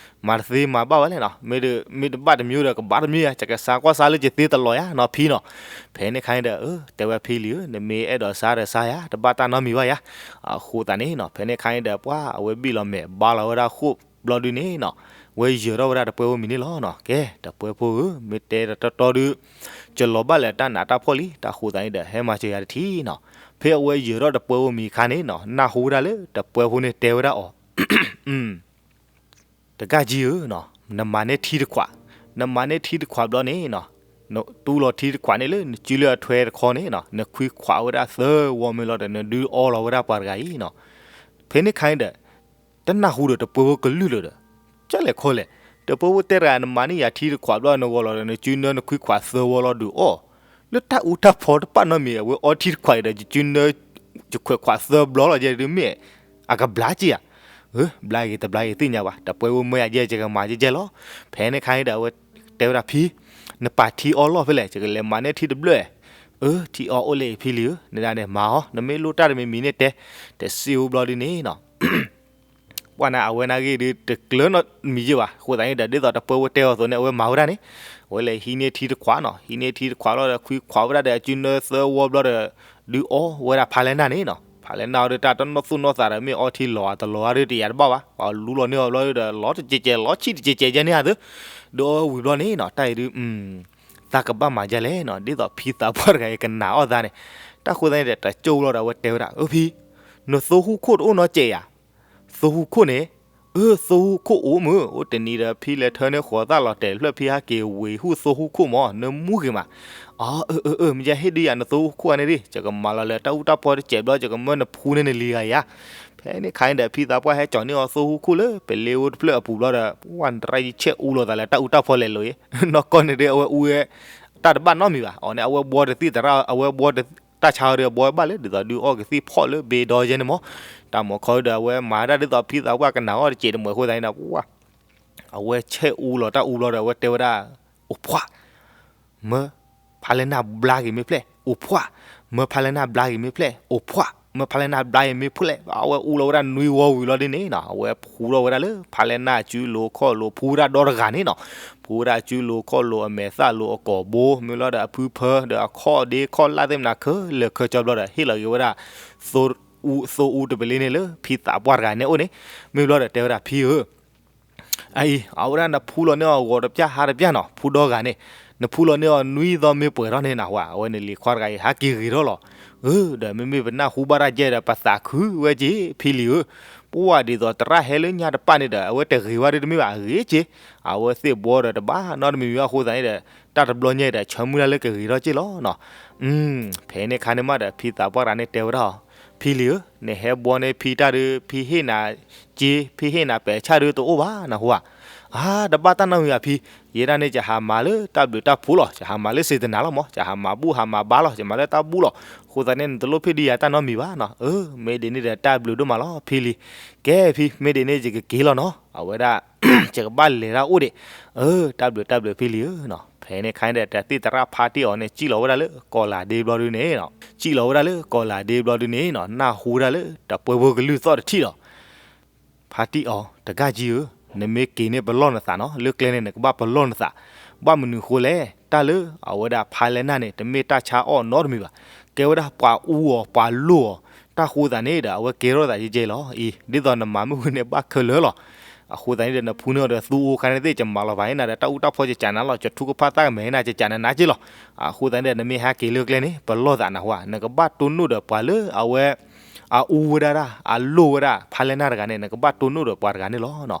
မၤတသ့မၤဘၣ်ဝဲလဲၣ်နီၤ, မ့ၢ်တဘၣ်တမံၤဒီး ကဘၣ်တမံၤယၤ, ယကစၢ်ကွၢ်စါလၢယသ့တလီၤယၤနီၤ ဖံနီၤ. ဖဲန့ၣ်ခါန့ၣ်ဒီး တဲဝဲဖံလံၤဧၢ, နမ့ၢ်အဲၣ်ဒိးစါဒီးစါယၤ, တဘၣ်တၢ်နီတမံၤဘၣ်ယၤ. အဃိသတးန့ၣ်နီၤ ဖဲန့ၣ်ခါန့ၣ်ဒီး ပှၤအဝဲဘံၣ်လီၤမဲာ်ဘါလီၤဝဲဒၣ်ဃိၣ်ဘျီဒုန့ၣ်နီၤ, ဝဲယၢၤထီၣ်ဝဲဒၣ်တပှဲဖိမံၤန့ၣ်လီၤနီၤ. ကဲ တပှဲဖိဧၢ, မ့ၢ်တဲတတီၤဒု ယလီၤဘၣ်လၢတၢ်နးတၢ်ဖှီၣ်လံ, တၢ်ဃိသတးန့ၣ်ဒီး ဟဲမၤစၢၤယၤတထံၣ်နီၤ. ဖဲအဝဲယၢၤထီၣ်တပှဲဖိမံၤခါန့ၣ်နီၤ နၢ်ဟူဝဲဒၣ်လၢတပှဲဖိန့ၣ်တဲဝဲဒၣ်အီၤ တ တဂၤကံဧၢ, နမၤန့ၢ်ထံတခွး, နမၤန့ၢ်ထံတခွးဘျီန့ၣ်နီၤ, နတူၢ်လီၤထံတခွးန့ၣ်လၢနစုလၢအထွဲတခီန့ၣ်နီၤ, နခွံခွးဝဲဒၣ်သၢဝီမ့ၢ်လီၤဒီး နဒုးအီလီၤဝဲဒၣ်ပှၤတဂၤအံၤနီၤ. ဖဲန့ၣ်ခါန့ၣ်ဒီး တနၢ်ဟူဒီးတပှဲၤဖိကလုၢ်လၢၤဒီး ကလဲၤခီလဲၣ်, တပှဲၤဖိတဲတဂၤ နမၤန့ၢ်ယၤထံတခွးဘျီ နဂီၤလီၤဒီးနစုနၢနခွံခွးသၢဝီလီၤဒုးအီၣ်, လၢတၢ်အူတၢ်ဖီတပာ်နီတမံၤ အဝဲအီထံတခွးအံၤဒီး ယစုနၢ ယခွဲးခွးသၢဘျီလီၤယဲဒုးမ့ၢ် အကဘျါက့ၤဧါ. ဘျါဂ့ၤတဘျါဂ့ၤသ့ၣ်ညါဘၣ်, တပှဲၤဖိမၢယၤယဲ ယကမၤယဲယဲလီၤ. ဖဲန့ၣ်ခါန့ၣ်ဒီး အဝဲတဲဝဲဒၣ်ဖံ, နပာ်ထံအီလီၢ်ဖဲလဲၣ်, ယကလဲၤမၤန့ၢ်ထံတဘျၢၣ်. အၢ ထံအီအိၣ်လၢအံၤဖံလံဧၢ, နဒၣ်န့ၣ်မၤအီၤ, နမ့ၢ်လိၣ်တၢ်တမံၤမံၤန့ၣ်တဲ, တစံးအိၣ်ဘျီဒုးန့ၣ်နီၤ ပှၤန့ၣ်အဝဲနာ်ဂ့ၢ်ဒုးတကျၢၤနီတမံၤယဲဘၣ်, အဃိသတးန့ၣ်ဒီး ဒ်သိးတပှဲၤဖိတဲအီၤအသိးန့ၣ် အဝဲမၤဝဲဒၣ်န့ၣ်, အဝဲလဲၤဟံးန့ၢ်ထံတခွးနီၤ, ဟံးန့ၢ်ထံတခွးလီၤဒီး ခွံခွးဝဲဒၣ်ဒီး အစုနၢသၢဝီဘျီဒီး ဒုးအီဝဲဒၣ်ဖါလဲၢ်နၢ်န့ၣ်နီၤ, ဖါလဲၢ်နၢ်အီၤဒီး တၢ်တနီၣ်သူၣ်နီၣ်သးဒီး မ့ၢ်အီထံလီၤအတလီၤအါဒီးတယာ်တဘၣ်ဘၣ်, ပှၤလူလီၤန့ၢ်အီၤဘျီဒီး လီၤတကဲးကဲး လီၤဆံၣ်တကဲးကဲးယဲန့ၣ်ဧါသၢ, ဒုးအီဝံၤဘျီန့ၣ်နီၤ, တၢ်အံၤဒုး သးကဘၣ်မၤဒ်လဲၣ်နီၤ, ဒ်သိးဖံသးပှၢ်တဂၤအံၤကနာ်အီၣ်သးန့ၣ်, တၢ်ဃိသတးန့ၣ်ဒီး တကၠိလီၤဒီး အဝဲတဲဝဲဒၣ် အၢ ဖံ, နသိဟူခိၣ်တအိၣ်နီတစဲးဧါ. သိဟူခိၣ်န့ၣ်, အၢ သိဟူခိၣ်အိၣ်မုၢ်, အိၣ်တနံၤဒီး ဖံလဲၤထၢန့ၢ်ဃီၤသၣ်လီၤတဲာ်တဖျၢၣ် ဖံဟးက့ၤဝ့ၤဟူၣ်သိဟူခိၣ်မး နမူဂ့ၤမး. အၢ အၢ အၢ မ့ၢ်ယဟ့ၣ်ဒုးယၤနသိဟူခိၣ်အန့ၣ်ဒၣ်, ယကမၤလီၤလၢတၢ်အူတၢ်ဖီတစဲးဘျီ ယကမၢနဖူန့ၢ်နလံၤဂၤယၤ. ဖဲန့ၣ်ခါန့ၣ်ဒီး ဖံသးပှၢ်ဟဲကၠီၤန့ၢ်အီၤသိဟူခိၣ်လၢ ပလ့အိၣ်တဖျၢၣ်အပူၤဘျီဒီး ပှၤနတရၣ်ယဆဲးအူလီၤသးလၢတၢ်အူတၢ်ဖီလဲၤလိာ်အံၤ, နီၢ်ကီၢ်န့ၣ်ဒီး အဝဲအူဝဲ တၢ်တဘၣ်နီတမံၤဘၣ်, အီၤန့ၣ် အဝဲဘှီတသ့ၣ်သရၣ် အဝဲဘှီ တၢ်ဆါအီၤဒီး ဘှီဘၣ်လၢ ဒ်သိးဒုးအီကသံၣ်ဖီၣ်လၢဘ့ဒီယဲန့ၣ်မး, တၢ်မၤခီဒီး အဝဲမၤဒၣ်ဒ်သိးဖံသးပှၢ်ကနာ်အီၣ်တစဲးတမှဲၤအဃိသတးန့ၣ်ဒီး ပှၤ အဝဲဆဲးအူလီၤတၢ်အူဘျီဒီး အဝဲတဲဝဲဒၣ် အိၣ်ဖှၣ်, မၢ ဖါလဲၢ်နၢ်ဘျါက့ၤမ့ၢ်ဖျဲၣ်, အိၣ်ဖှၣ်, မၢဖါလဲၢ်နၢ်ဘျါက့ၤမ့ၢ်ဖျဲၣ်, အိၣ်ဖှၣ်, မၢဖါလဲၢ်နၢ်ဘျါက့ၤမ့ၢ်ဖျဲၣ်, အဝဲအူလီၤဝဲဒၣ်နွံဝီဝံၤလီၤဒ်န့ၣ်နီၤ, အဝဲဖှူထီၣ်ဝဲဒၣ်လၢဖါလဲၢ်နၢ်အစုလိၤခီၣ်လိၤ ဖှူဝဲဒၣ်ဒီတဂၤန့ၣ်နီၤ, ဖှူဝဲဒၣ်အစုလိၤခီၣ်လိၤ အမဲာ်သၣ်လိၤအကိာ်ဘိ မ့ၢ်လီၤဒီးအဖုဖၢ ဒီးအခီၣ်ဒ့ခီၣ်လၢ်သ့ၣ်မနၤခဲလၢာ်ခဲဆ့ဘျီဒီး ဟ့ၣ်လီၤက့ၤဝဲဒၣ် သိအူတပလ့န့ၣ်လၢဖံသးပှၢ်တဂၤန့ၣ်အိၣ်န့ၣ်, မ့ၢ်ဘျီဒီးတဲဝဲဒၣ်ဖံဧၢ အအံၤ အဝဲဒၣ်နဖှူလီၤန့ၢ်အီၤဂီၤတပျၢ်ဟါတပျၢ်နီၤ, ဖှူဒီဂၤန့ၣ်, နဖှူလီၤန့ၢ်အီၤနွံသီမ့ၢ်ပှဲၤထီၣ်န့ၣ်နဟူဧါ, အဝဲန့ၣ်လံၤခွါတဂၤအံၤ ဟးက့ၤဂ့ၤထီၣ်လီၤ. အၢ ဒီးမ့မ့ၢ်ပနၢ်ဟူဘၣ်တၢ်ယဲဒီး ပသးခုဝဲက့ၤဖံလံၤဧၢ, ပှၤဒ်သိးတရၣ်ဟဲလၢညါတပၣ်န့ၣ်ဒီး အဝဲတဂ့ၤဝဲဒ်တမ့ၢ်ဘၣ်အဂ့ၤက့ၤ, အဝဲသ့ၣ်ဘှီဒီးတဘၣ်နီတမံၤမံၤအဃိသတးန့ၣ်ဒီး တၢ်တဘျီညါအံၤဒီး ဆၢမုၢ်လၢ်လၢကဂ့ၤထီၣ်က့ၤလီၤနီၤ. ဖဲန့ၣ်ခါန့ၣ်မးဒီး ဖံသးပှၢ်တဂၤန့ၣ်တဲဝဲဒၣ်အီၤ, ဖံလံၤဧၢ, နဟဲဘှီန့ၢ်ဖံတၢ်ဒုး ဖံဟ့ၣ်နၤက့ ဖံဟ့ၣ်နၤပဲာ်ဆၣ်ဒုးတအိၣ်ဘၣ်နဟူဧါ. အါ တဘၣ်တၢ်နီတမံၤဘၣ်ဖံ, ယဲဒၣ်န့ၣ် ယဟးမၤလၢတၢ်ဘျုးတၢ်ဖှိၣ်လီၤ, ယဟးမၤလၢစေတနာလီၤမး, ယဟးမၤဘူၣ်ဟးမၤဘါလီၤ, ယမၤလၢတၢ်ဘူၣ်လီၤ. အဃိသတးန့ၣ် နတလိၣ်ဖံးဒုးယၤတၢ်နီတမံၤဘၣ်နီၤ. အၢ မ့ၢ်ဒ်န့ၣ်ဒီး တၢ်ဘျုးဒိၣ်မးလီၤဖံလံၤ. ကဲဖံ, မ့ၢ်ဒ်န့ၣ် ယကက့ၤလီၤနီၤ. အဝဲဒၣ် ယကဘၣ်လဲၤတၢ်အိၣ်ဒံး. အၢ တၢ်ဘျုးတၢ်ဘျုးဖံလံၤဧၢနီၤ. ဖဲန့ၣ်ခါန့ၣ်ဒီး တသ့ၣ်သရၣ်ဖါတံၢ်အီၤန့ၣ် စံၣ်လီၤဝဲဒၣ်လၢကီၢ်လၤဒ့ဘျီဒုန့ၣ်နီၤ, စံၣ်လီၤဝဲဒၣ်လၢကီၢ်လၤဒ့ဘျီဒုန့ၣ်နီၤ, နၢ်ဟူဝဲဒၣ်လၢတပှဲၤဖိကလုၢ်သီၣ်တထံၣ်လီၤ. ဖါတံၢ်အီၤ တဂၤကံဧၢ, နမ့ၢ်က့ၤန့ၣ်ပလီၢ်နသးနီၤ, လၢကျဲန့ၣ် နကဘၣ်ပလီၢ်နသး. ဘၣ်မနုၤဃိလဲၣ်, တၢ်လၢအဝဲဒၣ်ဖါလဲၢ်နၢ်န့ၣ် တမ့ၢ်တၢ်ဆါအီၣ်နီတမံၤဘၣ်. ကဲဝဲဒၣ်ပှၤအူအီၤ ပှၤလိၣ်အီၤ, တၢ်ဃိသးန့ၣ်ဒီး အဝဲကဲထီၣ်သးယဲယဲလီၤ. အံၤ ဒ်သိးနမၤမုၢ်ဃုန့ၣ် ဘၣ်ခဲလၢာ်လီၤ. အဃိသတးန့ၣ်ဒီး နဖှူန့ၢ်အီၤဒီးသူအိၣ်ခါန့ၣ်သ့ၣ် ယမၤလီၤဘၣ်န့ၣ်ဒီး တၢ်အူတၢ်ဖီကကးနၤလီၤ, ယထူကဖၣ်သၣ်ကမဲာ်န့ၣ် ကကးနၤနၤက့လီၤ. အဃိသတးန့ၣ်ဒီး နမ့ၢ်ဟဲက့ၤလၢကျဲန့ၣ် ပလီၢ်သးနၢ်ဟူဧါ, နကဘၣ်တိၢ်နီၣ်ဒီးပှၤလၢအဝဲ အအူဝဲဒၣ်ဒၣ် အလိၣ်ဝဲဒၣ် ဖါလဲၢ်နၢ်တဂၤန့ၣ် နကဘၣ်တိၢ်နီၣ်ဒီးပှၤတဂၤန့ၣ်လီၤ.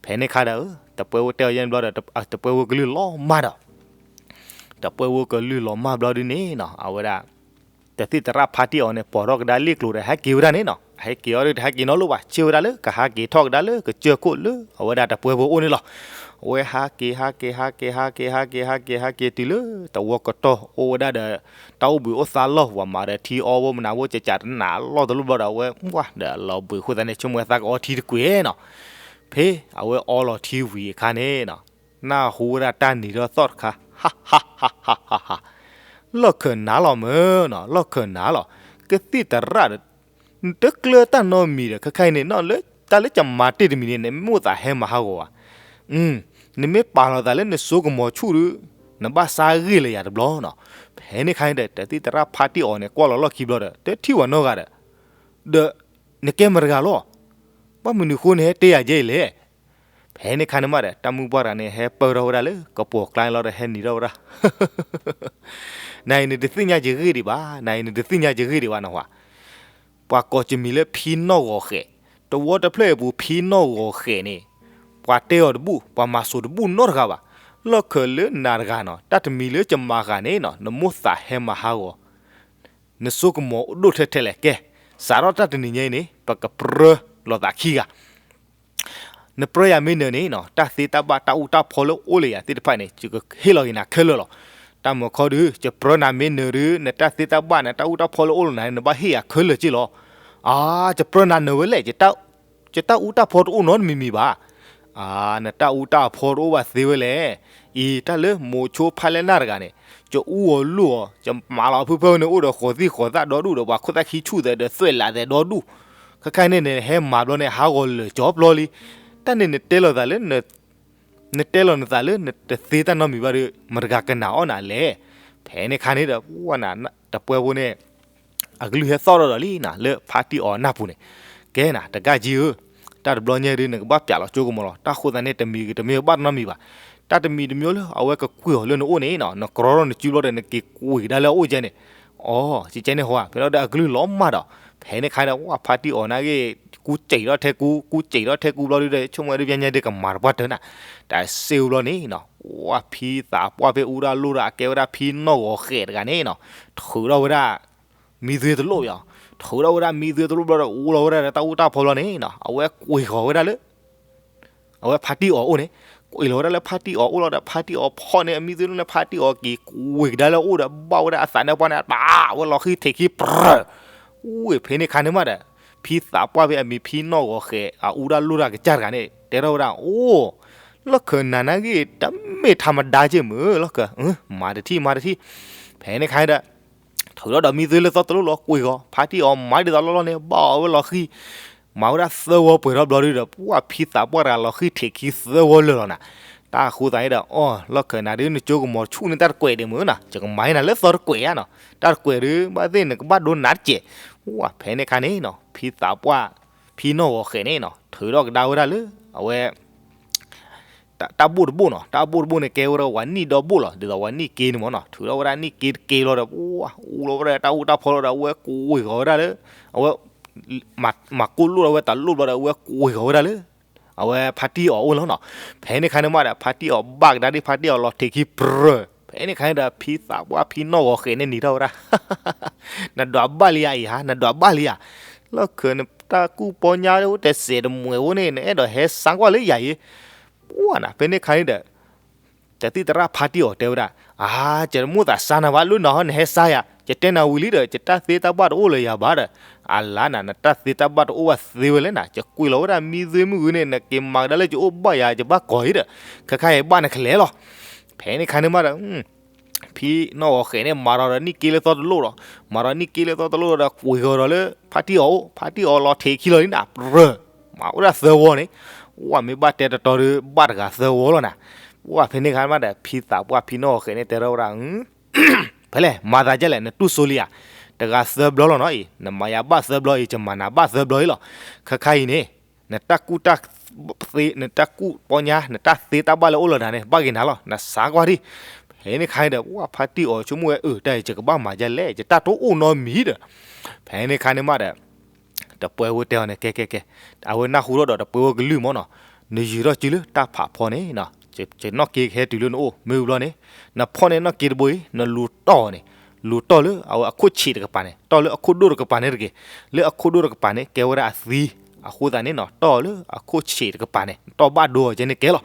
ဖဲန့ၣ်ခါဒီး တပှဲၤဖိတဲအီၤယဲၢ်ဘျီဒီး တပှဲၤဖိကလုၢ်လီၤမၢ်ဒီး တပှဲၤဖိကလုၢ်လီၤမၢ်ဘျီဒုန့ၣ်နီၤ အဝဲဒၣ် တသ့ၣ်သရၣ်ဖါတံၢ်အီၤန့ၣ် ပိာ်ထီၣ်ကဒါလ့ၣ်ကျိၤဒီး ဟဲက့ၤဝဲဒၣ်န့ၣ်နီၤ, ဟဲက့ၤအီၤဒီး တဟဲက့ၤနီတလီၢ်ဘၣ်, ဆ့ၣ်ဝဲဒၣ်လၢ ကဟးက့ၤထီၣ်ကဒါလၢ ကစၢၢ်ခိၣ်လၢအဝဲဒၣ်တပှဲၤဖိအိၣ်န့ၣ်လီၤ. အဝဲဟးက့ၤ ဟးက့ၤ ဟးက့ၤ ဟးက့ၤ ဟးက့ၤ ဟးက့ၤ ဟးက့ၤတုၤလၢ တဝီကတီၢ်အိၣ်ဝဲဒၣ်ဒီး တၢ်အိၣ်ဘှံးအိၣ်သါလီၢ် ပှၤမၤဒီးထံအီဝဲမနုၤဝဲ ကကးတနးလီၢ်တလီၢ်ဘျီဒီး အဝဲ ဝၢ် ဒီးလီၤဘှံးအဃိသတးန့ၣ် ဆိကမိၣ်ဝဲသးကအီထံတကွံာ်နီၤ. ဖဲအဝဲအီလီၤထံဝံၤအခါန့ၣ်နီၤ နၢ်ဟူဝဲဒၣ်တၢ်နံၤထီၣ်သီၣ်တခါ ဟးဟးဟးဟးဟးဟး, လီၢ်ခၢၣ်နၤလီၤမၢ်နီၤ, လီၢ်ခၢၣ်နၤလီၤ. ကသံၣ်သရၣ်ဒီး နတကျၢၤတၢ်နီတမံၤဒီး ခဲခါအံၤန့ၣ် နီၢ်လၢ တၢ်လၢကမၤတ့ၢ်တမံၤန့ၣ် နမ့ၢ်အိၣ်သးဟဲမၤဟးဂီၤဧါ. နမ့ၢ်ပာ်လီၤသးလၢနစိကမီၤဆူၣ်ဒီး နဘၣ်ဆါဂ့ၢ်လၢယၤတဘျီနီၤ. ဖဲန့ၣ်ခါန့ၣ်ဒီး တသံၣ်သရၣ်ဖါတံၢ်အီၤန့ၣ် ကွၢ်လီၤလီၢ်ခံဘျီဒီး တထံၣ်ဝဲနီတဂၤဒီး ဒီး နကဲမတၤတဂၤလီၤ. ဘၣ်မနုၤအဃိန့ၣ် ဟဲတဲယၤယဲအံၤလဲၣ်. ဖဲန့ၣ်ခါန့ၣ်မးဒီး တၢ်မုၢ်ပှၢ်တဂၤန့ၣ် ဟဲပၢၢ်ထီၣ်ဝဲဒၣ်လၢ ကပိာ်ကျါန့ၣ်လီၤဒီး ဟဲနံၤထီၣ်ဝဲဒၣ် နအံၤနတသ့ၣ်ညါယဂ့ၢ်ဒံးဘၣ်, နအံၤနတသ့ၣ်ညါယဂ့ၢ်ဒံးဘၣ်နီၤ. ပှၤကိးကမံၤလၢဖံနီၣ်ဂီၤဃဲး, တဝီတဖျၢၣ်အပူၤဖံနီၣ်ဂီၤဃဲးန့ၣ် ပှၤတဲအီၤတဘူၣ် ပှၤမၤစိၤတဘူၣ်နီတဂၤဘၣ်. လီၢ်ခၢၣ်လၢနၤတဂၤနီၤ တၢ်တမံၤလၢယမၤဂၤန့ၣ်နီၤ နမိၢ်သးဟဲမၤဟးဂီၤ နစိကမီၤအိၣ်ဒိၣ်ထဲထဲလဲၣ် ကဲ, စးထီၣ်တၢ်တနံၤညါအံၤန့ၣ် ပကပြၢလိာ်သးခံဂၤ နပြၢယၤမ့ၢ်နၢၤန့ၣ်နီၤ တၢ်သ့တၢ်ဘၣ်တၢ်အူတၢ်ဖီလၢအိၣ်လၢယၤသ့ၣ်တဖၣ်န့ၣ် ယကဟ့ၣ်လီၤက့ၤနၤခဲလၢာ်လီၤ. တၢ်မုၢ်ခီဒုး ယပြၢနၤမ့ၢ်နၢၤဒုး နတၢ်သ့တၢ်ဘၣ် နတၢ်အူတၢ်ဖီလၢအိၣ်လၢနၤန့ၣ် နဘၣ်ဟ့ၣ်ယၤခဲလၢာ်က့လီၤ. အါ, ယပြၢနၤနၢၤဝဲလဲၣ်, ယတၢ်အူတၢ်ဖီတအိၣ်နီတမံၤမံၤဘၣ်. အါ, နတၢ်အူတၢ်ဖီတအိၣ်ဘၣ်သ့ဝဲလဲၣ်. အံၤ တၢ်လၢမိၤဆိဖးလဲၢ်နၢ်တဂၤန့ၣ် ယအူအီၤလိၣ်အီၤ ယမၤလီၤဖုဖၢန့ၣ် အိၣ်ဒီးဃိးသံၣ်ဃိးသၣ်ဒီဒူၣ်ဒီး ပှၤခိၣ်သၣ်ခံဆူၣ်သဲးဒီးသွဲၣ်လးသဲးဒီဒူၣ်, ခဲခါန့ၣ်န့ၣ် ဟဲမၤဘျီန့ၣ် ဟးဂီၤလၢာ်ကၠီပျီလံ. တၢ်န့ၣ်နတဲလီၤသးလၢ နတဲလီၤနသးလၢနတသ့တၢ်နီတမံၤဘၣ်ဒီး မတဂၤကနၣ်အီၣ်နၤလဲၣ်. ဖဲန့ၣ်ခါန့ၣ်ဒီး ပှၤနၤ တပှဲၤဖိန့ၣ် အကလုၢ်ဟဲသီၣ်ထီၣ်ဒီးလံနၤ လၢဖါတံၢ်အီၤနၢ်ပူၤန့ၣ်, ကဲနၤ တကးကံဧၢ, တၢ်တဘျီညါဒုး နကဘၣ်ပျးလီၤကၠိကမီၤလီၤ. တၢ်ဃိသးန့ၣ် တမံၤတမံၤဘၣ်နီတမံၤဘၣ်. တၢ်တမံၤတမံၤလၢအဝဲကကွံာ်အီၤလၢနအိၣ်န့ၣ်နီၤ နကြီထီၣ်နစုဘျီဒီး နက့ၤကွံာ်ကဒါလၢအအိၣ်ကဲန့ၣ်, အီၤ ကဲန့ၣ်ဟီဧါ. ဖဲလီၤဒီးအကလုၢ်လီၤမၢ်ဒီး ဖဲန့ၣ်ခါဒီး ဝဲဖါတံၢ်အီၤနာ်က့ ကူစံးထီၣ်ထဲကူ ကူစံးထီၣ်ထဲကူဘျီဒုးဒီး ဆိကမိၣ်ဝဲဒုး ပညါဒုးကမၤတပှၢ်တၢၢ်နၤ, တၢ်စ့ၢ်ဝံၤဘျီန့ၣ်နီၤ ဝဲဖံသးပှၢ်ဖဲအူဒၣ်လိၣ်ဒၣ် အကဲဝဲဒၣ်ဖံနီၣ်ဂီၤဃဲးတဂၤန့ၣ်နီၤ, ထုးထီၣ်ဝဲဒၣ် မံသွ့တလိၣ်ဘၣ်, ထုးထီၣ်ဝဲဒၣ်မံသွ့တလိၣ်ဘျီဒီး အိၣ်လီၤဝဲဒၣ်ဒီးတၢ်အူတၢ်ဖီဘျီန့ၣ်နီၤ အဝဲကွံာ်ဃီၤဝဲဒၣ်လၢ အဝဲဖါတံၢ်အီၤအိၣ်န့ၣ်, ကွံာ်လီၤဝဲဒၣ်လၢဖါတံၢ်အီၤအိၣ်လီၤဒီး ဖါတံၢ်အီၤဖီၣ်န့ၢ်အမံသွ့တလိၣ်န့ၣ် ဖါတံၢ်အီၤက့ၤကွံာ်ကဒါလၢအအိၣ်ဒီး ဘၣ်ဝဲဒၣ်အသးနါပှၢ်န့ၣ် တၢ်ဝဲလီၤဃံထံးခံပြၢၢ်, ဝဲဖဲန့ၣ်ခါန့ၣ်မးဒီး ဖံသးပှၢ်ဖဲအမံၤဖံနီၣ်ဂီၤဃဲး အအူဒၣ်လိၣ်ဒၣ်ကစၢ်တဂၤန့ၣ် တဲထီၣ်ဝဲဒၣ် အိၣ် လီၢ်ခၢၣ်နၤနာ်က့ တမ့ၢ်ထးမဒါက့မုၢ် လီၢ်ခၢၣ်, မၤတထံၣ်မၤတထံၣ်, ဖဲန့ၣ်ခါဒီး ထုးထီၣ်ဒီးမံသွ့လၢသီတလိၣ်လီၤ ကွံာ်ဃီၤ, ဖါတံၢ်အီၤမၤဒ်သိးလီၢ်လီၢ်န့ၣ် ဘၣ်အီၤဝဲလီၤဃံ, မၤဝဲဒၣ်သၢဝီပှဲၤထီၣ်ဘျီဒုးဒီး ပှၤဖံသးပှၢ်တဂၤလီၤဃံထံးခံသၢဝီလၢာ်လီၤနၤ, တၢ်ဃိသးအံၤဒီး အိၣ် လီၢ်ခၢၣ်နၤဒုး နကၠိကမီၤဆူၣ်န့ၢ်တၢ်တကွဲးဒံးမုၢ်နၤ, ယကမၤနၤလၢသီတကွဲးဧါနီၤ, တၢ်တကွဲးဒုး ဘၣ်သ့ၣ်နကဘၣ်ဒိနးတစဲး, ဝဲဖဲန့ၣ်ခါန့ၣ်နီၤ ဖံသးပှၢ် ဖံနီၣ်ဂီၤဃဲးန့ၣ်နီၤ ထုးထီၣ်ကဒါဝဲဒၣ်လၢ အဝဲ တၢ်ဘိၣ်တဘိၣ်နီၤ, တၢ်ဘိၣ်တဘိၣ်န့ၣ် ကဲဝဲဒၣ်ဝဲနံၣ်ဒီဘိၣ်လီၤ, ဒ်သိးဝဲနံၣ်က့န့ၣ်မ့ၢ်နီၤ, ထုးထီၣ်ဝဲဒၣ်နံၣ်က့တက့ဘျီဒီး ပှၤအူလီၤဝဲဒၣ်တၢ်အူတၢ်ဖီလီၤဒီး အဝဲကွံာ်ဃီၤဝဲဒၣ်လၢ အဝဲ မၤကိၢ်လိၣ်ထီၣ်ဝဲတၢ်လိၣ်ဘျီဒီး အဝဲကွံာ်ဃီၤဝဲဒၣ်လၢ အဝဲဖါတံၢ်အီၤအိၣ်လီၤနီၤ, ဖဲန့ၣ်ခါန့ၣ်မးဒီး ဖါတံၢ်အီၤဘၣ်ကဒါဒ်ဖါတံၢ်အီၤလီၤထံးခံပြၢၢ်, ဖဲန့ၣ်ခါန့ၣ်ဒီး ဖံသးပှၢ်ဖံနီၣ်ဂီၤဃဲးန့ၣ်နံၤထီၣ်ဝဲဒၣ် နဒွးဘၣ်လံဧါအံၤဧါ, နဒွးဘၣ်လံဧါ, လီၢ်ခၢၣ်နတၢ်ကူၣ်ပီညါတစဲးတမှဲးဖိန့ၣ် နအဲၣ်ဒိးဟဲစါကွၢ်လၢယၤအံၤ, ပှၤနၤ ဖဲန့ၣ်ခါန့ၣ်ဒီး တၢ်သံၣ်သရၣ်ဖါတံၢ်အီၤတဲဝဲဒၣ်, အါ, ယတမိၣ်သးစါနၤဘၣ် လၢနဟီ နဟဲစါယၤ, ယတဲနၤဝံၤလံဒီး ယတၢ်သ့တၢ်ဘၣ်တအိၣ်လၢယၤဘၣ်ဒီး, အလါနၤ နတၢ်သ့တၢ်ဘၣ်တအိၣ်ဘၣ်သ့ဝဲလဲၣ်နၤ, ယကွံာ်လီၤဝဲဒၣ်မံသွ့မုၢ်ဂုန့ၣ် နက့ၤမၤကဒါလၢယအိၣ်ဘၣ်ယၤ ယဘၣ်ကီၤအံၤဒီး, ခဲခါအံၤဘၣ်နကလဲၤလီၤ, ဖဲန့ၣ်ခါန့ၣ်မးဒီး ဖံနီၣ်ဂီၤဃဲးန့ၣ် မၤဒီးဒီးနံၣ်က့လၢသီတလိၣ်လီၤ, မၤဒီးနံၣ်က့လၢသီတလိၣ်ဒီး ကွံာ်ဃီၤဒီးလၢဖါတံၢ်အီၤအိၣ်, ဖါတံၢ်အီၤလီၤထံးခံလီၤလံနၤ, ပြၢၢ်, မၤအိၣ်ဒၣ်သၢဝီန့ၣ်, ဝဲမ့ၢ်ဘၣ်တဲတတီၤဒီး ဘၣ်တဂၤသၢဝီလီၤနၤ, ဝဲဖဲန့ၣ်ခါမးဒီး ဖံသးပှၢ်ဖံနီၣ်ဂီၤဃဲးန့ၣ်တဲထီၣ်ဝဲဒၣ် ဖဲလဲၣ် မၤသးဒ်လဲၣ် နတူၢ်စိလံဧါ, တဂၤသၢဘျီလီၤနီၤအံၤ, နမၤယၤဘၣ်သၢဘျီအံၤ ယမၤနၤဘၣ်သၢဘျီအံၤလီၤ, ခဲခါအံၤန့ၣ် နတၢ်ကူၣ်တၢ်သ့ နတၢ်ကူၣ်ပီညါ နတၢ်သ့တၢ်ဘၣ်လၢအိၣ်လၢနၤန့ၣ် ဘၣ်က့ၤနၤလီၤ နစါကွၢ်ဒံး, ဖဲန့ၣ်ခါန့ၣ်ဒီး ဝဲဖါတံၢ်အီၤဆိကမိၣ်ဝဲအၢ တၢ်အံၤယကဘၣ်မၤဒ်လဲၣ် ယတၢ်တအိၣ်နီတမံၤဒီး, ဖဲန့ၣ်ခါန့ၣ်မးဒီး တပှဲၤဖိတဲအီၤန့ၣ် ကဲကဲကဲ, အဝဲနၢ်ဟူထီၣ်ဒီးတပှဲၤဖိကလုၢ်မ့ၢ်နီၤ, နယုၢ်ထီၣ်စုလၢတၢ်ဖးဖီန့ၣ်, နီၣ်က့ကဟဲတုၤလၢနအိၣ် မ့ၢ်ဝံၤဘျီန့ၣ်, နဖီၣ်န့ၢ်နီၣ်က့တဘိအံၤ နလူၤတီၢ်အီၤန့ၣ်, လူၤတီၢ်လၢအဝဲအခိၣ်ဆံးတကပၤန့ၣ် တီၢ်လၢအခိၣ်ဒိၣ်တကပၤန့ၣ်တဂ့ၤ, လၢအခိၣ်ဒိၣ်တကပၤန့ၣ် ကဲဝဲဒၣ်အသံ, အဃိသတးန့ၣ်နီၤ တီၢ်အီၤလၢအခိၣ်ဆံးတကပၤန့ၣ် နတီၢ်ဘၣ်ဒိအီၤကဲန့ၣ်ကဲလီၤ,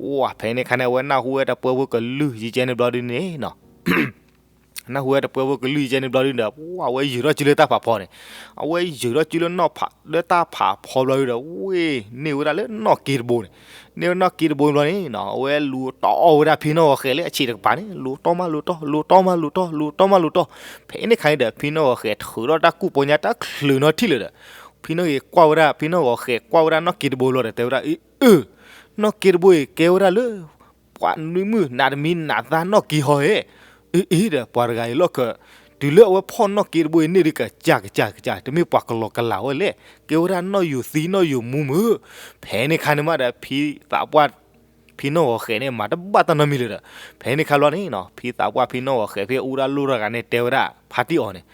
ဝဲဖဲန့ၣ်ခါန့ၣ် အဝဲနၢ်ဟူဝဲတပှဲၤဖိကလုၢ်ယံၤကဲန့ၣ်ဘျီဒုန့ၣ်နီၤ နၢ်ဟူဝဲတပှဲၤဖိကလုၢ်ယံၤကဲန့ၣ်ဘျီဒုဒီး အဝဲယုၢ်ထီၣ်စုလၢတၢ်ဖးဖီန့ၣ်, အဝဲယုၢ်ထီၣ်စုလၢနီၣ်ဖး လၢတၢ်ဖးဖီဘျီဒုဒီး ဝဲန့ၢ်ဝဲဒၣ်လၢနီၣ်က့တဘိန့ၣ်, န့ၢ်ဝဲနီၣ်က့တဘိဘျီန့ၣ်နီၤ အဝဲလူၤတီၢ်အီၣ်ဝဲဒၣ်ဖံနီၣ်ဂီၤဃဲးလၢအဆံးတကပၤန့ၣ် လူၤတီၢ်မးလူၤတီၢ် လူၤတီၢ်မးလူၤတီၢ် လူၤတီၢ်မးလူၤတီၢ်, ဖဲန့ၣ်ခါန့ၣ်ဒီး ဖံနီၣ်ဂီၤဃဲးထုးထီၣ်တၢ်ကူၣ်ပီညါတချုးနီတထံၣ်လၢၤဒီး, ဖံနီၣ်ဂီၤကွၢ်ဝဲဒၣ် ဖံနီၣ်ဂီၤဃဲးကွၢ်ဝဲဒၣ်နီၣ်က့တဘိလီၤဒီး တဲဝဲဒၣ် အၢ အၢ နီၣ်က့တဘိအံၤကဲဝဲဒၣ်လၢ ပှၤနွံမုၣ်နးတမံၤနးသါနီၣ်က့ဟီဧဲ, အ့ အ့ဒီး ပှၤတဂၤအံၤလီၢ်ခၢၣ်, တုၤလၢအဝဲဖီၣ်နီၣ်က့တဘိအံၤန့ၣ်ဒီး ကစၢ်ကစၢ်ကစၢ် တမ့ၢ်ပှၤကလီကလးဝဲလဲၣ်, ကဲဝဲဒၣ်နီၣ်ယိၤသံနီၣ်ယိၤမူမုၢ်, ဖဲန့ၣ်ခါန့ၣ်မးဒီး ဖံသးပှၢ် ဖံနီၣ်ဂီၤဃဲးန့ၣ် မၤတဘၣ်တၢ်နီတမံၤလၢၤဒီး, ဖဲန့ၣ်ခါလီၤန့ၣ်နီၤ ဖံသးပှၢ်ဖံနီၣ်ဂီၤဃဲးဖဲအူဒၣ်လိၣ်တဂၤန့ၣ် တဲဝဲဒၣ်ဖါတံၢ်အီၤန့ၣ်,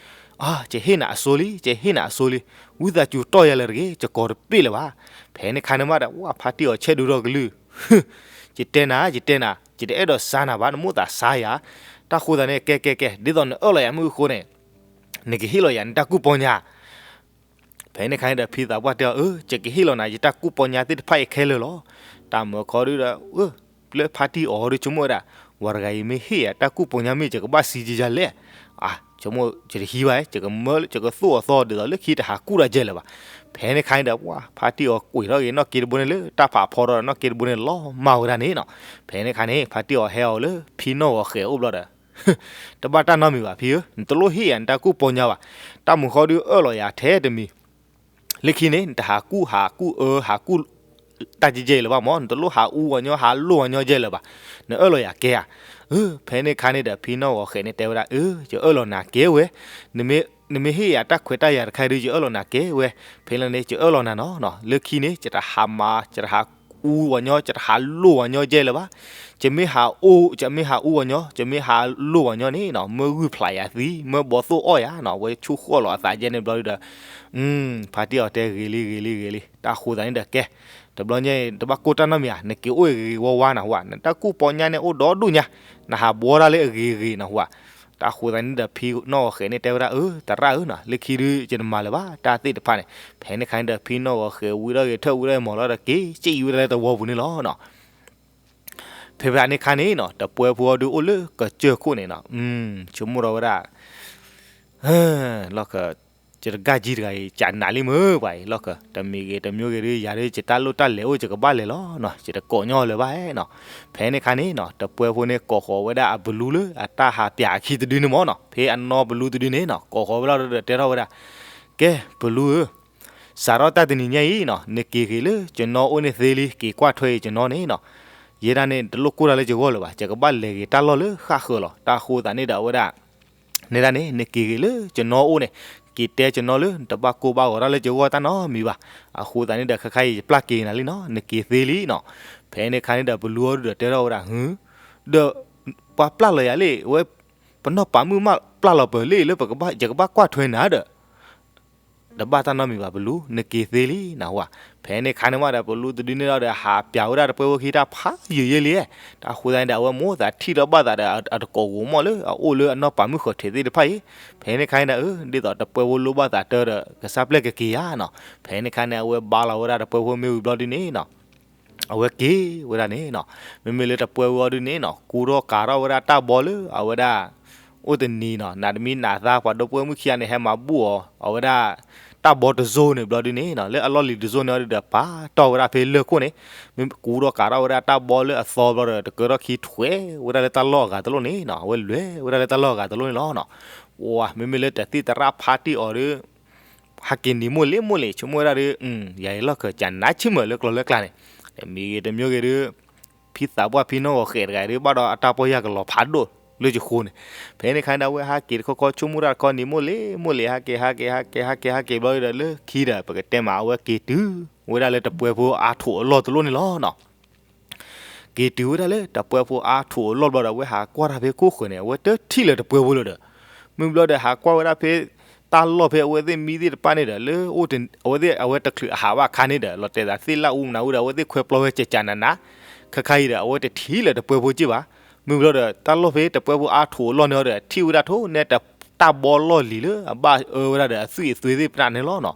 ယဟ့ၣ်နၤအစိလံ, ယဟ့ၣ်နၤအစိလံ, ဝံသးစူၤတီၢ်ယၤလၢၤတဂ့ၤ, ယကိးတပ့ၢ်လၢၤဘၣ်. ဖဲန့ၣ်ခါန့ၣ်မးဒီး ဝဲဖါတံၢ်အီၤဆဲးဒိၣ်ထီၣ်ကလုၢ်, ယတဲနၤ, ယတဲနၤ, ယတအဲၣ်ဒိးစါနၤဘၣ်, နမိၣ်သးစါယၤ, တၢ်ဃိသးန့ၣ် ကဲကဲကဲ, ဒ်သိးနအၢၣ်လီၤယၤမုၢ်အဃိန့ၣ် နကဟ့ၣ်လီၤယၤနတၢ်ကူၣ်ပီညါ. ဖဲန့ၣ်ခါန့ၣ်ဒီး ဖံသးပှၢ်တဲအီၤ, အၢ ယကဟ့ၣ်လီၤနၤ ယတၢ်ကူၣ်ပီညါသ့ၣ်တဖၣ်အံၤခဲလၢာ်လီၤ. တၢ်မၢခီဒုဒီး လၢဖါတံၢ်အီၤဒု ဆိကမိၣ်ဝဲဒၣ်, ဝဲတဂၤအံၤမ့ၢ်ဟ့ၣ်ယၤတၢ်ကူၣ်ပီညါမ့ၢ် ယကဘၣ်စံးကယၤလဲၣ်. ဆိကမိၣ်ယတဟံးဘၣ်, ယကမၢ ယကသိၣ်အီၤသီဒ်သိးလၢခံတဟးကူၣ်တၢ်ယဲၢ်လၢၤဘၣ်. ဖဲန့ၣ်ခါန့ၣ်ဒီး ပှၤဖါတံၢ်အီၤကွံာ်ထီၣ်က့ၤနီၣ်က့တဘိန့ၣ်လၢတၢ်ဖးဖီဒီးနီၣ်က့တဘိန့ၣ်လီၤမၢ်ဝဲဒၣ်န့ၣ်နီၤ. ဖဲန့ၣ်ခါန့ၣ် ဖါတံၢ်အီၤဟဲအီၤလၢဖံနီၣ်ဂီၤဃဲၤအိၣ်ဘျီဒီး တဘၣ်တၢ်နီတမံၤဘၣ်ဖံဧၢ, နတလိၣ်ဟ့ၣ်ယၤနတၢ်ကူၣ်ပီညါဘၣ်. တၢ်မူဃီဒုအၢၣ်လီၤယၤထဲတမံၤ, လၢခံန့ၣ် နတဟးကူၣ်ဟးကူၣ်အၢဟးကူၣ် တၢ်ကဲကဲအံၤလၢၤဘၣ်မၢ်, နတလိၣ်ဟးအူဝဲညီ ဟးလိၣ်ဝဲညီကဲလၢၤဘၣ်. နအၢၣ်လီၤယၤကဲဧါ. အၢ ဖဲန့ၣ်ခါန့ၣ်ဒီး ဖံနီၣ်ဂီၤဃဲၤန့ၣ်တဲဝဲဒၣ်, အၢ ယအၢၣ်လီၤနၤကဲဝဲ, နမ့ၢ်ဟ့ၣ်ယၤတၢ်ခွဲးတၢ်ယာ်တခါဒု ယအၢၣ်လီၤနၤကဲဝဲ, ဖဲလၢန့ၣ် ယအၢၣ်လီၤနၤနီၤ, လၢခံန့ၣ် ယတဟးမၤ ယတဟးအူဝဲညီ ယတဟးလိၣ်ဝဲညီကဲလၢၤဘၣ်. ယမ့ၢ်ဟးအူ, ယမ့ၢ်ဟးအူဝဲညီ ယမ့ၢ်ဟးလိၣ်ဝဲညီန့ၣ်နီၤ မ့ၢ်ဂုၢ်ဖျးယၤသံ မ့ၢ်ဘီသိၣ်အီၣ်ယၤနီၤ, ဝဲဆိၣ်ဃီၣ်လီၤအသးယဲန့ၣ်ဘျီဒုဒီး ဖါတံၢ်အီၤတဲဂ့ၤလံဂ့ၤလံဂ့ၤလံ, တၢ်ဃိသးန့ၣ်ဒီးကဲ, တဘျီညါတဘၣ်ကိၢ်တၢ်နီတမံၤဧါ, နက့ၤအိၣ်ဂ့ၤဂ့ၤဝါဝါနီၤဟူဧါ, နတၢ်ကူၣ်ပီညါန့ၣ်အိၣ်ဒီဒူၣ်ညါ, နဟးဘှီတၢ်လၢအဂ့ၤဂ့ၤနီၤဟူဧါ. တၢ်ဃိသးန့ၣ်ဒီး ဖံနီၣ်ဂီၤဃဲၤန့ၣ်တဲဝဲဒၣ်, အၢ သရၣ်ဧၢနီၤ, လၢခံဒု ယတမၤလၢၤဘၣ် တၢ်သ့ၣ်တဖၣ်န့ၣ်. ဖဲန့ၣ်ခါန့ၣ်ဒီး ဖံနီၣ်ဂီၤဃဲၤဝံထီၣ်ဂ့ၤထၢၣ်ဝံထီၣ်ဂ့ၤမီၤလီၤဒီး က့ၤကံၣ်ဝံဒၣ်လၢသဝီပူၤန့ၣ်လီၤနီၤ. ဖဲဖဲန့ၣ်ခါန့ၣ်နီၤ တပှဲဖိအီၤဒုအိၣ်လၢကစၢၢ်ခိၣ်န့ၣ်နီၤ, ဆိကမိၣ်ထီၣ်ဝဲဒၣ် လီၢ်ခၢၣ်, ယတဂၤကံတဂၤအံၤ ကနးလံမ့ၢ်ပှၤအံၤ လီၢ်ခၢၣ်, တမံၤဂ့ၤတမံၤဂ့ၤဒု ယၤဒု ယတၢ်လိၣ်တၢ်လဲၤအိၣ် ယကဘၣ်လဲၤလီၤနီၤ, ယတကိးညီလၢၤဘၣ်နီၤ. ဖဲန့ၣ်ခါန့ၣ်နီၤ တပှဲဖိန့ၣ် ကိးဃီၤဝဲဒၣ်အဘလူလၢအတၢ်ဟးပၠးအခံတဒုန့ၣ်မ့ၢ်နီၤ, ဖဲအနီဘလူတဒုန့ၣ်နီၤ ကိးဃီၤဝဲလီၤဒီးတဲထီၣ်ဝဲဒၣ်, ကဲ ဘလူဧၢ, စးထီၣ်တၢ်တနံၤညါအံၤနီၤ နက့ၤဂ့ၤလၢယနီၢ်အိၣ်န့ၣ်သ့လံ, က့ၤကွၢ်ထွဲအံၤယနီၢ်န့ၣ်နီၤ, ယဲဒၣ်န့ၣ် တလိၣ်ကိၢ်တၢ်လၢယဂီၢ်လၢၤဘၣ်, ယကဘၣ်လဲၤဂ့ၤတၢ်လီၢ်လၢဃၣ်ဃၢၤလီၤ. တၢ်ဃိသးန့ၣ်ဒီးအဝဲဒၣ် နဲဒၣ်န့ၣ် နက့ၤဂ့ၤလၢယနီၢ်အိၣ်န့ၣ်, က့ၤတဲယနီၢ်လၢနတဘၣ်ကိၢ်ဘၣ်ဂီၤတၢ်လၢယဂီၢ်တၢ်နီတမံၤဘၣ်. အဃိသတးန့ၣ်ဒီး ခဲခါအံၤယပျၢ်က့ၤနၤလံနီၤ, နက့ၤသ့လံနီၤ. ဖဲန့ၣ်ခါန့ၣ်ဒီး ပလူအီၤဒုဒီးတဲထီၣ်ဝဲဒၣ်, ဟု, ဒီးပှၤပျၢ်လီၤယၤလံ, ဝဲ ပနီၢ်ပၤမုၣ်မးပျၢ်လီၤပၢၤလံ လၢပကဘၣ်ကွၢ်ထွဲနၤဒီး တဘၣ်တၢ်နီတမံၤဘၣ်ပလူ, နက့ၤသ့လံနီၤဝဲ. ဖဲန့ၣ်ခါန့ၣ်မးဒီး ပလူတဒုန့ၣ်လီၤဒီး ဟးပၠးဝဲဒၣ်တပှဲဖိခံတၢ်ဖးယံာ်ယဲၢ်လံ. တၢ်ဃိသတးန့ၣ်ဒီး အဝဲမိၣ်သးထံၣ်ထီၣ်ဘၣ်သးဒီး အတကိးဂီၤမီၣ်လၢအအိၣ်လၢအနီၢ်ပၤမုၣ်ဃီၤထံးသ့ၣ်တဖၣ်အံၤ. ဖဲန့ၣ်ခါန့ၣ်ဒီး ဒ်သိးတပှဲဖိလိၣ်ဘၣ်သးတၢ်ဒီး ကစၢ်ပျဲၢ်ကက့ၤဧါနီၤ. ဖဲန့ၣ်ခါန့ၣ် အဝဲဘါလီၤဝဲဒၣ်တပှဲဖိမ့ၢ်ဝံၤဘျီဒုန့ၣ်နီၤ အဝဲက့ၤဝဲဒၣ်န့ၣ်နီၤ. မ့မ့ၢ်လၢတပှဲဝံၤအီၤဒုန့ၣ်နီၤ ကူထီၣ်ကၤထီၣ်ဝဲဒၣ်တၢ်ဘီလၢအဝဲဒၣ် အိၣ်တနံၤနီၤ နးတမံနးသါ ပှၤဒိၣ်ပှဲမုၣ်ခံဂၤန့ၣ် ဟဲမၤဘူၣ်အီၤ အဝဲဒၣ် တၢ်ဘီတစိၢ်န့ၣ်ဘျီဒုန့ၣ်နီၤ လၢအလီၢ်လံၤတစိၢ်န့ၣ်အီၤဒုဒီး ပာ်တီၢ်ဝဲဒၣ်ဖဲလၢၢ်ခိၣ်န့ၣ် မ့ၢ်ကူထီၣ်ကၤထီၣ်ဝဲဒၣ်တၢ်ဘီလၢအသီဘျီဒီး တကၢထီၣ်ခံထွဲဝဲဒၣ်လၢတၢ်လီၢ်အဂၤတလိၣ်န့ၣ်နီၤ အဝဲလဲၤဝဲဒၣ်လၢတၢ်လီၢ်အဂၤတလိၣ်န့ၣ်လီၤနီၤ. ပှၤ မ့မ့ၢ်လၢတၢ်သ့ၣ်သရၣ်ဖါတံၢ်အီၤဒီး ဟဲက့ၤနံၤမိၢ်လ့ၢ်မိၢ်လ့ၢ် ဆိကမိၣ်ဝဲဒၣ်ဒီး ယၤအံၤလီၢ်ခၢၣ်ကနါဆ့ၣ်မုၢ်လၢကျီလၢကျါန့ၣ် တမံၤဂ့ၤတမံၤဂ့ၤဒီး ဖံသးပှၢ်ဖံနီၢ်ဂီၤဃဲးတဂၤဒီး ဘၣ်ဒီးအတၢ်ပီၢ်ယၢ်ကလီၤဖးဒိၣ်လၢယဃိန့ၣ်. ဖဲန့ၣ်ခါန့ၣ်ဒီး အဝဲဟဲက့ၤတခီခီဆိကမိၣ်တၢ်တခီနံၤမိၢ်လ့ၢ်မိၢ်လ့ၢ် ဟဲက့ၤ ဟဲက့ၤ ဟဲက့ၤ ဟဲက့ၤ ဟဲက့ၤဘျီဒီး လၢခံဒီး ပကတဲမး အဝဲက့ၤတုၤဝဲဒၣ်လၢတပှဲဖိအါထိးအလီၢ်တလိၣ်န့ၣ်လီၤနီၤ. က့ၤတုၤဝဲဒၣ်လၢတပှဲဖိအါထိးအလီၢ်ဘျီဒီး အဝဲဟးကွၢ်တၢ်ဖဲခိၣ်ဃၢၤန့ၣ် အဝဲတထံၣ်လၢၤတပှဲဖိလၢၤဒီး မ့ၢ်ဘျီဒီး ဟးကွၢ်ဝဲဒၣ်ဖဲ တၢ်လီၢ်ဖဲအဝဲသ့ၣ်မံသ့ၣ်တဖၣ်န့ၣ်ဒီး လၢ အဝဲသ့ၣ်အဝဲတချုးအဟးဘၣ်အခါန့ၣ်ဒီး လီၤတဲာ်သးသ့ၣ်လၢအူမနုၤဝဲဒီး အဝဲသ့ၣ်ခွဲပျီဝဲကကနးနး ခဲခါအံၤဒီး အဝဲတထံၣ်လၢၤတပှဲဖိက့ၢ်ဘၣ်. မ့ၢ်ဘျီဒီး တၢ်လီၢ်ဖဲတပှဲဖိအါထိးအလီၢ်န့ၣ်ဒီး ထံၣ်ဝဲဒၣ်ထိၣ်န့ၢ် တၢ်ဘီလီၢ်လံၤလၢအဘၣ်အၢဝဲဒၣ်ဒီး အသွံၣ်အသွ့သ့ၣ်တဖၣ်န့ၣ်လီၤနီၤ.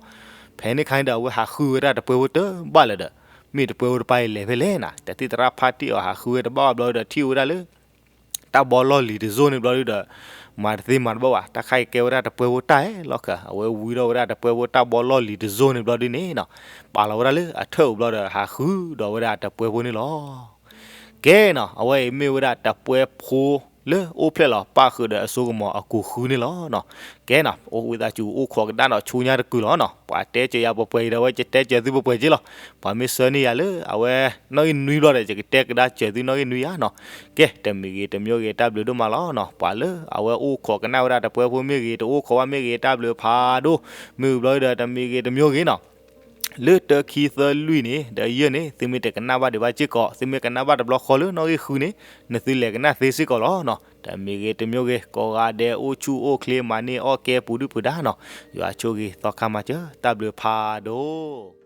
ဖဲန့ၣ်ခါန့ၣ်ဒီး အဝဲဟးဃုဝဲဒၣ်တပှဲဖိတဘၣ်လၢၤဒီး မ့ၢ်တပှဲဖိတပၤအံၤလဲၤဖဲလဲၣ်နၤ တၢ်သ့ၣ်သရၣ်ဖါတံၢ်အီၤဟးဃုဝဲတဘၣ်ဘၣ်ဘျီဒီး ထံၣ်ဝဲဒၣ်လၢ တၢ်ဘီလီၢ်လံၤတစိၢ်န့ၣ်ဘျီဒုဒီး မၤတသ့မၤတဘၣ်ဘၣ် တၢ်ခါအံၤကဲဝဲဒၣ်တပှဲဖိတၢ်အဲၣ်လီၤခၢၣ် အဝဲဝံထီၣ်ဝဲဒၣ်တပှဲဖိတၢ်ဘီလီၢ်လံၤတစိၢ်န့ၣ်ဘျီဒုန့ၣ်နီၤ ပာ်လီၤဝဲဒၣ်လၢအထၢၣ်အိၣ်ဘျီဒီး ဟးဃုဒီးဝဲဒၣ်တပှဲဖိန့ၣ်လီၤ. ကဲနီၤ အဝဲအံၤမ့ၢ်ဝဲဒၣ်တပှဲဖိလၢအိၣ်ဖျဲၣ်လီၤပၣ်ဃုာ်ဒီးအစိကမီၤအကူာ်ဃုန့ၣ်လီၤနီၤ. ကဲနီၤ အိၣ်ဝံသးစူၤအိၣ်ခိးကဒါဒီးဆူညါတကုာ်လီၤနီၤ ပှၤတဲစၢၤယၤပှဲၤပှဲၤအံၤဒီး အဝဲယတဲစၢၤသုပှဲၤပှဲၤက့ၤလီၤ. ပှၤမ့ၢ်ဆၢန့ၢ်ယၤလၢအဝဲ နီၣ်ဂံၢ်နွံဘျီဒီး ယကတဲကဒါစၢၤသုနီၣ်ဂံၢ်နွံယါနီၤ. ကဲ တမံၤဂ့ၤတမံၤဂ့ၤ တၢ်ဘျုးဒိၣ်မးလီၤနီၤ ပှၤလၢအဝဲအိၣ်ခိးကနၣ်ဝဲဒၣ်တပှဲဖိမ့ၢ်ဂ့ၤ တအိၣ်ခိးဘၣ်မ့ၢ်ဂ့ၤ တၢ်ဘျုးဖးဒိၣ် မ့ၢ်ဘျီဒီး တမံၤဂ့ၤတမံၤဂ့ၤနီၤ လၢတၢခံသၢလွံၢ်န့ၣ် ဒီးယဲၢ်န့ၣ် သုမ့ၢ်တကနၣ်ဘၣ်ဒံးဘၣ်စ့ၢ်ကီး သုမ့ၢ်ကနၣ်ဘၣ်တဘျီဃီလၢနီၣ်ဂံၢ်ဃုန့ၣ် နသုလဲၤကနၣ်သ့စ့ၢ်ကီးလီၤနီၤ. တမံၤဂ့ၤတမံၤဂ့ၤ ကိးဂၤဒဲးအိၣ်ဆူၣ်အိၣ်ချ့ မၤန့ၢ်အီၣ်ကဲပူၤဒုၣ်ပူၤဒါနီၤ, ယွၤဆိၣ်ဂ့ၤသီခါမၤစၢၤ တၢ်ဘျုးဖးဒိၣ်.